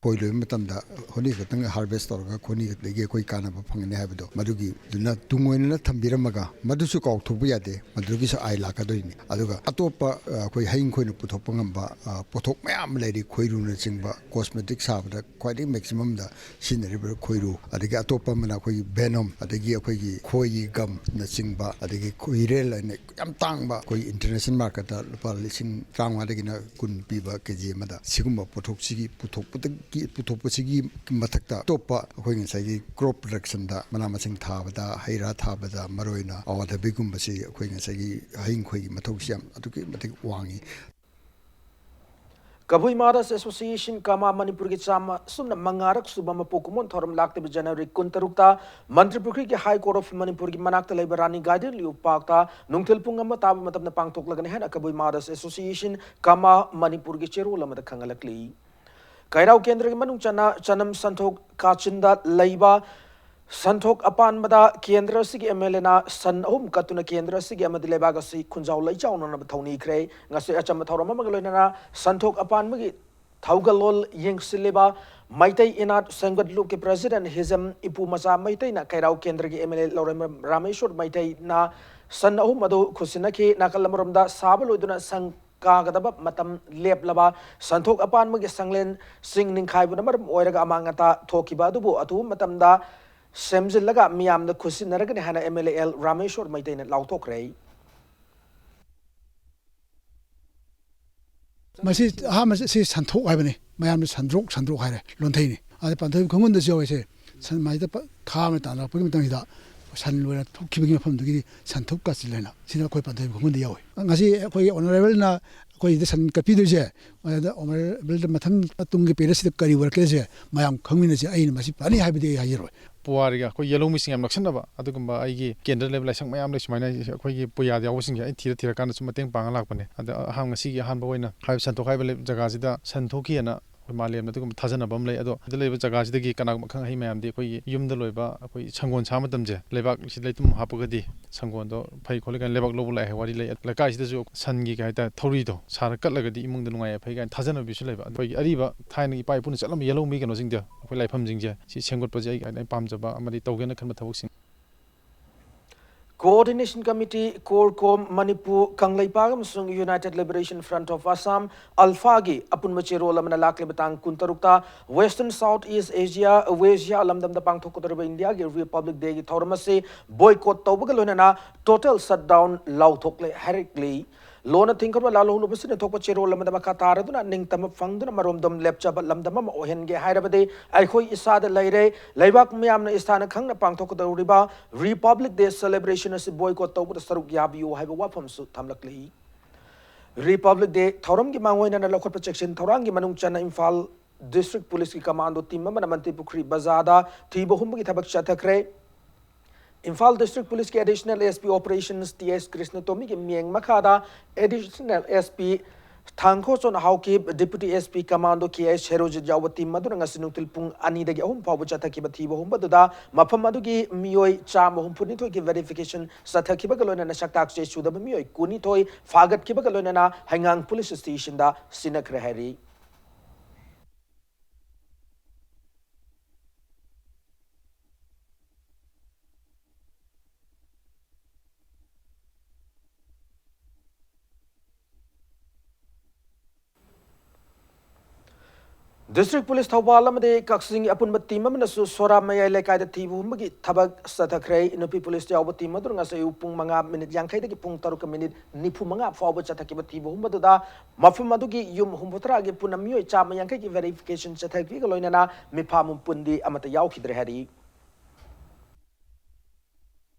ꯈꯣꯏ ꯂꯣꯏꯕ ꯃꯇꯝꯗ ꯍꯣꯅꯤ ꯈꯛꯇꯪ harvest ꯇꯧꯔꯒ ꯈꯣꯅꯤ ꯈꯛꯇꯒꯤ ꯑꯩꯈꯣꯏ ꯀꯥꯟꯅꯕ ꯐꯪꯒꯅꯤ ꯍꯥꯏꯕꯗꯣ, ꯃꯗꯨꯒꯤꯗꯨꯅ ꯇꯨꯡ ꯑꯣꯏꯅꯅ ꯊꯝꯕꯤꯔꯝꯃꯒ, ꯃꯗꯨꯁꯨ ꯀꯥꯎꯊꯣꯛꯄ ꯌꯥꯗꯦ꯫ ꯃꯗꯨꯗꯒꯤꯁꯨ ꯑꯥꯏ ꯂꯥꯛꯀꯗꯣꯏꯅꯤ꯫ ꯑꯗꯨꯒ ꯑꯇꯣꯞꯄ, ꯑ, ꯑꯩꯈꯣꯏ ꯍꯌꯤꯡ ꯈꯣꯏꯅ ꯄꯨꯊꯣꯛꯄ ꯉꯝꯕ, ꯑ, ꯄꯣꯠꯊꯣꯛ ꯃꯌꯥꯝ ꯑꯃ ꯂꯩꯔꯤ꯫ ꯈꯣꯏꯔꯨꯅꯆꯤꯡꯕ cosmetic ꯁꯥꯕꯗ ꯈ꯭ꯋꯥꯏꯗꯒꯤ maximum ꯗ ꯁꯤꯖꯤꯟꯅꯔꯤꯕ ꯈꯣꯏꯔꯨ, ꯑꯗꯒꯤ ꯑꯇꯣꯞꯄ ꯑꯃꯅ ꯑꯩꯈꯣꯏꯒꯤ venom, ꯑꯗꯒꯤ ꯑꯩꯈꯣꯏꯒꯤ ꯈꯣꯏꯒꯤ gum ꯅꯆꯤꯡꯕ, ꯑꯗꯒꯤ ꯈꯣꯏꯔꯦꯜ ꯍꯥꯏꯅ ꯌꯥꯝ ꯇꯥꯡꯕ, ꯑꯩꯈꯣꯏ international market ꯇ ꯂꯨꯄꯥ ꯂꯤꯁꯤꯡ ꯇꯔꯥꯃꯉꯥꯗꯒꯤꯅ ꯀꯨꯟ ꯄꯤꯕ ꯀꯦ ꯖꯤ ꯑꯃꯗ꯫ ꯁꯤꯒꯨꯝꯕ ꯄꯣꯠꯊꯣꯛꯁꯤꯒꯤ ꯄꯨꯊꯣꯛꯄꯗꯒꯤ, ꯄꯨꯊꯣꯛꯄꯁꯤꯒꯤ ꯃꯊꯛꯇ ꯑꯇꯣꯞꯄ ꯑꯩꯈꯣꯏ ꯉꯁꯥꯏꯒꯤ crop production ꯗ, ꯃꯅꯥ ꯃꯁꯤꯡ ꯊꯥꯕꯗ, ꯍꯩ ꯔꯥ ꯊꯥꯕꯗ, ꯃꯔꯨꯑꯣꯏꯅ ꯑꯋꯥꯊꯕꯤꯒꯨꯝꯕꯁꯤ ꯑꯩꯈꯣꯏ ꯉꯁꯥꯏꯒꯤ ꯍꯌꯤꯡ ꯈꯣꯏꯒꯤ ꯃꯊꯧꯁꯤ ꯌꯥꯝ ꯑꯗꯨꯛꯀꯤ ꯃꯇꯤꯛ ꯋꯥꯡꯉꯤ꯫ ꯀꯕꯨꯏ Mothers Association, ꯀꯃꯥ, ꯃꯅꯤꯄꯨꯔꯒꯤ ꯆꯥꯝꯃ ꯁꯨꯞꯅ ꯃꯉꯥꯔꯛ ꯁꯨꯕ ꯃꯄꯣꯛ ꯀꯨꯝꯑꯣꯟ ꯊꯧꯔꯝ ꯂꯥꯛꯂꯤꯕ January ꯀꯨꯟꯇꯔꯨꯛꯇ Mantri ꯄꯨꯈ꯭ꯔꯤꯒꯤ High Court of ꯃꯅꯤꯄꯨꯔꯒꯤ ꯃꯅꯥꯛꯇ ꯂꯩꯕ ꯔꯥꯅꯤ ꯒꯥꯔꯗꯦꯟ ꯂꯤꯑꯣꯄꯥꯔꯛꯇ ꯅꯨꯡꯊꯤꯜ ꯄꯨꯡ ꯑꯃ ꯇꯥꯕ ꯃꯇꯝꯗ ꯄꯥꯡꯊꯣꯛꯂꯒꯅꯤ ꯍꯥꯏꯅ ꯀꯕꯨꯏ Mothers Association, ꯀꯃꯥ, ꯃꯅꯤꯄꯨꯔꯒꯤ ꯆꯦꯔꯣꯜ ꯑꯃꯗ ꯈꯪꯍꯜꯂꯛꯂꯤ꯫ ꯀꯩꯔꯥꯎ ꯀꯦꯟꯗ꯭ꯔꯒꯤ ꯃꯅꯨꯡ ꯆꯟꯅ ꯆꯅꯝ ꯁꯟꯊꯣꯛ ꯀꯥꯆꯤꯟꯗ ꯂꯩꯕ ꯁꯟꯊꯣꯛ ꯑꯄꯥꯟꯕꯗ ꯀꯦꯟꯗ꯭ꯔ ꯑꯁꯤꯒꯤ MLA ꯅ ꯁꯟ ꯑꯍꯨꯝ ꯀꯠꯇꯨꯅ ꯀꯦꯟꯗ꯭ꯔ ꯑꯁꯤꯒꯤ ꯑꯃꯗꯤ ꯂꯩꯕꯥꯛ ꯑꯁꯤ ꯈꯨꯟꯖꯥꯎ ꯂꯩꯆꯥꯎꯅꯅꯕ ꯊꯧꯅꯤꯈ꯭ꯔꯦ꯫ ꯉꯁꯤ ꯑꯆꯝꯕ ꯊꯧꯔꯝ ꯑꯃꯒ ꯂꯣꯏꯅꯅ ꯁꯟꯊꯣꯛ ꯑꯄꯥꯟꯕꯒꯤ ꯊꯧꯒꯜꯂꯣꯟ ꯌꯦꯡꯁꯤꯜꯂꯤꯕ ꯃꯩꯇꯩ ꯏꯅꯥꯠ ꯁꯦꯝꯒꯠꯂꯨꯞꯀꯤ ꯄ꯭ꯔꯁꯤꯗꯦꯟ ꯍꯤꯖꯝ ꯏꯄꯨ ꯃꯆꯥ ꯃꯩꯇꯩꯅ ꯀꯩꯔꯥꯎ ꯀꯦꯟꯗ꯭ꯔꯒꯤ ꯑꯦꯝ ꯑꯦꯜ ꯑꯦ ꯂꯧꯔꯦꯝꯕꯝ ꯔꯥꯃꯦꯁꯣꯔ ꯃꯩꯇꯩꯅ ꯁꯟ ꯑꯍꯨꯝ ꯑꯗꯨ ꯈꯨꯠꯁꯤꯟꯅꯈꯤ꯫ ꯅꯥꯀꯜ ꯑꯃꯔꯣꯝꯗ ꯁꯥꯕ ꯂꯣꯏꯗꯨꯅ ꯁꯪ ꯀꯥꯒꯗꯕ ꯃꯇꯝ ꯂꯦꯞꯂꯕ ꯁꯟꯊꯣꯛ ꯑꯄꯥꯟꯕꯒꯤ ꯁꯪꯂꯦꯟꯁꯤꯡ ꯅꯤꯡꯈꯥꯏꯕꯅ ꯃꯔꯝ ꯑꯣꯏꯔꯒ ꯑꯃꯥꯡ ꯑꯇꯥ ꯊꯣꯛꯈꯤꯕ ꯑꯗꯨꯕꯨ ꯑꯊꯨꯕ ꯃꯇꯝꯗ ꯁꯦꯝꯖꯤꯜꯂꯒ ꯃꯤꯌꯥꯝꯅ ꯈꯨꯠꯁꯤꯟꯅꯔꯒꯅꯤ ꯍꯥꯏꯅ M L A L Rameshwor ꯃꯩꯇꯩꯅ ꯂꯥꯎꯊꯣꯛꯈ꯭ꯔꯦ꯫ ꯃꯁꯤ ꯑꯍꯥꯟꯕꯁꯤ ꯁꯤ ꯁꯟꯊꯣꯛ ꯍꯥꯏꯕꯅꯤ꯫ ꯃꯌꯥꯝꯅ ꯁꯟꯗ꯭ꯔꯣꯛ ꯁꯟꯗ꯭ꯔꯣꯛ ꯍꯥꯏꯔꯦ, ꯂꯣꯟꯊꯩꯅꯤ꯫ ꯑꯗ ꯄꯥꯟꯊꯣꯏ ꯈꯣꯡꯒꯨꯟꯗꯁꯨ ꯌꯥꯎꯋꯦ꯫ ꯁꯦ ꯁꯟ ꯃꯥꯏꯗ ꯄ- ꯈꯥ ꯑꯃ ꯇꯥꯟꯅꯔꯛꯄꯒꯤ ꯃꯇꯝꯁꯤꯗ ꯁꯟ ꯂꯣꯏꯅ ꯊꯣꯛꯈꯤꯕꯒꯤ ꯃꯐꯝꯗꯨꯒꯤꯗꯤ ꯁꯟꯊꯣꯛ ꯀꯥꯆꯤꯜ ꯍꯥꯏꯅ ꯁꯤꯗ ꯑꯩꯈꯣꯏ ꯄꯥꯟꯊꯣꯏ ꯈꯣꯡꯒꯨꯟꯗ ꯌꯥꯎꯋꯤ꯫ ꯉꯁꯤ ꯑꯩꯈꯣꯏꯒꯤ ꯑꯣꯅꯔꯦꯕꯜꯅ ꯑꯩꯈꯣꯏ ꯁꯤꯗ ꯁꯟ ꯀꯠꯄꯤꯗꯣꯏꯁꯦ, ꯑꯗ ꯑꯣꯅꯔꯦꯕꯜꯗ ꯃꯊꯪ ꯇꯨꯡꯒꯤ ꯄꯦꯔꯦꯟꯁꯁꯤꯗ ꯀꯔꯤ ꯑꯣꯏꯔꯛꯀꯦꯁꯦ ꯃꯌꯥꯝ ꯈꯪꯃꯤꯟꯅꯁꯦ꯫ ꯑꯩꯅ ꯃꯁꯤ ꯐꯅꯤ ꯍꯥꯏꯕꯗꯤ ꯑꯩ ꯍꯥꯏꯖꯔꯣꯏ꯫ ꯄꯨꯋꯥꯔꯤꯒ ꯑꯩꯈꯣꯏ ꯌꯦꯜꯍꯧꯃꯤꯁꯤꯡ ꯌꯥꯝ ꯅꯛꯁꯟꯅꯕ ꯑꯗꯨꯒꯨꯝꯕ ꯑꯩꯒꯤ ꯀꯦꯟꯗ꯭ꯔ ꯂꯩꯕ ꯂꯥꯏꯁꯪ ꯃꯌꯥꯝ ꯂꯩ꯫ ꯁꯨꯃꯥꯏꯅ ꯑꯩꯈꯣꯏꯒꯤ ꯄꯨꯌꯥꯗ ꯌꯥꯎꯕꯁꯤꯡꯁꯦ ꯑꯩ ꯊꯤꯔ ꯊꯤꯔꯀꯥꯟꯗ ꯁꯨꯝ ꯃꯇꯦꯡ ꯄꯥꯡꯉ ꯂꯥꯛꯄꯅꯦ꯫ ꯑꯗ ꯑꯍꯥꯟꯕ ꯉꯁꯤꯒꯤ ꯑꯍꯥꯟꯕ ꯑꯣꯏꯅ ꯍꯥꯏꯔꯤꯕ ꯁꯟꯊꯣꯛ ꯍꯥꯏꯕ ꯂꯩ-, ꯖꯒꯥꯁꯤꯗ ꯁꯟ ꯊꯣꯛꯈꯤꯑꯅ ꯑꯩꯈꯣꯏ ꯃꯥꯂꯦꯝꯗ ꯑꯗꯨꯒꯨꯝꯕ ꯊꯥꯖꯅꯕ ꯑꯃ ꯂꯩ꯫ ꯑꯗꯣ ꯑꯗ ꯂꯩꯕ ꯖꯒꯥꯁꯤꯗꯒꯤ ꯀꯅꯥꯒꯨꯝꯕ ꯑꯈꯪ ꯑꯍꯩ ꯃꯌꯥꯝꯗꯤ ꯑꯩꯈꯣꯏꯒꯤ ꯌꯨꯝꯗ ꯂꯣꯏꯕ ꯑꯩꯈꯣꯏ ꯁꯪꯒꯣꯟ ꯁꯥ ꯃꯇꯝꯁꯦ ꯂꯩꯕꯥꯛꯁꯤ ꯂꯩꯇꯨꯝ ꯍꯥꯞꯄꯒꯗꯤ ꯁꯪꯒꯣꯟꯗꯣ ꯐꯩ ꯈꯣꯠꯂꯤ ꯀꯥꯏꯅ ꯂꯩꯕꯥꯛ ꯂꯧꯕ ꯂꯥꯛꯑꯦ ꯍꯥꯏ ꯋꯥꯔꯤ ꯂꯩ꯫ ꯂꯩꯀꯥꯏꯁꯤꯗꯁꯨ ꯁꯟꯒꯤ ꯀꯩ ꯍꯥꯏꯇꯥꯔꯦ ꯊꯧꯔꯤꯗꯣ ꯁꯥꯔ ꯀꯠꯂꯒꯗꯤ ꯏꯃꯨꯡꯗ ꯅꯨꯡꯉꯥꯏ ꯌꯥꯏꯐꯩ ꯀꯥꯏꯅ ꯊꯥꯖꯅꯕꯤꯁꯨ ꯂꯩꯕ꯫ ꯑꯗꯣ ꯑꯩꯈꯣꯏꯒꯤ ꯑꯔꯤꯕ ꯊꯥꯏꯅꯒꯤ ꯏꯄꯥ ꯏꯄꯨꯅ ꯆꯠꯂꯝꯕ ꯌꯦꯜꯍꯧꯃꯤ ꯀꯩꯅꯣꯁꯤꯡꯗꯣ ꯑꯩꯈꯣꯏ ꯂꯥꯏꯐꯝꯁꯤꯡꯁꯦ ꯁꯤ ꯁꯦꯝꯒꯠꯄꯁꯦ ꯑꯩ ꯑꯩꯅ ꯄꯥꯝꯖꯕ ꯑꯃꯗꯤ ꯇꯧꯒꯦꯅ ꯈꯟꯕ ꯊꯕꯛꯁꯤꯡ꯫ Coordination Committee, CORCOM, Manipur, Kangleipak ꯑꯃꯁꯨꯡ United Liberation Front of Assam, ꯑꯜꯐꯥꯒꯤ ꯑꯄꯨꯟꯕ ꯆꯦꯔꯣꯜ ꯑꯃꯅ ꯂꯥꯛꯂꯤꯕ ꯇꯥꯡ ꯀꯨꯟꯇꯔꯨꯛꯇ Western South East Asia, WESIA ꯂꯝꯗꯝꯗ ꯄꯥꯡꯊꯣꯛꯀꯗꯧꯔꯤꯕ ꯏꯟꯗꯤꯌꯥꯒꯤ Republic Day ꯒꯤ ꯊꯧꯔꯝ ꯑꯁꯤ boycott ꯇꯧꯕꯒ ꯂꯣꯏꯅꯅ total shutdown ꯂꯥꯎꯊꯣꯛꯂꯦ ꯍꯥꯏꯔꯛꯂꯤ꯫ ꯂꯣꯟꯅ ꯊꯤꯡꯈ꯭ꯔꯕ ꯂꯥꯜꯍꯧꯂꯨꯕꯁꯤꯡꯅ ꯊꯣꯛꯄ ꯆꯦꯔꯣꯜ ꯑꯃꯗ ꯃꯈꯥ ꯇꯥꯔꯗꯨꯅ ꯅꯤꯡꯇꯝꯕ ꯐꯪꯗꯨꯅ ꯃꯔꯣꯝꯗꯣꯝ ꯂꯦꯞꯆꯕ ꯂꯝꯗꯝ ꯑꯃ ꯑꯣꯏꯍꯟꯒꯦ ꯍꯥꯏꯔꯕꯗꯤ ꯑꯩꯈꯣꯏ ꯏꯁꯥꯗ ꯂꯩꯔꯦ꯫ ꯂꯩꯕꯥꯛ ꯃꯤꯌꯥꯝꯅ ꯏꯁꯥꯅ ꯈꯪꯅ ꯄꯥꯡꯊꯣꯛꯀꯗꯧꯔꯤꯕ Republic Day celebration ꯑꯁꯤ boycott ꯇꯧꯕꯗ ꯁꯔꯨꯛ ꯌꯥꯕꯤꯌꯨ ꯍꯥꯏꯕ ꯋꯥꯐꯝꯁꯨ ꯊꯝꯂꯛꯂꯤ꯫ Republic Day ꯊꯧꯔꯝꯒꯤ ꯃꯥꯡꯑꯣꯏꯅꯅ ꯂꯧꯈꯠꯄ ꯆꯦꯛꯁꯤꯟ ꯊꯧꯔꯥꯡꯒꯤ ꯃꯅꯨꯡ ꯆꯟꯅ ꯏꯝꯐꯥꯜ District Police ꯀꯤ commando team ꯑꯃꯅ ꯃꯟꯇ꯭ꯔꯤ ꯄꯨꯈ꯭ꯔꯤ ꯕꯖꯥꯔꯗ ꯊꯤꯕ ꯍꯨꯝꯕꯒꯤ ꯊꯕꯛ ꯆꯠꯊꯈ꯭ꯔꯦ꯫ ꯏꯝꯐꯥꯜ District Police ꯀꯤ Additional S P Operations T S ꯀ꯭ꯔꯤꯁꯅꯇꯣꯃꯤꯒꯤ ꯃꯤꯠꯌꯦꯡ ꯃꯈꯥꯗ Additional S P ꯊꯥꯡꯈꯣꯆꯣꯟ Haokip, Deputy S P Commando K I ꯁꯦꯔꯣꯖꯤꯠ ꯌꯥꯎꯕ team ꯑꯗꯨꯅ ꯉꯁꯤ ꯅꯨꯡꯊꯤꯜ ꯄꯨꯡ ꯑꯅꯤꯗꯒꯤ ꯑꯍꯨꯝ ꯐꯥꯎꯕ ꯆꯠꯊꯈꯤꯕ ꯊꯤꯕ ꯍꯨꯝꯕꯗꯨꯗ ꯃꯐꯝ ꯑꯗꯨꯒꯤ ꯃꯤꯑꯣꯏ ꯆꯥꯝꯃ ꯍꯨꯝꯐꯨ ꯅꯤꯊꯣꯏꯒꯤ verification ꯆꯠꯊꯈꯤꯕꯒ ꯂꯣꯏꯅꯅ ꯁꯛꯇꯥꯛ ꯆꯦ ꯁꯨꯗꯕ ꯃꯤꯑꯣꯏ ꯀꯨꯟꯅꯤꯊꯣꯏ ꯐꯥꯒꯠꯈꯤꯕꯒ ꯂꯣꯏꯅꯅ ꯍꯩꯉꯥꯡ Police Station ꯗ ꯁꯤꯟꯅꯈ꯭ꯔꯦ ꯍꯥꯏꯔꯤ꯫ District Police ꯊꯧꯕꯥꯜ ꯑꯃꯗꯤ ꯀꯛꯆꯤꯡꯒꯤ ꯑꯄꯨꯟꯕ team ꯑꯃꯅꯁꯨ ꯁꯣꯔꯥ ꯃꯌꯥꯏ ꯂꯩꯀꯥꯏꯗ ꯊꯤꯕ ꯍꯨꯝꯕꯒꯤ ꯊꯕꯛ ꯆꯠꯊꯈ꯭ꯔꯦ꯫ ꯅꯨꯄꯤ police ꯌꯥꯎꯕ team ꯑꯗꯨꯅ ꯉꯁꯤ ꯑꯌꯨꯛ ꯄꯨꯡ ꯃꯉꯥ ꯃꯤꯅꯤꯠ ꯌꯥꯡꯈꯩꯗꯒꯤ ꯄꯨꯡ ꯇꯔꯨꯛꯀ ꯃꯤꯅꯤꯠ ꯅꯤꯐꯨ ꯃꯉꯥ ꯐꯥꯎꯕ ꯆꯠꯊꯈꯤꯕ ꯊꯤꯕ ꯍꯨꯝꯕꯗꯨꯗ ꯃꯐꯝ ꯑꯗꯨꯒꯤ ꯌꯨꯝ ꯍꯨꯝꯐꯨ ꯇꯔꯥꯒꯤ ꯄꯨꯟꯅ ꯃꯤꯑꯣꯏ ꯆꯥꯝꯃ ꯌꯥꯡꯈꯩꯒꯤ verification ꯆꯠꯊꯈꯤꯕꯒ ꯂꯣꯏꯅꯅ ꯃꯤꯐꯥ ꯃꯄꯨꯟꯗꯤ ꯑꯃꯠꯇ ꯌꯥꯎꯈꯤꯗ꯭ꯔꯦ ꯍꯥꯏꯔꯤ꯫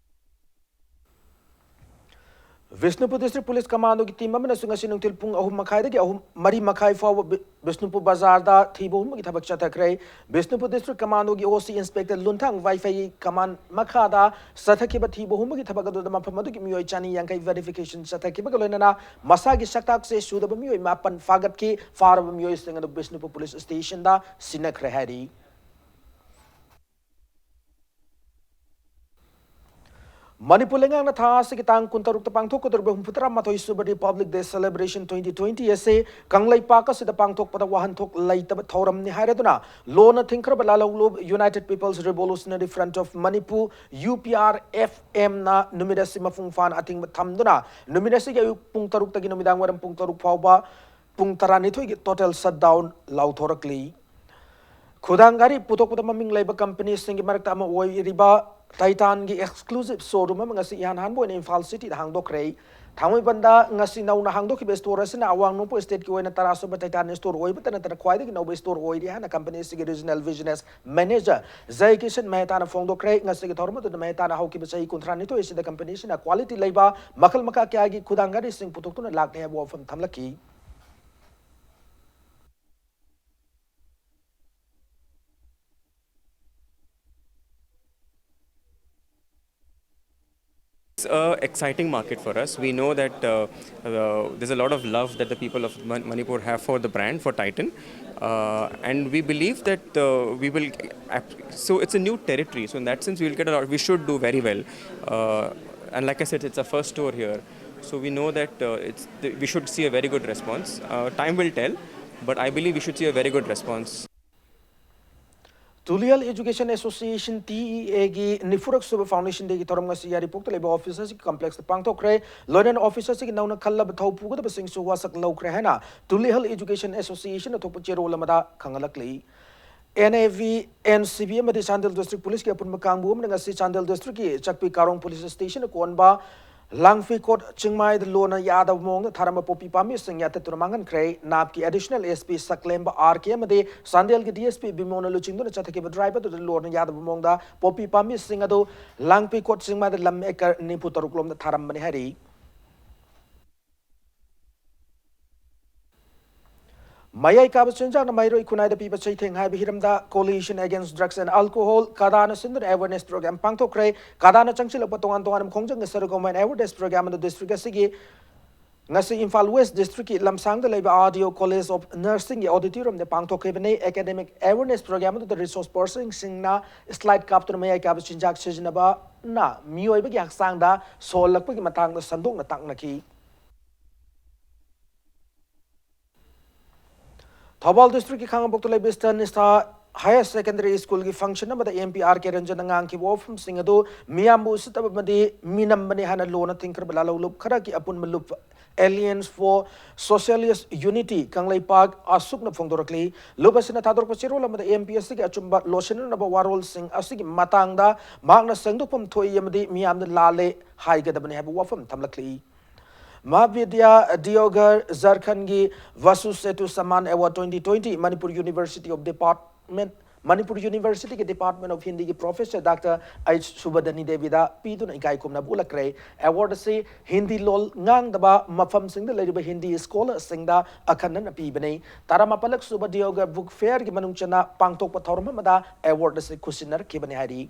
ꯕꯤꯁꯅꯨꯄꯨꯔ District Police Commandoꯒꯤ team ꯑꯃꯅꯁꯨ ꯉꯁꯤ ꯅꯨꯡꯊꯤꯜ ꯄꯨꯡ ꯑꯍꯨꯝ ꯃꯈꯥꯏꯗꯒꯤ ꯑꯍꯨꯝ, ꯃꯔꯤ ꯃꯈꯥꯏ ꯐꯥꯎꯕ ꯕꯤ-, ꯕꯤꯁꯅꯨꯄꯨꯔ ꯕꯖꯥꯔꯗ ꯊꯤꯕ ꯍꯨꯝꯕꯒꯤ ꯊꯕꯛ ꯆꯠꯊꯈ꯭ꯔꯦ꯫ Bishnupur District Commandoꯒꯤ OC Inspector ꯂꯨꯟꯊꯥꯡ ꯋꯥꯏꯐꯩꯒꯤ command ꯃꯈꯥꯗ ꯆꯠꯊꯈꯤꯕ ꯊꯤꯕ ꯍꯨꯝꯕꯒꯤ ꯊꯕꯛ ꯑꯗꯨꯗ ꯃꯐꯝ ꯑꯗꯨꯒꯤ ꯃꯤꯑꯣꯏ ꯆꯅꯤ ꯌꯥꯡꯈꯩ verification ꯆꯠꯊꯈꯤꯕꯒ ꯂꯣꯏꯅꯅ ꯃꯁꯥꯒꯤ ꯁꯛꯇꯥꯛꯁꯦ ꯁꯨꯗꯕ ꯃꯤꯑꯣꯏ ꯃꯥꯄꯟ ꯐꯥꯒꯠꯈꯤ꯫ ꯐꯥꯔꯕ ꯃꯤꯑꯣꯏꯁꯤꯡ ꯑꯗꯨ ꯕꯤꯁꯅꯨꯄꯨꯔ Police Stationꯗ ꯁꯤꯟꯅꯈ꯭ꯔꯦ ꯍꯥꯏꯔꯤ꯫ ꯃꯅꯤꯄꯨꯔ ꯂꯩꯉꯥꯛꯅ ꯊꯥ ꯑꯁꯤꯒꯤ ꯇꯥꯡ ꯀꯨꯟꯇꯔꯨꯛꯇ ꯄꯥꯡꯊꯣꯛꯀꯗꯧꯔꯤꯕ ꯍꯨꯝꯐꯨꯇꯔꯥ ꯃꯥꯊꯣꯏ ꯁꯨꯕ Republic Day Celebration twenty twenty ꯑꯁꯤ ꯀꯪꯂꯩꯄꯥꯛ ꯑꯁꯤꯗ ꯄꯥꯡꯊꯣꯛꯄꯗ ꯋꯥꯍꯟꯊꯣꯛ ꯂꯩꯇꯕ ꯊꯧꯔꯝꯅꯤ ꯍꯥꯏꯔꯗꯨꯅ ꯂꯣꯟꯅ ꯊꯤꯡꯈ꯭ꯔꯕ ꯂꯥꯜꯍꯧꯂꯨꯞ United People's Revolutionary Front of Manipur, UPRFMꯅ ꯅꯨꯃꯤꯠ ꯑꯁꯤ ꯃꯄꯨꯡ ꯐꯥꯅ ꯑꯊꯤꯡꯕ ꯊꯝꯗꯨꯅ ꯅꯨꯃꯤꯠ ꯑꯁꯤꯒꯤ ꯑꯌꯨꯛ ꯄꯨꯡ ꯇꯔꯨꯛꯇꯒꯤ ꯅꯨꯃꯤꯗꯥꯡ ꯋꯥꯏꯔꯝ ꯄꯨꯡ ꯇꯔꯨꯛ ꯐꯥꯎꯕ ꯄꯨꯡ ꯇꯔꯥꯅꯤꯊꯣꯏꯒꯤ total shutdown ꯂꯥꯎꯊꯣꯔꯛꯂꯤ꯫ ꯈꯨꯗꯥꯡ ꯘꯔꯤ ꯄꯨꯊꯣꯛꯄꯗ ꯃꯃꯤꯡ ꯂꯩꯕ companyꯁꯤꯡꯒꯤ ꯃꯔꯛꯇ ꯑꯃ ꯑꯣꯏꯔꯤꯕ Titanꯒꯤ exclusive showroom ꯑꯃ ꯉꯁꯤ ꯏꯍꯥꯟ ꯍꯥꯟꯕ ꯑꯣꯏꯅ ꯏꯝꯐꯥꯜ cityꯗ ꯍꯥꯡꯗꯣꯛꯈ꯭ꯔꯦ꯫ ꯊꯥꯡꯃꯩꯕꯟꯗ ꯉꯁꯤ ꯅꯧꯅ ꯍꯥꯡꯗꯣꯛꯈꯤꯕ store ꯑꯁꯤꯅ ꯑꯋꯥꯡ ꯅꯣꯡꯄꯣꯛ stateꯀꯤ ꯑꯣꯏꯅ ꯇꯔꯥꯁꯨꯕ Titan store ꯑꯣꯏꯕꯇ ꯅꯠꯇꯅ ꯈ꯭ꯋꯥꯏꯗꯒꯤ ꯅꯧꯕ store ꯑꯣꯏꯔꯤ ꯍꯥꯏꯅ companyꯁꯤꯒꯤ regional business manager ꯖꯌꯀꯤꯁꯟ ꯃꯦꯍꯇꯥꯅ ꯐꯣꯡꯗꯣꯛꯈ꯭ꯔꯦ꯫ ꯉꯁꯤꯒꯤ ꯊꯧꯔꯝ ꯑꯗꯨꯗ ꯃꯦꯍꯇꯥꯅ ꯍꯧꯈꯤꯕ ꯆꯍꯤ ꯀꯨꯟꯊ꯭ꯔꯥꯅꯤꯊꯣꯏ ꯑꯁꯤꯗ companyꯁꯤꯅ quality ꯂꯩꯕ ꯃꯈꯜ ꯃꯈꯥ ꯀꯌꯥꯒꯤ ꯈꯨꯗꯥꯡ ꯘꯔꯤꯁꯤꯡ ꯄꯨꯊꯣꯛꯇꯨꯅ ꯂꯥꯛꯂꯦ ꯍꯥꯏꯕ ꯋꯥꯐꯝ ꯊꯝꯂꯛꯈꯤ꯫ It's a exciting market for us. We know that uh, uh, there's a lot of love that the people of Man- Manipur have for the brand, for Titan. Uh, and we believe that uh, we will. Ap- so it's a new territory. So in that sense, we will get a lot. We should do very well. Uh, and like I said, it's a first store here. So we know that uh, it's, th- we should see a very good response. Uh, time will tell, but I believe we should see a very good response. Health Education Association, T E A, ꯒꯤ ꯅꯤꯐꯨꯔꯛ ꯁꯨꯕ Foundation Day ꯒꯤ ꯊꯧꯔꯝ ꯉꯁꯤ ꯌꯥꯏꯔꯤꯄꯣꯛꯇ ꯂꯩꯕ office ꯑꯁꯤꯒꯤ complex ꯇ ꯄꯥꯡꯊꯣꯛꯈ꯭ꯔꯦ꯫ ꯂꯣꯏꯅꯅ office ꯑꯁꯤꯒꯤ ꯅꯧꯅ ꯈꯜꯂꯕ ꯊꯧ ꯄꯨꯒꯗꯕꯁꯤꯡꯁꯨ ꯋꯥꯁꯛ ꯂꯧꯈ꯭ꯔꯦ ꯍꯥꯏꯅ Tuli Health Education Association ꯅ ꯊꯣꯛꯄ ꯆꯦꯔꯣꯜ ꯑꯃꯗ ꯈꯪꯍꯜꯂꯛꯂꯤ꯫ N A V, N C B ꯑꯃꯗꯤ ꯆꯥꯟꯗꯦꯜ District Police ꯀꯤ ꯑꯄꯨꯟꯕ ꯀꯥꯡꯕꯨ ꯑꯃꯅ ꯉꯁꯤ ꯆꯥꯟꯗꯦꯜ District ꯀꯤ ꯆꯛꯄꯤ ꯀꯥꯔꯣꯡ Police Station ꯅ ꯀꯣꯟꯕ ꯂꯥꯡꯐꯤꯀꯣꯠ ꯆꯤꯡꯃꯥꯏꯗ ꯂꯣꯟꯅ ꯌꯥꯗꯕ ꯃꯑꯣꯡꯗ ꯊꯥꯔꯝꯕ ꯄꯣꯄꯤ ꯄꯥꯝꯕꯤꯁꯤꯡ ꯌꯥꯟꯊꯠꯇꯨꯅ ꯃꯥꯡꯍꯟꯈ꯭ꯔꯦ꯫ ꯅꯥꯞꯀꯤ Additional S P ꯁꯛꯂꯦꯝꯕ R K ꯑꯃꯗꯤ ꯆꯥꯟꯗꯦꯜꯒꯤ D S P ꯕꯤꯃꯣꯅ ꯂꯨꯆꯤꯡꯗꯨꯅ ꯆꯠꯊꯈꯤꯕ drive ꯑꯗꯨꯗ ꯂꯣꯟꯅ ꯌꯥꯗꯕ ꯃꯑꯣꯡꯗ ꯄꯣꯄꯤ ꯄꯥꯝꯕꯤꯁꯤꯡ ꯑꯗꯨ ꯂꯥꯡꯐꯤꯀꯣꯠ ꯆꯤꯡꯃꯥꯏꯗ ꯂꯝ acre ꯅꯤꯐꯨ ꯇꯔꯨꯛ ꯂꯣꯝꯗ ꯊꯥꯔꯝꯕꯅꯤ ꯍꯥꯏꯔꯤ꯫ ꯃꯌꯥꯏ ꯀꯥꯕ ꯆꯤꯟꯖꯥꯛꯅ ꯃꯍꯩꯔꯣꯏ ꯈꯨꯟꯅꯥꯏꯗ ꯄꯤꯕ ꯆꯩꯊꯦꯡ ꯍꯥꯏꯕ ꯍꯤꯔꯝꯗ Coalition Against Drugs and Alcohol, ꯀꯗꯥꯅ ꯁꯤꯟꯗꯨꯅ awareness program ꯄꯥꯡꯊꯣꯛꯈ꯭ꯔꯦ꯫ ꯀꯗꯥꯅ ꯆꯪꯁꯤꯜꯂꯛꯄ ꯇꯣꯉꯥꯟ ꯇꯣꯉꯥꯟꯕ ꯈꯣꯡꯖꯪꯒꯤ ꯁꯔꯨꯛ ꯑꯃ ꯑꯣꯏꯅ awareness program ꯑꯗꯨ district ꯑꯁꯤꯒꯤ ꯉꯁꯤ ꯏꯝꯐꯥꯜ West District ꯀꯤ ꯂꯝꯁꯥꯡꯗ ꯂꯩꯕ R D O College of Nursing ꯒꯤ auditorium ꯗ ꯄꯥꯡꯊꯣꯛꯈꯤꯕꯅꯤ꯫ Academic awareness program ꯑꯗꯨꯗ resource person ꯁꯤꯡꯅ slide ꯀꯥꯞꯇꯨꯅ ꯃꯌꯥꯏ ꯀꯥꯕ ꯆꯤꯟꯖꯥꯛ ꯁꯤꯖꯤꯟꯅꯕꯅ ꯃꯤꯑꯣꯏꯕꯒꯤ ꯍꯛꯆꯥꯡꯗ ꯁꯣꯛꯍꯜꯂꯛꯄꯒꯤ ꯃꯇꯥꯡꯗ ꯁꯟꯗꯣꯛꯅ ꯇꯥꯛꯅꯈꯤ꯫ ꯊꯧꯕꯥꯜ district ꯀꯤ ꯈꯥꯉꯕꯣꯛꯇ ꯂꯩꯕ Eastern Nisha Higher Secondary School ꯒꯤ function ꯑꯃꯗ M P R K ꯔꯟꯖꯟꯅ ꯉꯥꯡꯈꯤꯕ ꯋꯥꯐꯝꯁꯤꯡ ꯑꯗꯨ ꯃꯤꯌꯥꯝꯕꯨ ꯎꯁꯤꯠꯇꯕ ꯑꯃꯗꯤ ꯃꯤꯅꯝꯕꯅꯤ ꯍꯥꯏꯅ ꯂꯣꯟꯅ ꯊꯤꯡꯈ꯭ꯔꯕ ꯂꯥꯂꯧ ꯂꯨꯞ ꯈꯔꯒꯤ ꯑꯄꯨꯟꯕ ꯂꯨꯞ Alliance for Socialist Unity Kangleipak ꯑꯁꯨꯛꯅ ꯐꯣꯡꯗꯣꯔꯛꯂꯤ꯫ ꯂꯨꯞ ꯑꯁꯤꯅ ꯊꯥꯗꯣꯔꯛꯄ ꯆꯦꯔꯣꯜ ꯑꯃꯗ M P ꯑꯁꯤꯒꯤ ꯑꯆꯨꯝꯕ ꯂꯣꯠꯁꯤꯟꯅꯅꯕ ꯋꯥꯔꯣꯜꯁꯤꯡ ꯑꯁꯤꯒꯤ ꯃꯇꯥꯡꯗ ꯃꯍꯥꯛꯅ ꯁꯦꯡꯗꯣꯛꯐꯝ ꯊꯣꯛꯏ ꯑꯃꯗꯤ ꯃꯤꯌꯥꯝꯅ ꯂꯥꯜꯂꯦ ꯍꯥꯏꯒꯗꯕꯅꯤ ꯍꯥꯏꯕ ꯋꯥꯐꯝ ꯊꯝꯂꯛꯂꯤ꯫ ꯃꯍꯥꯕꯤꯗ꯭ꯌꯥ ꯗꯤꯑꯣꯒꯔ ꯖꯔꯈꯟꯒꯤ ꯚꯁꯨ Setu ꯁꯃꯥꯟ Award twenty twenty Manipur University of Department, Manipur University ꯒꯤ Department of Hindi ꯒꯤ Professor Doctor H ꯁꯨꯕꯗꯅꯤ ꯗꯦꯕꯤꯗ ꯄꯤꯗꯨꯅ ꯏꯀꯥꯏ ꯈꯨꯝꯅꯕ ꯎꯠꯂꯛꯈ꯭ꯔꯦ꯫ Award ꯑꯁꯤ ꯍꯤꯟꯗꯤ ꯂꯣꯜ ꯉꯥꯡꯗꯕ ꯃꯐꯝꯁꯤꯡꯗ ꯂꯩꯔꯤꯕ ꯍꯤꯟꯗꯤ scholar ꯁꯤꯡꯗ ꯑꯈꯟꯅꯅ ꯄꯤꯕꯅꯤ꯫ ꯇꯔꯥꯃꯥꯄꯜꯂꯛ ꯁꯨꯕ ꯗꯤꯑꯣꯒꯔ book fair ꯒꯤ ꯃꯅꯨꯡ ꯆꯟꯅ ꯄꯥꯡꯊꯣꯛꯄ ꯊꯧꯔꯝ ꯑꯃꯗ award ꯑꯁꯤ ꯈꯨꯠꯁꯤꯟꯅꯔꯛꯈꯤꯕꯅꯤ ꯍꯥꯏꯔꯤ꯫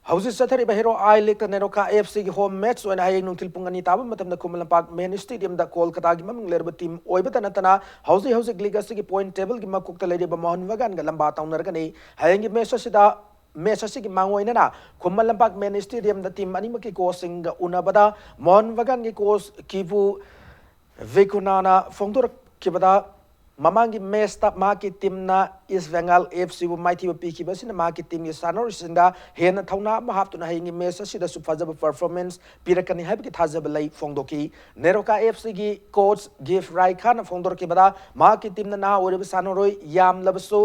ꯍꯧꯖꯤꯛ ꯆꯠꯊꯔꯤꯕ Hero I League ꯇ ꯅꯦꯔꯣꯀꯥ F C ꯒꯤ home match ꯑꯣꯏꯅ ꯍꯌꯦꯡ ꯅꯨꯡꯊꯤꯜ ꯄꯨꯡ ꯑꯅꯤ ꯇꯥꯕ ꯃꯇꯝꯗ ꯈꯨꯃꯟ ꯂꯝꯄꯥꯛ main stadium ꯗ ꯀꯣꯜꯀꯇꯥꯒꯤ ꯃꯃꯤꯡ ꯂꯩꯔꯕ team ꯑꯣꯏꯕꯇ ꯅꯠꯇꯅ ꯍꯧꯖꯤꯛ ꯍꯧꯖꯤꯛ league ꯑꯁꯤꯒꯤ point table ꯒꯤ ꯃꯀꯣꯛꯇ ꯂꯩꯔꯤꯕ ꯃꯣꯍꯟ ꯕꯒꯥꯟꯒ ꯂꯝꯕꯥ ꯇꯧꯅꯔꯒꯅꯤ꯫ ꯍꯌꯦꯡꯒꯤ match ꯑꯁꯤꯗ, match ꯑꯁꯤꯒꯤ ꯃꯥꯡꯑꯣꯏꯅꯅ ꯈꯨꯃꯟ ꯂꯝꯄꯥꯛ main stadium ꯗ team ꯑꯅꯤꯃꯛꯀꯤ coach ꯁꯤꯡꯒ ꯎꯅꯕꯗ ꯃꯣꯍꯟ ꯕꯒꯥꯟꯒꯤ coach ꯀꯤꯕꯨ ꯚꯤꯀꯨꯅꯥꯅ ꯐꯣꯡꯗꯣꯔꯛꯈꯤꯕꯗ, ꯃꯃꯥꯡꯒꯤ ꯃꯦꯁꯇ ꯃꯍꯥꯛꯀꯤ ꯇꯤꯝꯅ ꯏꯁ ꯕꯦꯡꯒꯥꯜ ꯑꯦꯐ ꯁꯤꯕꯨ ꯃꯥꯏꯊꯤꯕ ꯄꯤꯈꯤꯕ ꯑꯁꯤꯅ ꯃꯍꯥꯛꯀꯤ ꯇꯤꯝꯒꯤ ꯁꯥꯟꯅꯔꯣꯏꯁꯤꯡꯗ ꯍꯦꯟꯅ ꯊꯧꯅꯥ ꯑꯃ ꯍꯥꯞꯇꯨꯅ ꯍꯌꯦꯡꯒꯤ ꯃꯦꯁ ꯑꯁꯤꯗꯁꯨ ꯐꯖꯕ ꯄꯔꯐꯣꯔꯃꯦꯟꯁ ꯄꯤꯔꯛꯀꯅꯤ ꯍꯥꯏꯕꯒꯤ ꯊꯥꯖꯕ ꯂꯩ ꯐꯣꯡꯗꯣꯛꯈꯤ꯫ ꯅꯦꯔꯣꯀꯥ ꯑꯦꯐ ꯁꯤꯒꯤ ꯀꯣꯆ ꯒꯤꯐ ꯔꯥꯏꯈꯥꯅ ꯐꯣꯡꯗꯣꯔꯛꯈꯤꯕꯗ ꯃꯍꯥꯛꯀꯤ ꯇꯤꯝꯅ ꯅꯍꯥ ꯑꯣꯏꯔꯤꯕ ꯁꯥꯟꯅꯔꯣꯏ ꯌꯥꯝꯂꯕꯁꯨ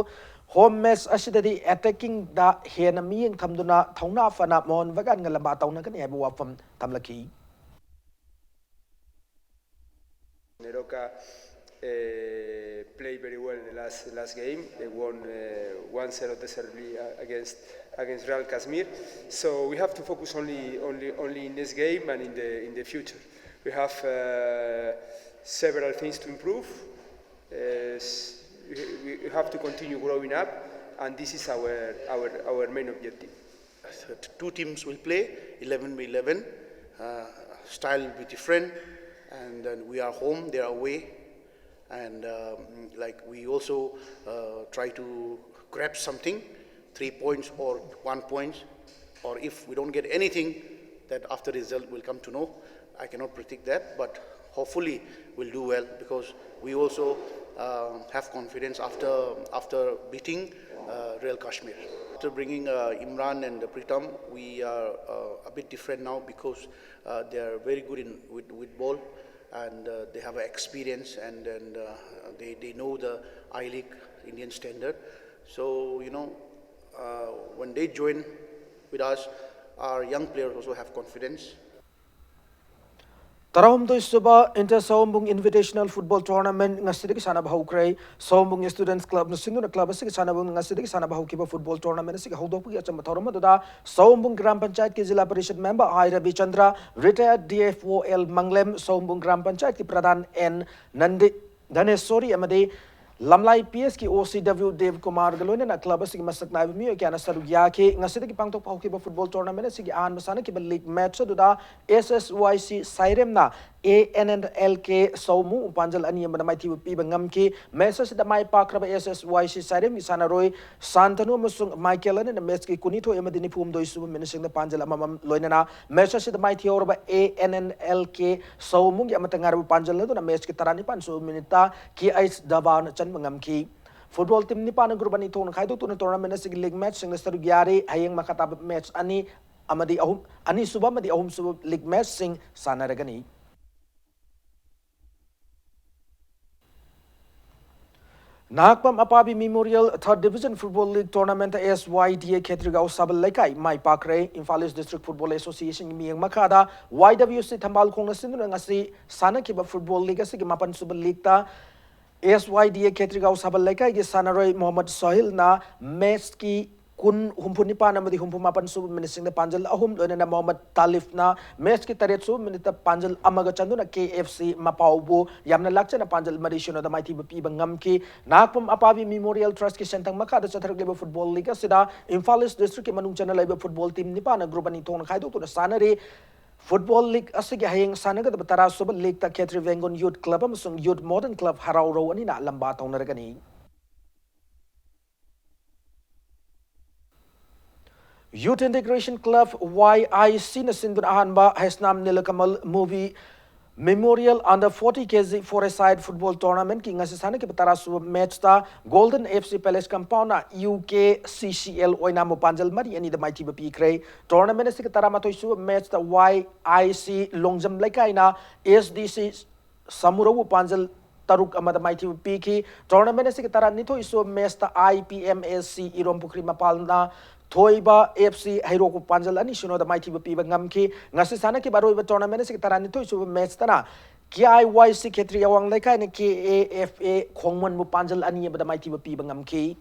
ꯍꯣꯝ ꯃꯦꯁ ꯑꯁꯤꯗꯗꯤ ꯑꯦꯇꯦꯛꯀꯤꯡꯗ ꯍꯦꯟꯅ ꯃꯤꯠꯌꯦꯡ ꯊꯝꯗꯨꯅ ꯊꯧꯅꯥ ꯐꯅ ꯃꯣꯍꯟ ꯕꯒꯥꯟꯒ ꯂꯝꯕꯥ ꯇꯧꯅꯒꯅꯤ ꯍꯥꯏꯕ ꯋꯥꯐꯝ ꯊꯝꯂꯛꯈꯤ꯫ Neroka uh, played very well in the last last game. They won uh, one zero deservedly uh, against against Real Kashmir. So we have to focus only only only in this game and in the in the future. We have uh, several things to improve. Uh, we have to continue growing up, and this is our our our main objective. Two teams will play, eleven by eleven. Uh, style will be different, and then we are home, they are away, and um, like we also uh, try to grab something, three points or one point, or if we don't get anything, that after the result we'll come to know. I cannot predict that, but hopefully we'll do well because we also uh, have confidence after after beating uh, Real Kashmir. After bringing uh, Imran and Pritam, we are uh, a bit different now because uh, they are very good in with, with ball, and uh, they have experience, and and uh, they they know the I League Indian standard. So you know, uh, when they join with us, our young players also have confidence. ꯇꯔꯥꯍꯨꯝꯗꯣꯏ ꯁꯨꯕ enter ꯁꯑꯣꯝꯕꯨꯡ ꯏꯟꯚꯤꯇꯦꯁꯅꯦꯜ football tournament ꯉꯁꯤꯗꯒꯤ ꯁꯥꯟꯅꯕ ꯍꯧꯈ꯭ꯔꯦ꯫ ꯁꯑꯣꯝꯕꯨꯡ ꯏꯁꯇꯨꯗꯦꯟꯠꯁ ꯀ꯭ꯂꯕꯅ ꯁꯤꯟꯗꯨꯅ club ꯑꯁꯤꯒꯤ ꯁꯥꯟꯅꯕ ꯉꯁꯤꯗꯒꯤ ꯁꯥꯟꯅꯕ ꯍꯧꯈꯤꯕ ꯐꯨꯠꯕꯣꯜ ꯇꯣꯔꯅꯥꯃꯦꯟ ꯑꯁꯤꯒꯤ ꯍꯧꯗꯣꯛꯄꯒꯤ ꯑꯆꯝꯕ ꯊꯧꯔꯝ ꯑꯗꯨꯗ ꯁꯑꯣꯝꯕꯨꯡ ꯒ꯭ꯔꯥꯝ ꯄꯟꯆꯥꯌꯠꯀꯤ zila parishad member I Rabichandra, retired D F O L Manglem, Saombung gram ꯄꯟꯆꯥꯌꯠꯀꯤ ꯄ꯭ꯔꯙꯥꯟ ꯑꯦꯟ ꯅꯟꯗꯤ ꯙꯅꯦꯁꯣꯔꯤ ꯑꯃꯗꯤ ꯂꯝꯂꯥꯏ ꯄꯤ ꯑꯦꯁꯀꯤ ꯑꯣ ꯁꯤ ꯗꯕ꯭ꯂꯤꯎ ꯗꯦꯕ ꯀꯨꯃꯥꯔꯒ ꯂꯣꯏꯅꯅ ꯀ꯭ꯂꯕ ꯑꯁꯤꯒꯤ ꯃꯁꯛ ꯅꯥꯏꯕ ꯃꯤꯑꯣꯏ ꯀꯌꯥꯅ ꯁꯔꯨꯛ ꯌꯥꯈꯤ꯫ ꯉꯁꯤꯗꯒꯤ ꯄꯥꯡꯊꯣꯛꯄ ꯍꯧꯈꯤꯕ ꯐꯨꯠꯕꯣꯜ ꯇꯣꯔꯅꯥꯃꯦꯟ ꯑꯁꯤꯒꯤ ꯑꯍꯥꯟꯕ ꯁꯥꯟꯅꯈꯤꯕ ꯂꯤꯒ ꯃꯦꯠꯆ ꯑꯗꯨꯗ ꯑꯦꯁ ꯑꯦꯁ ꯋꯥꯏ ꯁꯤ ꯁꯥꯏꯔꯦꯝꯅ ꯑꯦ ꯑꯦꯟ ꯑꯦꯟ ꯑꯦꯜ ꯀꯦ ꯁꯥꯎꯃꯨ ꯄꯥꯟꯖꯜ ꯑꯅꯤ ꯑꯃꯗ ꯃꯥꯏꯊꯤꯕ ꯄꯤꯕ ꯉꯝꯈꯤ꯫ Match ꯑꯁꯤꯗ ꯃꯥꯏ ꯄꯥꯛꯈ꯭ꯔꯕ ꯑꯦꯁ ꯑꯦꯁ ꯋꯥꯏ ꯁꯤ ꯁꯥꯏꯔꯦꯝꯒꯤ ꯁꯥꯟꯅꯔꯣꯏ ꯁꯥꯟꯇꯅꯨ ꯑꯃꯁꯨꯡ ꯃꯥꯏꯀꯦꯜ ꯑꯅꯤꯅ matchꯀꯤ ꯀꯨꯟꯅꯤꯊꯣꯏ ꯑꯃꯗꯤ ꯅꯤꯐꯨꯍꯨꯝꯗꯣꯏ ꯁꯨꯕ ꯃꯤꯅꯠꯁꯤꯡꯗ ꯄꯥꯟꯖꯜ ꯑꯃꯃꯝ ꯂꯣꯏꯅꯅ match ꯑꯁꯤꯗ ꯃꯥꯏꯊꯤꯍꯧꯔꯕ ꯑꯦ ꯑꯦꯟ ꯑꯦꯟ ꯑꯦꯜ ꯀꯦ ꯁꯥꯎꯃꯨꯒꯤ ꯑꯃꯠꯇ ꯉꯥꯏꯔꯕ ꯄꯥꯟꯖꯜ ꯑꯗꯨꯅ matchꯀꯤ ꯇꯔꯥꯅꯤꯄꯥꯟ ꯁꯨꯕ ꯃꯤꯅꯤꯠꯇ ꯀꯦ ꯑꯩꯆ ꯗꯕꯥꯅ ꯆꯟꯕ ꯉꯝꯈꯤ꯫ Football team ꯅꯤꯄꯥꯟꯅ group ꯑꯅꯤ ꯊꯣꯛꯅ ꯈꯥꯏꯗꯣꯛꯇꯨꯅ tournament ꯑꯁꯤꯒꯤ league matchꯁꯤꯡꯗ ꯁꯔꯨꯛ ꯌꯥꯔꯤ꯫ ꯍꯌꯦꯡ ꯃꯈꯥ ꯇꯥꯕ match ꯑꯅꯤ ꯑꯃꯗꯤ ꯑꯍꯨꯝ, ꯑꯅꯤꯁꯨꯕ ꯑꯃꯗꯤ ꯑꯍꯨꯝꯁꯨꯕ league matchꯁꯤꯡ ꯁꯥꯟꯅꯔꯒꯅꯤ꯫ Nahakpam ꯑꯄꯥꯕꯤ Memorial Third Division Football League Tournamentꯇ ꯑꯦꯁ ꯋꯥꯏ ꯗꯤ ꯑꯦ ꯈꯦꯇ꯭ꯔꯤꯒꯥꯎ ꯁꯥꯕꯜ ꯂꯩꯀꯥꯏ ꯃꯥꯏ ꯄꯥꯛꯈ꯭ꯔꯦ꯫ ꯏꯝꯐꯥꯜ East District Football Associationꯒꯤ ꯃꯤꯠꯌꯦꯡ ꯃꯈꯥꯗ ꯋꯥꯏ ꯗꯕ꯭ꯂꯤꯌꯨ ꯁꯤ ꯊꯝꯕꯥꯜ ꯈꯣꯡꯅ ꯁꯤꯟꯗꯨꯅ ꯉꯁꯤ ꯁꯥꯟꯅꯈꯤꯕ football league ꯑꯁꯤꯒꯤ ꯃꯥꯄꯟ ꯁꯨꯕ leagueꯇ ꯑꯦꯁ ꯋꯥꯏ ꯗꯤ ꯑꯦ ꯈꯦꯇ꯭ꯔꯤꯒꯥꯎ ꯁꯥꯕꯜ ꯂꯩꯀꯥꯏꯒꯤ ꯁꯥꯟꯅꯔꯣꯏ ꯃꯣꯍꯝꯃꯗ ꯁꯣꯍꯤꯜꯅ matchꯀꯤ ꯀꯨꯟ, ꯍꯨꯝꯐꯨ ꯅꯤꯄꯥꯟ ꯑꯃꯗꯤ ꯍꯨꯝꯐꯨ ꯃꯥꯄꯟ ꯁꯨꯕ ꯃꯤꯅꯤꯠꯁꯤꯡꯗ ꯄꯥꯟꯖꯜ ꯑꯍꯨꯝ, ꯂꯣꯏꯅꯅ ꯃꯣꯍꯝꯃꯗ ꯇꯥꯂꯤꯐꯅ matchꯀꯤ ꯇꯔꯦꯠ ꯁꯨꯕ ꯃꯤꯅꯤꯠꯇ ꯄꯥꯟꯖꯜ ꯑꯃꯒ ꯆꯟꯗꯨꯅ ꯀꯦ ꯑꯦꯐ ꯁꯤ ꯃꯄꯥꯎꯕꯨ ꯌꯥꯝꯅ ꯂꯥꯛꯆꯅ ꯄꯥꯟꯖꯜ ꯃꯔꯤ ꯁꯤꯅꯣꯗ ꯃꯥꯏꯊꯤꯕ ꯄꯤꯕ ꯉꯝꯈꯤ꯫ ꯅꯍꯥꯛꯄꯝ ꯑꯄꯥꯕꯤ Memorial Trustꯀꯤ ꯁꯦꯟꯊꯪ ꯃꯈꯥꯗ ꯆꯠꯊꯔꯛꯂꯤꯕ football league ꯑꯁꯤꯗ ꯏꯝꯐꯥꯜ East Districtꯀꯤ ꯃꯅꯨꯡ ꯆꯟꯅ ꯂꯩꯕ football team ꯅꯤꯄꯥꯟꯅ group ꯑꯅꯤ ꯊꯣꯛꯅ ꯈꯥꯏꯗꯣꯛꯇꯨꯅ ꯁꯥꯟꯅꯔꯤ꯫ Football league ꯑꯁꯤꯒꯤ ꯍꯌꯦꯡ ꯁꯥꯟꯅꯒꯗꯕ ꯇꯔꯥ ꯁꯨꯕ leagueꯇ ꯈꯦꯇ꯭ꯔꯤ ꯕꯦꯡꯒꯨꯟ Youth Club ꯑꯃꯁꯨꯡ Youth Modern Club ꯍꯔꯥꯎꯔꯧ ꯑꯅꯤꯅ ꯂꯝꯕꯥ ꯇꯧꯅꯔꯒꯅꯤ꯫ Youth Integration Club, ꯋꯥꯏ ꯑꯥꯏ ꯁꯤꯅ ꯁꯤꯟꯗꯨꯅ ꯑꯍꯥꯟꯕ Heisnam ꯅꯤꯂꯀꯃꯜ movie Memorial Under forty K G Four-a-Side Football Tournamentꯀꯤ ꯉꯁꯤ ꯁꯥꯟꯅꯈꯤꯕ ꯇꯔꯥ ꯁꯨꯕ matchꯇ Golden F C Palace Compoundꯅ U K C C L ꯑꯣꯏꯅꯥꯝꯕꯨ ꯄꯥꯟꯖꯜ ꯃꯔꯤ ꯑꯅꯤꯗ ꯃꯥꯏꯊꯤꯕ ꯄꯤꯈ꯭ꯔꯦ꯫ Tournament ꯑꯁꯤꯒꯤ ꯇꯔꯥꯃꯥꯊꯣꯏ ꯁꯨꯕ matchꯇ ꯋꯥꯏ I C Longjam ꯂꯩꯀꯥꯏꯅ S D ꯁꯤ ꯁꯃꯨꯔꯧꯕꯨ ꯄꯥꯟꯖꯜ ꯇꯔꯨꯛ ꯑꯃꯗ ꯃꯥꯏꯊꯤꯕ ꯄꯤꯈꯤ꯫ Tournament ꯑꯁꯤꯒꯤ ꯇꯔꯥꯅꯤꯊꯣꯏ ꯁꯨꯕ matchꯇ I P M S C ꯏꯔꯣꯝ ꯄꯨꯈ꯭ꯔꯤ ꯃꯄꯥꯜꯅ ꯊꯣꯏꯕ ꯑꯦꯐ ꯁꯤ ꯍꯩꯔꯣꯛꯄꯨ ꯄꯥꯟꯖꯜ ꯑꯅꯤ ꯁꯤꯅꯣꯗ ꯃꯥꯏꯊꯤꯕ ꯄꯤꯕ ꯉꯝꯈꯤ꯫ ꯉꯁꯤ ꯁꯥꯟꯅꯈꯤꯕ ꯑꯔꯣꯏꯕ tournament ꯑꯁꯤꯒꯤ ꯇꯔꯥꯅꯤꯊꯣꯏ ꯁꯨꯕ matchꯇꯅ ꯀꯦ ꯑꯥꯏ ꯋꯥꯏ ꯁꯤ ꯈꯦꯇ꯭ꯔꯤ ꯑꯋꯥꯡ ꯂꯩꯀꯥꯏꯅ ꯀꯦ ꯑꯦ ꯑꯦꯐ ꯑꯦ ꯈꯣꯡꯃꯣꯟꯕꯨ ꯄꯥꯟꯖꯜ ꯑꯅꯤ ꯑꯃꯗ ꯃꯥꯏꯊꯤꯕ ꯄꯤꯕ ꯉꯝꯈꯤ꯫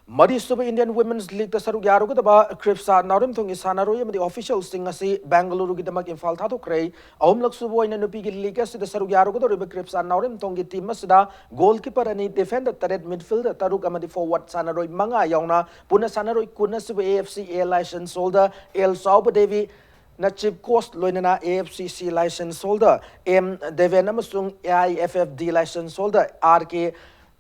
ꯃꯔꯤꯁꯨꯕ Indian Women's Leagueꯇ ꯁꯔꯨꯛ ꯌꯥꯔꯨꯒꯗꯕ ꯀ꯭ꯔꯤꯞꯁꯥ ꯅꯥꯎꯔꯦꯝꯊꯣꯡꯒꯤ ꯁꯥꯟꯅꯔꯣꯏ ꯑꯃꯗꯤ officialꯁꯤꯡ ꯑꯁꯤ ꯕꯦꯡꯒꯂꯨꯔꯨꯒꯤꯗꯃꯛ ꯏꯝꯐꯥꯜ ꯊꯥꯗꯣꯛꯈ꯭ꯔꯦ꯫ ꯑꯍꯨꯝꯂꯛ ꯁꯨꯕ ꯑꯣꯏꯅ ꯅꯨꯄꯤꯒꯤ league ꯑꯁꯤꯗ ꯁꯔꯨꯛ ꯌꯥꯔꯨꯒꯗꯧꯔꯤꯕ ꯀ꯭ꯔꯤꯞꯁꯥ ꯅꯥꯎꯔꯦꯝꯊꯣꯡꯒꯤ team ꯑꯁꯤꯗ goalkeeper ꯑꯅꯤ, defender ꯇꯔꯦꯠ, midfielder ꯇꯔꯨꯛ ꯑꯃꯗꯤ forward ꯁꯥꯟꯅꯔꯣꯏ ꯃꯉꯥ ꯌꯥꯎꯅ ꯄꯨꯟꯅ ꯁꯥꯟꯅꯔꯣꯏ ꯀꯨꯟ ꯑꯁꯤꯕꯨ A F C A license holder L ꯆꯥꯎꯕ ꯗꯦꯕꯤ ꯅ chief coach, ꯂꯣꯏꯅꯅ A F C C license holder M Deben ꯑꯃꯁꯨꯡ A I F F D license holder R K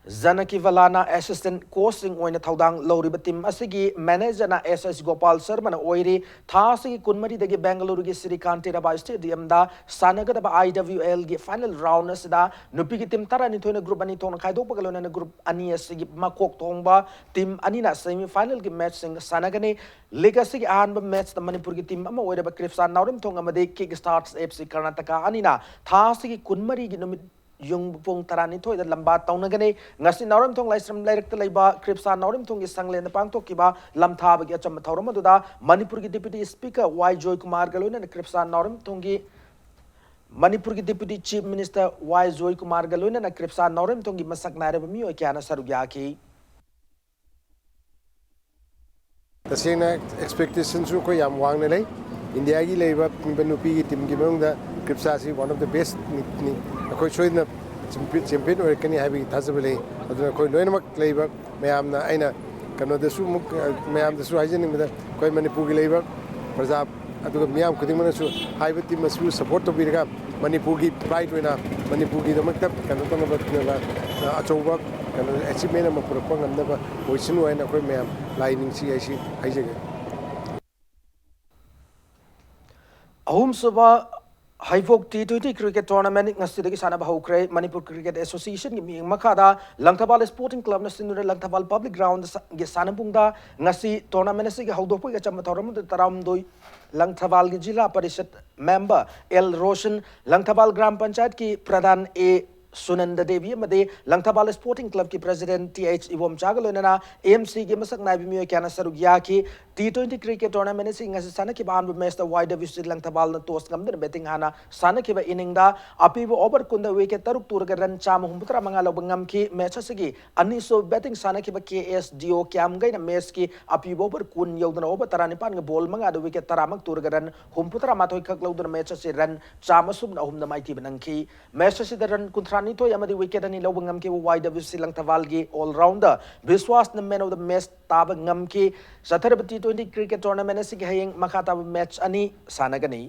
ꯖꯅꯀꯤꯚꯂꯥꯅ assistant coachꯁꯤꯡ ꯑꯣꯏꯅ ꯊꯧꯗꯥꯡ ꯂꯧꯔꯤꯕ team ꯑꯁꯤꯒꯤ managerꯅ ꯑꯦꯁ ꯑꯦꯁ ꯒꯣꯄꯥꯜ ꯁꯔꯃꯅ ꯑꯣꯏꯔꯤ꯫ ꯊꯥ ꯑꯁꯤꯒꯤ ꯀꯨꯟꯃꯔꯤꯗꯒꯤ ꯕꯦꯡꯒꯂꯨꯔꯨꯒꯤ ꯁꯤꯔꯤ ꯀꯥꯟꯇꯤꯔꯕꯥ stadiumꯗ ꯁꯥꯟꯅꯒꯗꯕ I W Lꯒꯤ final round ꯑꯁꯤꯗ ꯅꯨꯄꯤꯒꯤ team ꯇꯔꯥꯅꯤꯊꯣꯏꯅ group ꯑꯅꯤ ꯊꯣꯛꯅ ꯈꯥꯏꯗꯣꯛꯄꯒ ꯂꯣꯏꯅꯅ group ꯑꯅꯤ ꯑꯁꯤꯒꯤ ꯃꯀꯣꯛ ꯊꯣꯡꯕ team ꯑꯅꯤꯅ semi finalꯒꯤ matchꯁꯤꯡ ꯁꯥꯟꯅꯒꯅꯤ꯫ League ꯑꯁꯤꯒꯤ ꯑꯍꯥꯟꯕ matchꯇ ꯃꯅꯤꯄꯨꯔꯒꯤ team ꯑꯃ ꯑꯣꯏꯔꯕ ꯀ꯭ꯔꯤꯞꯁꯥ ꯅꯥꯎꯔꯦꯝꯊꯣꯡ ꯑꯃꯗꯤ Kick Start F C Karnataka ꯑꯅꯤꯅ ꯊꯥ ꯑꯁꯤꯒꯤ ꯀꯨꯟꯃꯔꯤꯒꯤ ꯅꯨꯃꯤꯠ ꯌꯨꯡ ꯄꯨꯡ ꯇꯔꯥꯅꯤꯊꯣꯏꯗ ꯂꯝꯕꯥ ꯇꯧꯅꯒꯅꯤ꯫ ꯉꯁꯤ ꯅꯥꯎꯔꯦꯝꯊꯣꯡ ꯂꯥꯏꯁ꯭ꯔꯝ ꯂꯩꯔꯛꯇ ꯂꯩꯕ ꯀ꯭ꯔꯤꯞꯁꯥ ꯅꯥꯎꯔꯦꯝꯊꯣꯡꯒꯤ ꯁꯪꯂꯦꯟꯗ ꯄꯥꯡꯊꯣꯛꯈꯤꯕ ꯂꯝꯊꯥꯕꯒꯤ ꯑꯆꯝꯕ ꯊꯧꯔꯝ ꯑꯗꯨꯗ ꯃꯅꯤꯄꯨꯔꯒꯤ Deputy Speaker ꯋꯥꯏ ꯖꯣꯏꯀꯨꯃꯥꯔꯒ ꯂꯣꯏꯅꯅ ꯀ꯭ꯔꯤꯞꯁꯥ ꯅꯥꯎꯔꯦꯝꯊꯣꯡꯒꯤ, ꯃꯅꯤꯄꯨꯔꯒꯤ Deputy Chief Minister ꯋꯥꯏ ꯖꯣꯏꯀꯨꯃꯥꯔꯒ ꯂꯣꯏꯅꯅ ꯀ꯭ꯔꯤꯞꯁꯥ ꯅꯥꯎꯔꯦꯝꯊꯣꯡꯒꯤ ꯃꯁꯛ ꯅꯥꯏꯔꯕ ꯃꯤꯑꯣꯏ ꯀꯌꯥꯅ ꯁꯔꯨꯛ ꯌꯥꯈꯤ꯫ ꯇꯁꯦꯡꯅ expectationꯁꯨ ꯑꯩꯈꯣꯏ ꯌꯥꯝ ꯋꯥꯡꯅ ꯂꯩ꯫ ꯏꯟꯗꯤꯌꯥꯒꯤ ꯂꯩꯔꯤꯕ ꯅꯨꯄꯤꯒꯤ teamꯒꯤ ꯃꯅꯨꯡꯗ ꯀ꯭ꯔꯤꯞꯁꯥꯁꯤ one of the bestꯅꯤ꯫ ꯑꯩꯈꯣꯏ ꯁꯣꯏꯗꯅ champion ꯑꯣꯏꯔꯛꯀꯅꯤ ꯍꯥꯏꯕꯒꯤ ꯊꯥꯖꯕ ꯂꯩ꯫ ꯑꯗꯨꯅ ꯑꯩꯈꯣꯏ ꯂꯣꯏꯅꯃꯛ ꯂꯩꯕ ꯃꯌꯥꯝꯅ, ꯑꯩꯅ ꯀꯩꯅꯣꯗꯁꯨ ꯑꯃꯨꯛ, ꯑ, ꯃꯌꯥꯝꯗꯁꯨ ꯍꯥꯏꯖꯅꯤꯡꯕꯗ, ꯑꯩꯈꯣꯏ ꯃꯅꯤꯄꯨꯔꯒꯤ ꯂꯩꯕ ꯄ꯭ꯔꯖꯥ ꯑꯗꯨꯒ ꯃꯤꯌꯥꯝ ꯈꯨꯗꯤꯡꯃꯛꯅꯁꯨ ꯍꯥꯏꯔꯤꯕ team ꯑꯁꯤꯕꯨ support ꯇꯧꯕꯤꯔꯒ ꯃꯅꯤꯄꯨꯔꯒꯤ pride ꯑꯣꯏꯅ, ꯃꯅꯤꯄꯨꯔꯒꯤꯗꯃꯛꯇ ꯀꯩꯅꯣ ꯇꯧꯅꯕ, ꯑ, ꯑꯆꯧꯕ ꯀꯩꯅꯣ achievement ꯑꯃ ꯄꯨꯔꯛꯄ ꯉꯝꯅꯕ ꯑꯣꯏꯁꯅꯨ ꯍꯥꯏꯅ ꯑꯩꯈꯣꯏ ꯃꯌꯥꯝ ꯂꯥꯏ ꯅꯤꯡꯁꯤ ꯍꯥꯏꯁꯤ ꯍꯥꯏꯖꯒꯦ꯫ ꯑꯍꯨꯝꯁꯨꯕ ꯍꯩꯐꯣꯛ T twenty cricket tournament ꯉꯁꯤꯗꯒꯤ ꯁꯥꯟꯅꯕ ꯍꯧꯈ꯭ꯔꯦ꯫ ꯃꯅꯤꯄꯨꯔ Cricket Associationꯒꯤ ꯃꯤꯠꯌꯦꯡ ꯃꯈꯥꯗ ꯂꯪꯊꯕꯥꯜ Sporting Clubꯅ ꯁꯤꯟꯗꯨꯅ ꯂꯪꯊꯕꯥꯜ Public Groundꯒꯤ ꯁꯥꯟꯅꯕꯨꯡꯗ ꯉꯁꯤ tournament ꯑꯁꯤꯒꯤ ꯍꯧꯗꯣꯛꯄꯒꯤ ꯑꯆꯝꯕ ꯊꯧꯔꯝ ꯑꯗꯨ ꯇꯔꯥꯍꯨꯝꯗꯣꯏ ꯂꯪꯊꯕꯥꯜꯒꯤ ꯖꯤꯂꯥ ꯄꯔꯤꯁꯠ member ꯑꯦꯜ ꯔꯣꯁꯟ, ꯂꯪꯊꯕꯥꯜ ꯒ꯭ꯔꯥꯝ ꯄꯟꯆꯥꯌꯠꯀꯤ ꯄ꯭ꯔꯙꯥꯟ ꯑꯦ ꯁꯨꯅꯟꯗ ꯗꯦꯕꯤ ꯑꯃꯗꯤ ꯂꯪꯊꯕꯥꯜ ꯁ꯭ꯄꯣꯔꯇꯤꯡ ꯀ꯭ꯂꯕꯀꯤ ꯄ꯭ꯔꯦꯁꯤꯗꯦꯟꯠ ꯇꯤ ꯑꯩꯆ ꯏꯕꯣꯝꯆꯥꯒ ꯂꯣꯏꯅꯅ ꯑꯦꯝ ꯁꯤꯒꯤ ꯃꯁꯛ ꯅꯥꯏꯕ ꯃꯤꯑꯣꯏ ꯀꯌꯥꯅ ꯁꯔꯨꯛ ꯌꯥꯈꯤ꯫ ꯇꯤ ꯇ꯭ꯋꯦꯟꯇꯤ ꯀ꯭ꯔꯤꯀꯦꯠ ꯇꯣꯔꯅꯥꯃꯦꯟꯠ ꯑꯁꯤꯒꯤ ꯉꯁꯤ ꯁꯥꯟꯅꯈꯤꯕ ꯑꯍꯥꯟꯕ ꯃꯦꯆꯇ ꯋꯥꯏ ꯗꯕ꯭ꯂ꯭ꯌꯨ ꯁꯤ ꯂꯪꯊꯕꯥꯜꯅ ꯇꯣꯁ ꯉꯝꯗꯨꯅ ꯕꯦꯇꯤꯡ ꯍꯥꯟꯅ ꯁꯥꯟꯅꯈꯤꯕ ꯏꯅꯤꯡꯗ ꯑꯄꯤꯕ ꯑꯣꯚꯔ ꯀꯨꯟꯗ ꯋꯤꯀꯦꯠ ꯇꯔꯨꯛ ꯇꯨꯔꯒ ꯔꯟ ꯆꯥꯝꯃ ꯍꯨꯝꯐꯨꯇꯔꯥ ꯃꯉꯥ ꯂꯧꯕ ꯉꯝꯈꯤ꯫ ꯃꯦꯆ ꯑꯁꯤꯒꯤ ꯑꯅꯤꯁꯨꯕ ꯕꯦꯇꯤꯡ ꯁꯥꯟꯅꯈꯤꯕ ꯀꯦ ꯑꯦꯁ ꯗꯤ ꯑꯣ ꯀ꯭ꯌꯥꯝꯒꯩꯅ ꯃꯦꯆꯀꯤ ꯑꯄꯤꯕ ꯑꯣꯚꯔ ꯀꯨꯟ ꯌꯧꯗꯅ ꯑꯣꯚꯔ ꯇꯔꯥꯅꯤꯄꯥꯟꯒ ꯕꯣꯜ ꯃꯉꯥꯗ ꯋꯤꯀꯦꯠ ꯇꯔꯥꯃꯛ ꯇꯨꯔꯒ ꯔꯟ ꯍꯨꯝꯐꯨꯇꯔꯥ ꯃꯥꯊꯣꯏ ꯈꯛ ꯂꯧꯗꯨꯅ ꯃꯦꯆ ꯑꯁꯤ ꯔꯟ ꯆꯥꯝꯃ ꯑꯁꯨꯝꯅ ꯑꯍꯨꯝꯗ ꯃꯥꯏꯊꯤꯕ ꯅꯪꯈꯤ꯫ ꯃꯦꯆ ꯑꯁꯤꯗ ꯔꯟ ꯀꯨꯟꯊ꯭ꯔꯥꯅꯤꯊꯣꯏ ꯑꯃꯗꯤ ꯋꯤꯀꯦꯠ ꯑꯅꯤ ꯂꯧꯕ ꯉꯝꯈꯤꯕ ꯋꯥꯏ ꯗꯕ꯭ꯂ꯭ꯌꯨ ꯁꯤ ꯂꯪꯊꯕꯥꯜꯒꯤ ꯑꯣꯜ ꯔꯥꯎꯟꯗꯔ ꯕꯤꯁ꯭ꯋꯥꯁꯅ ꯃꯦꯟ ꯑꯣꯐ ꯗ ꯃꯦꯆ ꯇꯥꯕ ꯉꯝꯈꯤ꯫ ꯆꯠꯊꯔꯤꯕ ꯇꯤ ꯇ꯭ꯋꯦꯟꯇꯤ ꯀ꯭ꯔꯤꯀꯦꯠ ꯇꯣꯔꯅꯥꯃꯦꯟꯠ ꯑꯁꯤꯒꯤ ꯍꯌꯦꯡ ꯃꯈꯥ ꯇꯥꯕ ꯃꯦꯆ ꯑꯅꯤ ꯁꯥꯟꯅꯒꯅꯤ꯫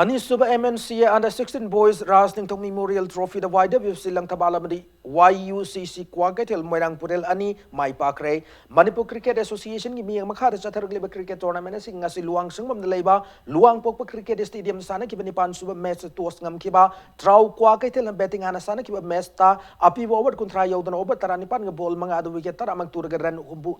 ꯑꯅꯤꯁꯨꯕ ꯑꯦꯝ ꯑꯦꯟ ꯁꯤ ꯑꯦ Under sixteen Boys ꯔꯥꯖ ꯅꯤꯡꯊꯧ ꯃꯦꯃꯣꯔꯤꯌꯦꯜ ꯇ꯭ꯔꯣꯐꯤꯗ ꯋꯥꯏ ꯗꯕ꯭ꯌꯨ ꯁꯤ ꯂꯪꯊꯕꯥꯜ ꯑꯃꯗꯤ ꯋꯥꯏ ꯌꯨ ꯁꯤ ꯁꯤ ꯀ꯭ꯋꯥꯀꯩꯊꯦꯜ ꯃꯣꯏꯔꯥꯡ ꯄꯨꯔꯦꯜ ꯑꯅꯤ ꯃꯥꯏ ꯄꯥꯛꯈ꯭ꯔꯦ꯫ ꯃꯅꯤꯄꯨꯔ ꯀ꯭ꯔꯤꯀꯦꯠ ꯑꯦꯁꯣꯁꯤꯌꯦꯁꯟꯒꯤ ꯃꯤꯠꯌꯦꯡ ꯃꯈꯥꯗ ꯆꯠꯊꯔꯛꯂꯤꯕ ꯀ꯭ꯔꯤꯀꯦꯠ ꯇꯣꯔꯅꯥꯃꯦꯟꯠ ꯑꯁꯤ ꯉꯁꯤ ꯂꯨꯋꯥꯡꯁꯪꯕꯝꯗ ꯂꯩꯕ ꯂꯨꯋꯥꯡꯄꯣꯛꯄ ꯀ꯭ꯔꯤꯀꯦꯠ ꯁ꯭ꯇꯦꯗꯤꯌꯝꯗ ꯁꯥꯟꯅꯈꯤꯕ ꯅꯤꯄꯥꯟ ꯁꯨꯕ ꯃꯦꯆꯇ ꯇꯣꯁ ꯉꯝꯈꯤꯕ ꯇ꯭ꯔꯥꯎ ꯀ꯭ꯋꯥꯀꯩꯊꯦꯜꯅ ꯕꯦꯇꯤꯡ ꯍꯥꯟꯅ ꯁꯥꯟꯅꯈꯤꯕ ꯃꯦꯆꯇ ꯑꯄꯤꯕ ꯑꯣꯚꯔ ꯀꯨꯟꯊ꯭ꯔꯥ ꯌꯧꯗꯅ ꯑꯣꯚꯔ ꯇꯔꯥꯅꯤꯄꯥꯟꯒ ꯕꯣꯜ ꯃꯉꯥ ꯑꯗꯨ ꯋꯤꯀꯦꯠ ꯇꯔꯥꯃꯛ ꯇꯨꯔꯒ ꯔꯟ ꯍꯨꯝꯐꯨ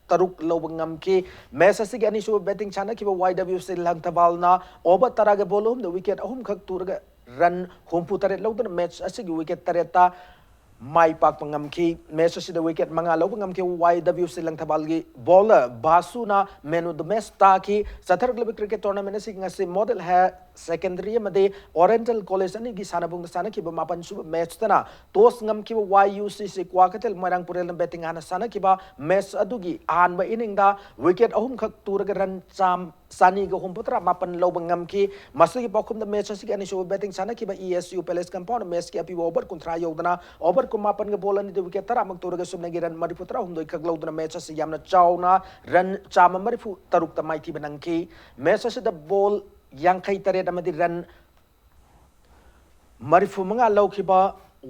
ꯇꯔꯨꯛ ꯂꯧꯕ ꯉꯝꯈꯤ꯫ ꯃꯦꯆ ꯑꯁꯤꯒꯤ ꯑꯅꯤꯁꯨꯕ ꯕꯦꯇꯤꯡ ꯁꯥꯟꯅꯈꯤꯕ ꯋꯥꯏ ꯗꯕ꯭ꯌꯨ ꯁꯤ ꯂꯪꯊꯕꯥꯜꯅ ꯑꯣꯚꯔ ꯇꯔꯥꯒ ꯕꯣꯜ ꯑꯍꯨꯝꯗ ꯋꯤꯀꯦꯠ ꯑꯍꯨꯝꯈꯛ ꯇꯨꯔꯒ ꯔꯟ ꯍꯨꯝꯐꯨ ꯇꯔꯦꯠ ꯂꯧꯗꯨꯅ ꯃꯦꯆ ꯑꯁꯤꯒꯤ ꯋꯤꯀꯦꯠ ꯇꯔꯦꯠꯇ ꯃꯥꯏ ꯄꯥꯛꯄ ꯉꯝꯈꯤ꯫ ꯃꯦꯆ ꯑꯁꯤꯗ ꯋꯤꯀꯦꯠ ꯃꯉꯥ ꯂꯧꯕ ꯉꯝꯈꯤꯕ ꯋꯥꯏ ꯗꯕ꯭ꯌꯨ ꯁꯤ ꯂꯪꯊꯕꯥꯜꯒꯤ ꯕꯣꯂꯔ ꯕꯥꯁꯨꯅ ꯃꯦꯟ ꯑꯣꯐ ꯗ ꯃꯦꯆ ꯇꯥꯈꯤ꯫ ꯆꯠꯊꯔꯛꯂꯤꯕ ꯀ꯭ꯔꯤꯀꯦꯠ ꯇꯣꯔꯅꯥꯃꯦꯟ ꯑꯁꯤ ꯉꯁꯤ ꯃꯣꯗꯦꯜ ꯍꯥꯌꯔ ꯁꯦꯀꯦꯟꯗꯔꯤ ꯑꯃꯗꯤ ꯑꯣꯔꯤꯌꯦꯟꯇꯦꯜ ꯀꯣꯂꯦꯖ ꯑꯅꯤꯒꯤ ꯁꯥꯟꯅꯕꯨꯡꯗ ꯁꯥꯟꯅꯈꯤꯕ ꯃꯥꯄꯟ ꯁꯨꯕ ꯃꯦꯆꯇꯅ ꯇꯣꯁ ꯉꯝꯈꯤꯕ ꯋꯥꯏ ꯌꯨ ꯁꯤ ꯁꯤ ꯀ꯭ꯋꯥꯀꯩꯊꯦꯜ ꯃꯣꯏꯔꯥꯡ ꯄꯨꯔꯦꯜꯅ ꯕꯦꯇꯤꯡ ꯍꯥꯟꯅ ꯁꯥꯟꯅꯈꯤꯕ ꯃꯦꯆ ꯑꯗꯨꯒꯤ ꯑꯍꯥꯟꯕ ꯏꯅꯤꯡꯗ ꯋꯤꯀꯦꯠ ꯑꯍꯨꯝꯈꯛ ꯇꯨꯔꯒ ꯔꯟ ꯆꯥꯝ ꯆꯅꯤꯒ ꯍꯨꯝꯐꯨꯇꯔꯥ ꯃꯥꯄꯟ ꯂꯧꯕ ꯉꯝꯈꯤ꯫ ꯃꯁꯤꯒꯤ ꯄꯥꯎꯈꯨꯝꯗ ꯃꯦꯆ ꯑꯁꯤꯒꯤ ꯑꯅꯤꯁꯨꯕ ꯕꯦꯇꯤꯡ ꯁꯥꯟꯅꯈꯤꯕ E S U palace compound ꯃꯦꯆꯀꯤ ꯑꯄꯤꯕ ꯑꯣꯚꯔ ꯀꯨꯟꯊ꯭ꯔꯥ ꯌꯧꯗꯅ ꯑꯣꯚꯔ ꯀꯨꯟꯃꯥꯄꯟꯒ ꯕꯣꯜ ꯑꯅꯤꯗ ꯋꯤꯀꯦꯠ ꯇꯔꯥꯃꯛ ꯇꯨꯔꯒ ꯁꯨꯞꯅꯒꯤ ꯔꯟ ꯃꯔꯤꯐꯨ ꯇꯔꯥꯍꯨꯝꯗꯣꯏ ꯈꯛ ꯂꯧꯗꯨꯅ ꯃꯦꯆ ꯑꯁꯤ ꯌꯥꯝꯅ ꯆꯥꯎꯅ ꯔꯟ ꯆꯥꯝꯃ ꯃꯔꯤꯐꯨ ꯇꯔꯨꯛꯇ ꯃꯥꯏꯊꯤꯕ ꯅꯪꯈꯤ꯫ ꯃꯦꯆ ꯑꯁꯤꯗ ꯕꯣꯜ ꯌꯥꯡꯈꯩ ꯇꯔꯦꯠ ꯑꯃꯗꯤ ꯔꯟ ꯃꯔꯤꯐꯨ ꯃꯉꯥ ꯂꯧꯈꯤꯕ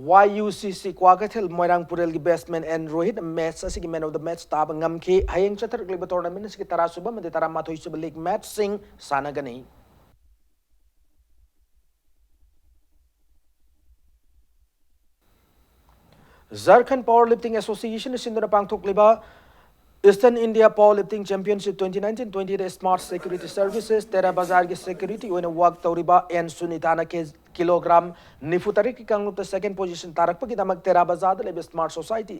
ꯋꯥꯏ ꯌꯨ ꯁꯤ ꯁꯤ ꯀ꯭ꯋꯥꯀꯩꯊꯦꯜ ꯃꯣꯏꯔꯥꯡ ꯄꯨꯔꯦꯜꯒꯤ ꯕꯦꯠꯁꯃꯦꯟ ꯑꯦꯟ ꯔꯣꯍꯤꯠ ꯃꯦꯆ ꯑꯁꯤꯒꯤ ꯃꯦꯟ ꯑꯣꯐ ꯗ ꯃꯦꯆ ꯇꯥꯕ ꯉꯝꯈꯤ꯫ ꯍꯌꯦꯡ ꯆꯠꯊꯔꯛꯂꯤꯕ ꯇꯣꯔꯅꯥꯃꯦꯟ ꯑꯁꯤꯒꯤ ꯇꯔꯥꯁꯨꯕ ꯑꯃꯗꯤ ꯇꯔꯥꯃꯥꯊꯣꯏ ꯁꯨꯕ ꯂꯤꯒ ꯃꯦꯆꯁꯤꯡ ꯁꯥꯟꯅꯒꯅꯤ꯫ ꯖꯔꯈꯟ ꯄꯥꯋꯔ ꯂꯤꯐꯇꯤꯡ ꯑꯦꯁꯣꯁꯤꯌꯦꯁꯟꯅ ꯁꯤꯟꯗꯨꯅ ꯄꯥꯡꯊꯣꯛꯂꯤꯕ Eastern India Powerlifting Championship twenty nineteen twenty ꯗ Smart Security Services ꯇꯦꯔꯥ ꯕꯖꯥꯔꯒꯤ security ꯑꯣꯏꯅ work ꯇꯧꯔꯤꯕ ꯑꯦꯟ ꯁꯨꯅꯤꯇꯥꯅ ꯀꯦ-, ꯀꯤꯂꯣꯒ꯭ꯔꯥꯝ ꯅꯤꯐꯨ ꯇꯔꯦꯠꯀꯤ ꯀꯥꯡꯂꯨꯞꯇ second position ꯇꯥꯔꯛꯄꯒꯤꯗꯃꯛ ꯇꯦꯔꯥ ꯕꯖꯥꯔꯗ ꯂꯩꯕ Smart Society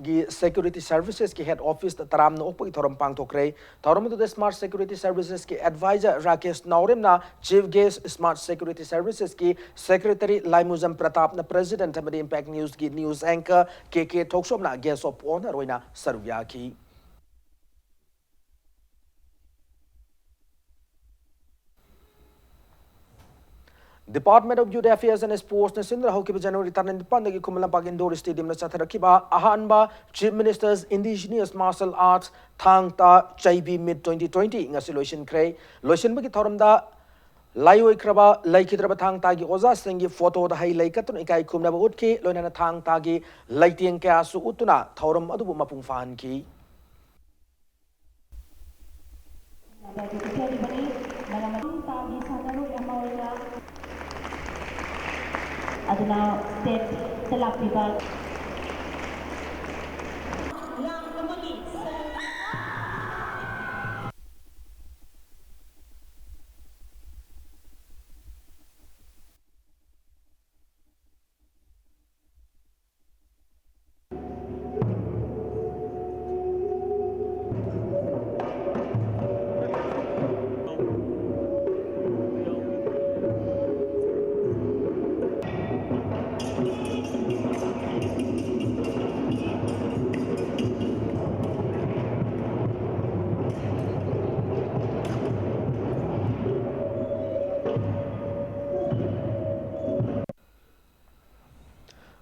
ꯒꯤ Security Services ꯀꯤ head office ꯇ ꯇꯔꯥꯝꯅ ꯑꯣꯛꯄꯒꯤ ꯊꯧꯔꯝ ꯄꯥꯡꯊꯣꯛꯈ꯭ꯔꯦ꯫ ꯊꯧꯔꯝ ꯑꯗꯨꯗ Smart Security Services ꯀꯤ advisor Rakesh ꯅꯥꯎꯔꯦꯝꯅ chief guest, Smart Security Services ꯀꯤ secretary ꯂꯥꯏꯃꯨꯖꯝ ꯄ꯭ꯔꯇꯥꯞꯅ president ꯑꯃꯗꯤ Impact News ꯀꯤ news anchor K K ꯊꯣꯛꯆꯣꯝꯅ guest of honour ꯑꯣꯏꯅ ꯁꯔꯨꯛ ꯌꯥꯈꯤ꯫ Department of Youth Affairs and Sports ꯅ ꯁꯤꯟꯗꯨꯅ ꯍꯧꯈꯤꯕ January ꯇꯔꯥꯅꯤꯄꯥꯟꯗꯒꯤ Khuman Lampak indoor stadium ꯗ ꯆꯠꯊꯔꯛꯈꯤꯕ ꯑꯍꯥꯟꯕ Chief Minister's Indigenous Martial Arts ꯊꯥꯡ ꯇꯥ ꯆꯩꯕꯤ meet twenty twenty ꯉꯁꯤ ꯂꯣꯏꯁꯤꯟꯈ꯭ꯔꯦ꯫ ꯂꯣꯏꯁꯤꯟꯕꯒꯤ ꯊꯧꯔꯝꯗ ꯂꯥꯏꯑꯣꯏꯈ꯭ꯔꯕ ꯂꯩꯈꯤꯗ꯭ꯔꯕ ꯊꯥꯡ ꯇꯥꯒꯤ ꯑꯣꯖꯥꯁꯤꯡꯒꯤ photo ꯗ ꯍꯩ ꯂꯩ ꯀꯠꯇꯨꯅ ꯏꯀꯥꯏ ꯈꯨꯝꯅꯕ ꯎꯠꯈꯤ꯫ ꯂꯣꯏꯅꯅ ꯊꯥꯡ ꯇꯥꯒꯤ ꯂꯩꯇꯦꯡ ꯀꯌꯥꯁꯨ ꯎꯠꯇꯨꯅ ꯊꯧꯔꯝ ꯑꯗꯨꯕꯨ ꯃꯄꯨꯡ ꯐꯥꯍꯟꯈꯤ꯫ ꯑꯗꯨꯅ state ꯇ ꯂꯥꯛꯄꯤꯕ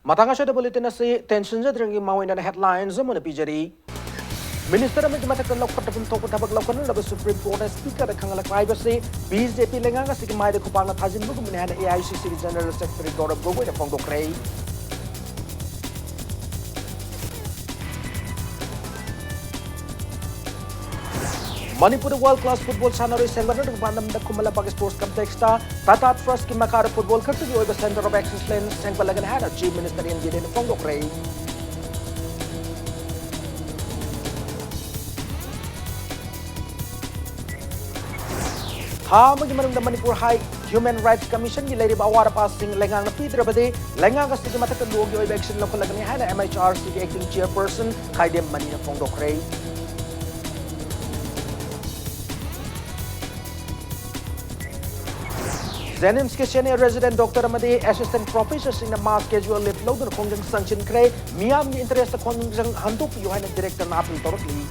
ꯃꯇꯥꯡ ꯑꯁꯤꯗ bulletin ꯑꯁꯤ ꯇꯦꯟꯁꯤꯟꯖꯗ꯭ꯔꯤꯉꯩꯒꯤ ꯃꯥꯡꯑꯣꯏꯅꯅ headlines ꯑꯃ ꯑꯣꯏꯅ ꯄꯤꯖꯔꯤ꯫ Minister ꯑꯃꯒꯤ ꯃꯊꯛꯇ ꯂꯧꯈꯠꯅꯐꯝ ꯊꯣꯛꯄ ꯊꯕꯛ ꯂꯧꯈꯠꯅꯅꯕ Supreme Court ꯅ Speaker ꯗ ꯈꯪꯍꯜꯂꯛꯄ ꯍꯥꯏꯕꯁꯤ BJP ꯂꯩꯉꯥꯛ ꯑꯁꯤꯒꯤ ꯃꯥꯏꯗ ꯈꯨꯄꯥꯛꯅ ꯊꯥꯖꯤꯟꯕꯒꯨꯝꯕꯅꯤ ꯍꯥꯏꯅ AICC ꯒꯤ General Secretary ꯒꯧꯔꯕ ꯒꯣꯒꯣꯏꯅ ꯐꯣꯡꯗꯣꯛꯈ꯭ꯔꯦ꯫ ꯃꯅꯤꯄꯨꯔꯗ world class football ꯁꯥꯟꯅꯔꯣꯏ ꯁꯦꯝꯒꯠꯅꯅꯕ ꯄꯥꯟꯗꯝꯗ ꯈꯨꯃꯟ ꯂꯝꯄꯥꯛ Sports Complex ꯇ Tata Trust ꯀꯤ ꯃꯈꯥꯗ football ꯈꯛꯇꯒꯤ ꯑꯣꯏꯕ Center of Excellence ꯁꯦꯝꯒꯠꯂꯒꯅꯤ ꯍꯥꯏꯅ Chief Minister N Biren ꯅ ꯐꯣꯡꯗꯣꯛꯈ꯭ꯔꯦ꯫ ꯊꯥ ꯑꯃꯒꯤ ꯃꯅꯨꯡꯗ ꯃꯅꯤꯄꯨꯔ ꯍꯥꯏ ꯍ꯭ꯌꯨꯃꯦꯟ ꯔꯥꯏꯠꯁ ꯀꯃꯤꯁꯟꯒꯤ ꯂꯩꯔꯤꯕ ꯑꯋꯥꯠ ꯑꯄꯥꯁꯤꯡ ꯂꯩꯉꯥꯛꯅ ꯄꯤꯗ꯭ꯔꯕꯗꯤ ꯂꯩꯉꯥꯛ ꯑꯁꯤꯒꯤ ꯃꯊꯛꯇ ꯂꯣꯒꯤ ꯑꯣꯏꯕ ꯑꯦꯛꯁꯟ ꯂꯧꯈꯠꯂꯒꯅꯤ ꯍꯥꯏꯅ MHRCꯒꯤ acting chairperson ꯈꯥꯏꯗꯦꯝ ꯃꯅꯤꯅ ꯐꯣꯡꯗꯣꯛꯈ꯭ꯔꯦ꯫ JNIMSꯀꯤ senior resident doctor ꯑꯃꯗꯤ assistant professorꯁꯤꯡꯅ mass casual leave ꯂꯧꯗꯨꯅ ꯈꯣꯡꯖꯪ ꯆꯪꯁꯤꯟꯈ꯭ꯔꯦ꯫ ꯃꯤꯌꯥꯝꯒꯤ interestꯇ ꯈꯣꯡꯖꯪ ꯍꯟꯗꯣꯛꯄꯤꯌꯨ ꯍꯥꯏꯅ directorꯅ appeal ꯇꯧꯔꯛꯂꯤ꯫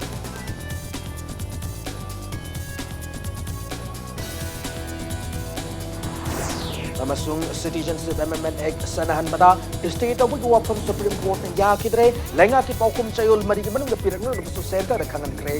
ꯑꯃꯁꯨꯡ Citizenship Amendment Act ꯆꯠꯅꯍꯟꯕꯗ stay ꯇꯧꯕꯒꯤ ꯋꯥꯐꯝ Supreme Courtꯅ ꯌꯥꯈꯤꯗ꯭ꯔꯦ꯫ ꯂꯩꯉꯥꯛꯀꯤ ꯄꯥꯎꯈꯨꯝ ꯆꯌꯣꯜ ꯃꯔꯤꯒꯤ ꯃꯅꯨꯡꯗ ꯄꯤꯔꯛꯅꯅꯕꯁꯨ centreꯗ ꯈꯪꯍꯟꯈ꯭ꯔꯦ꯫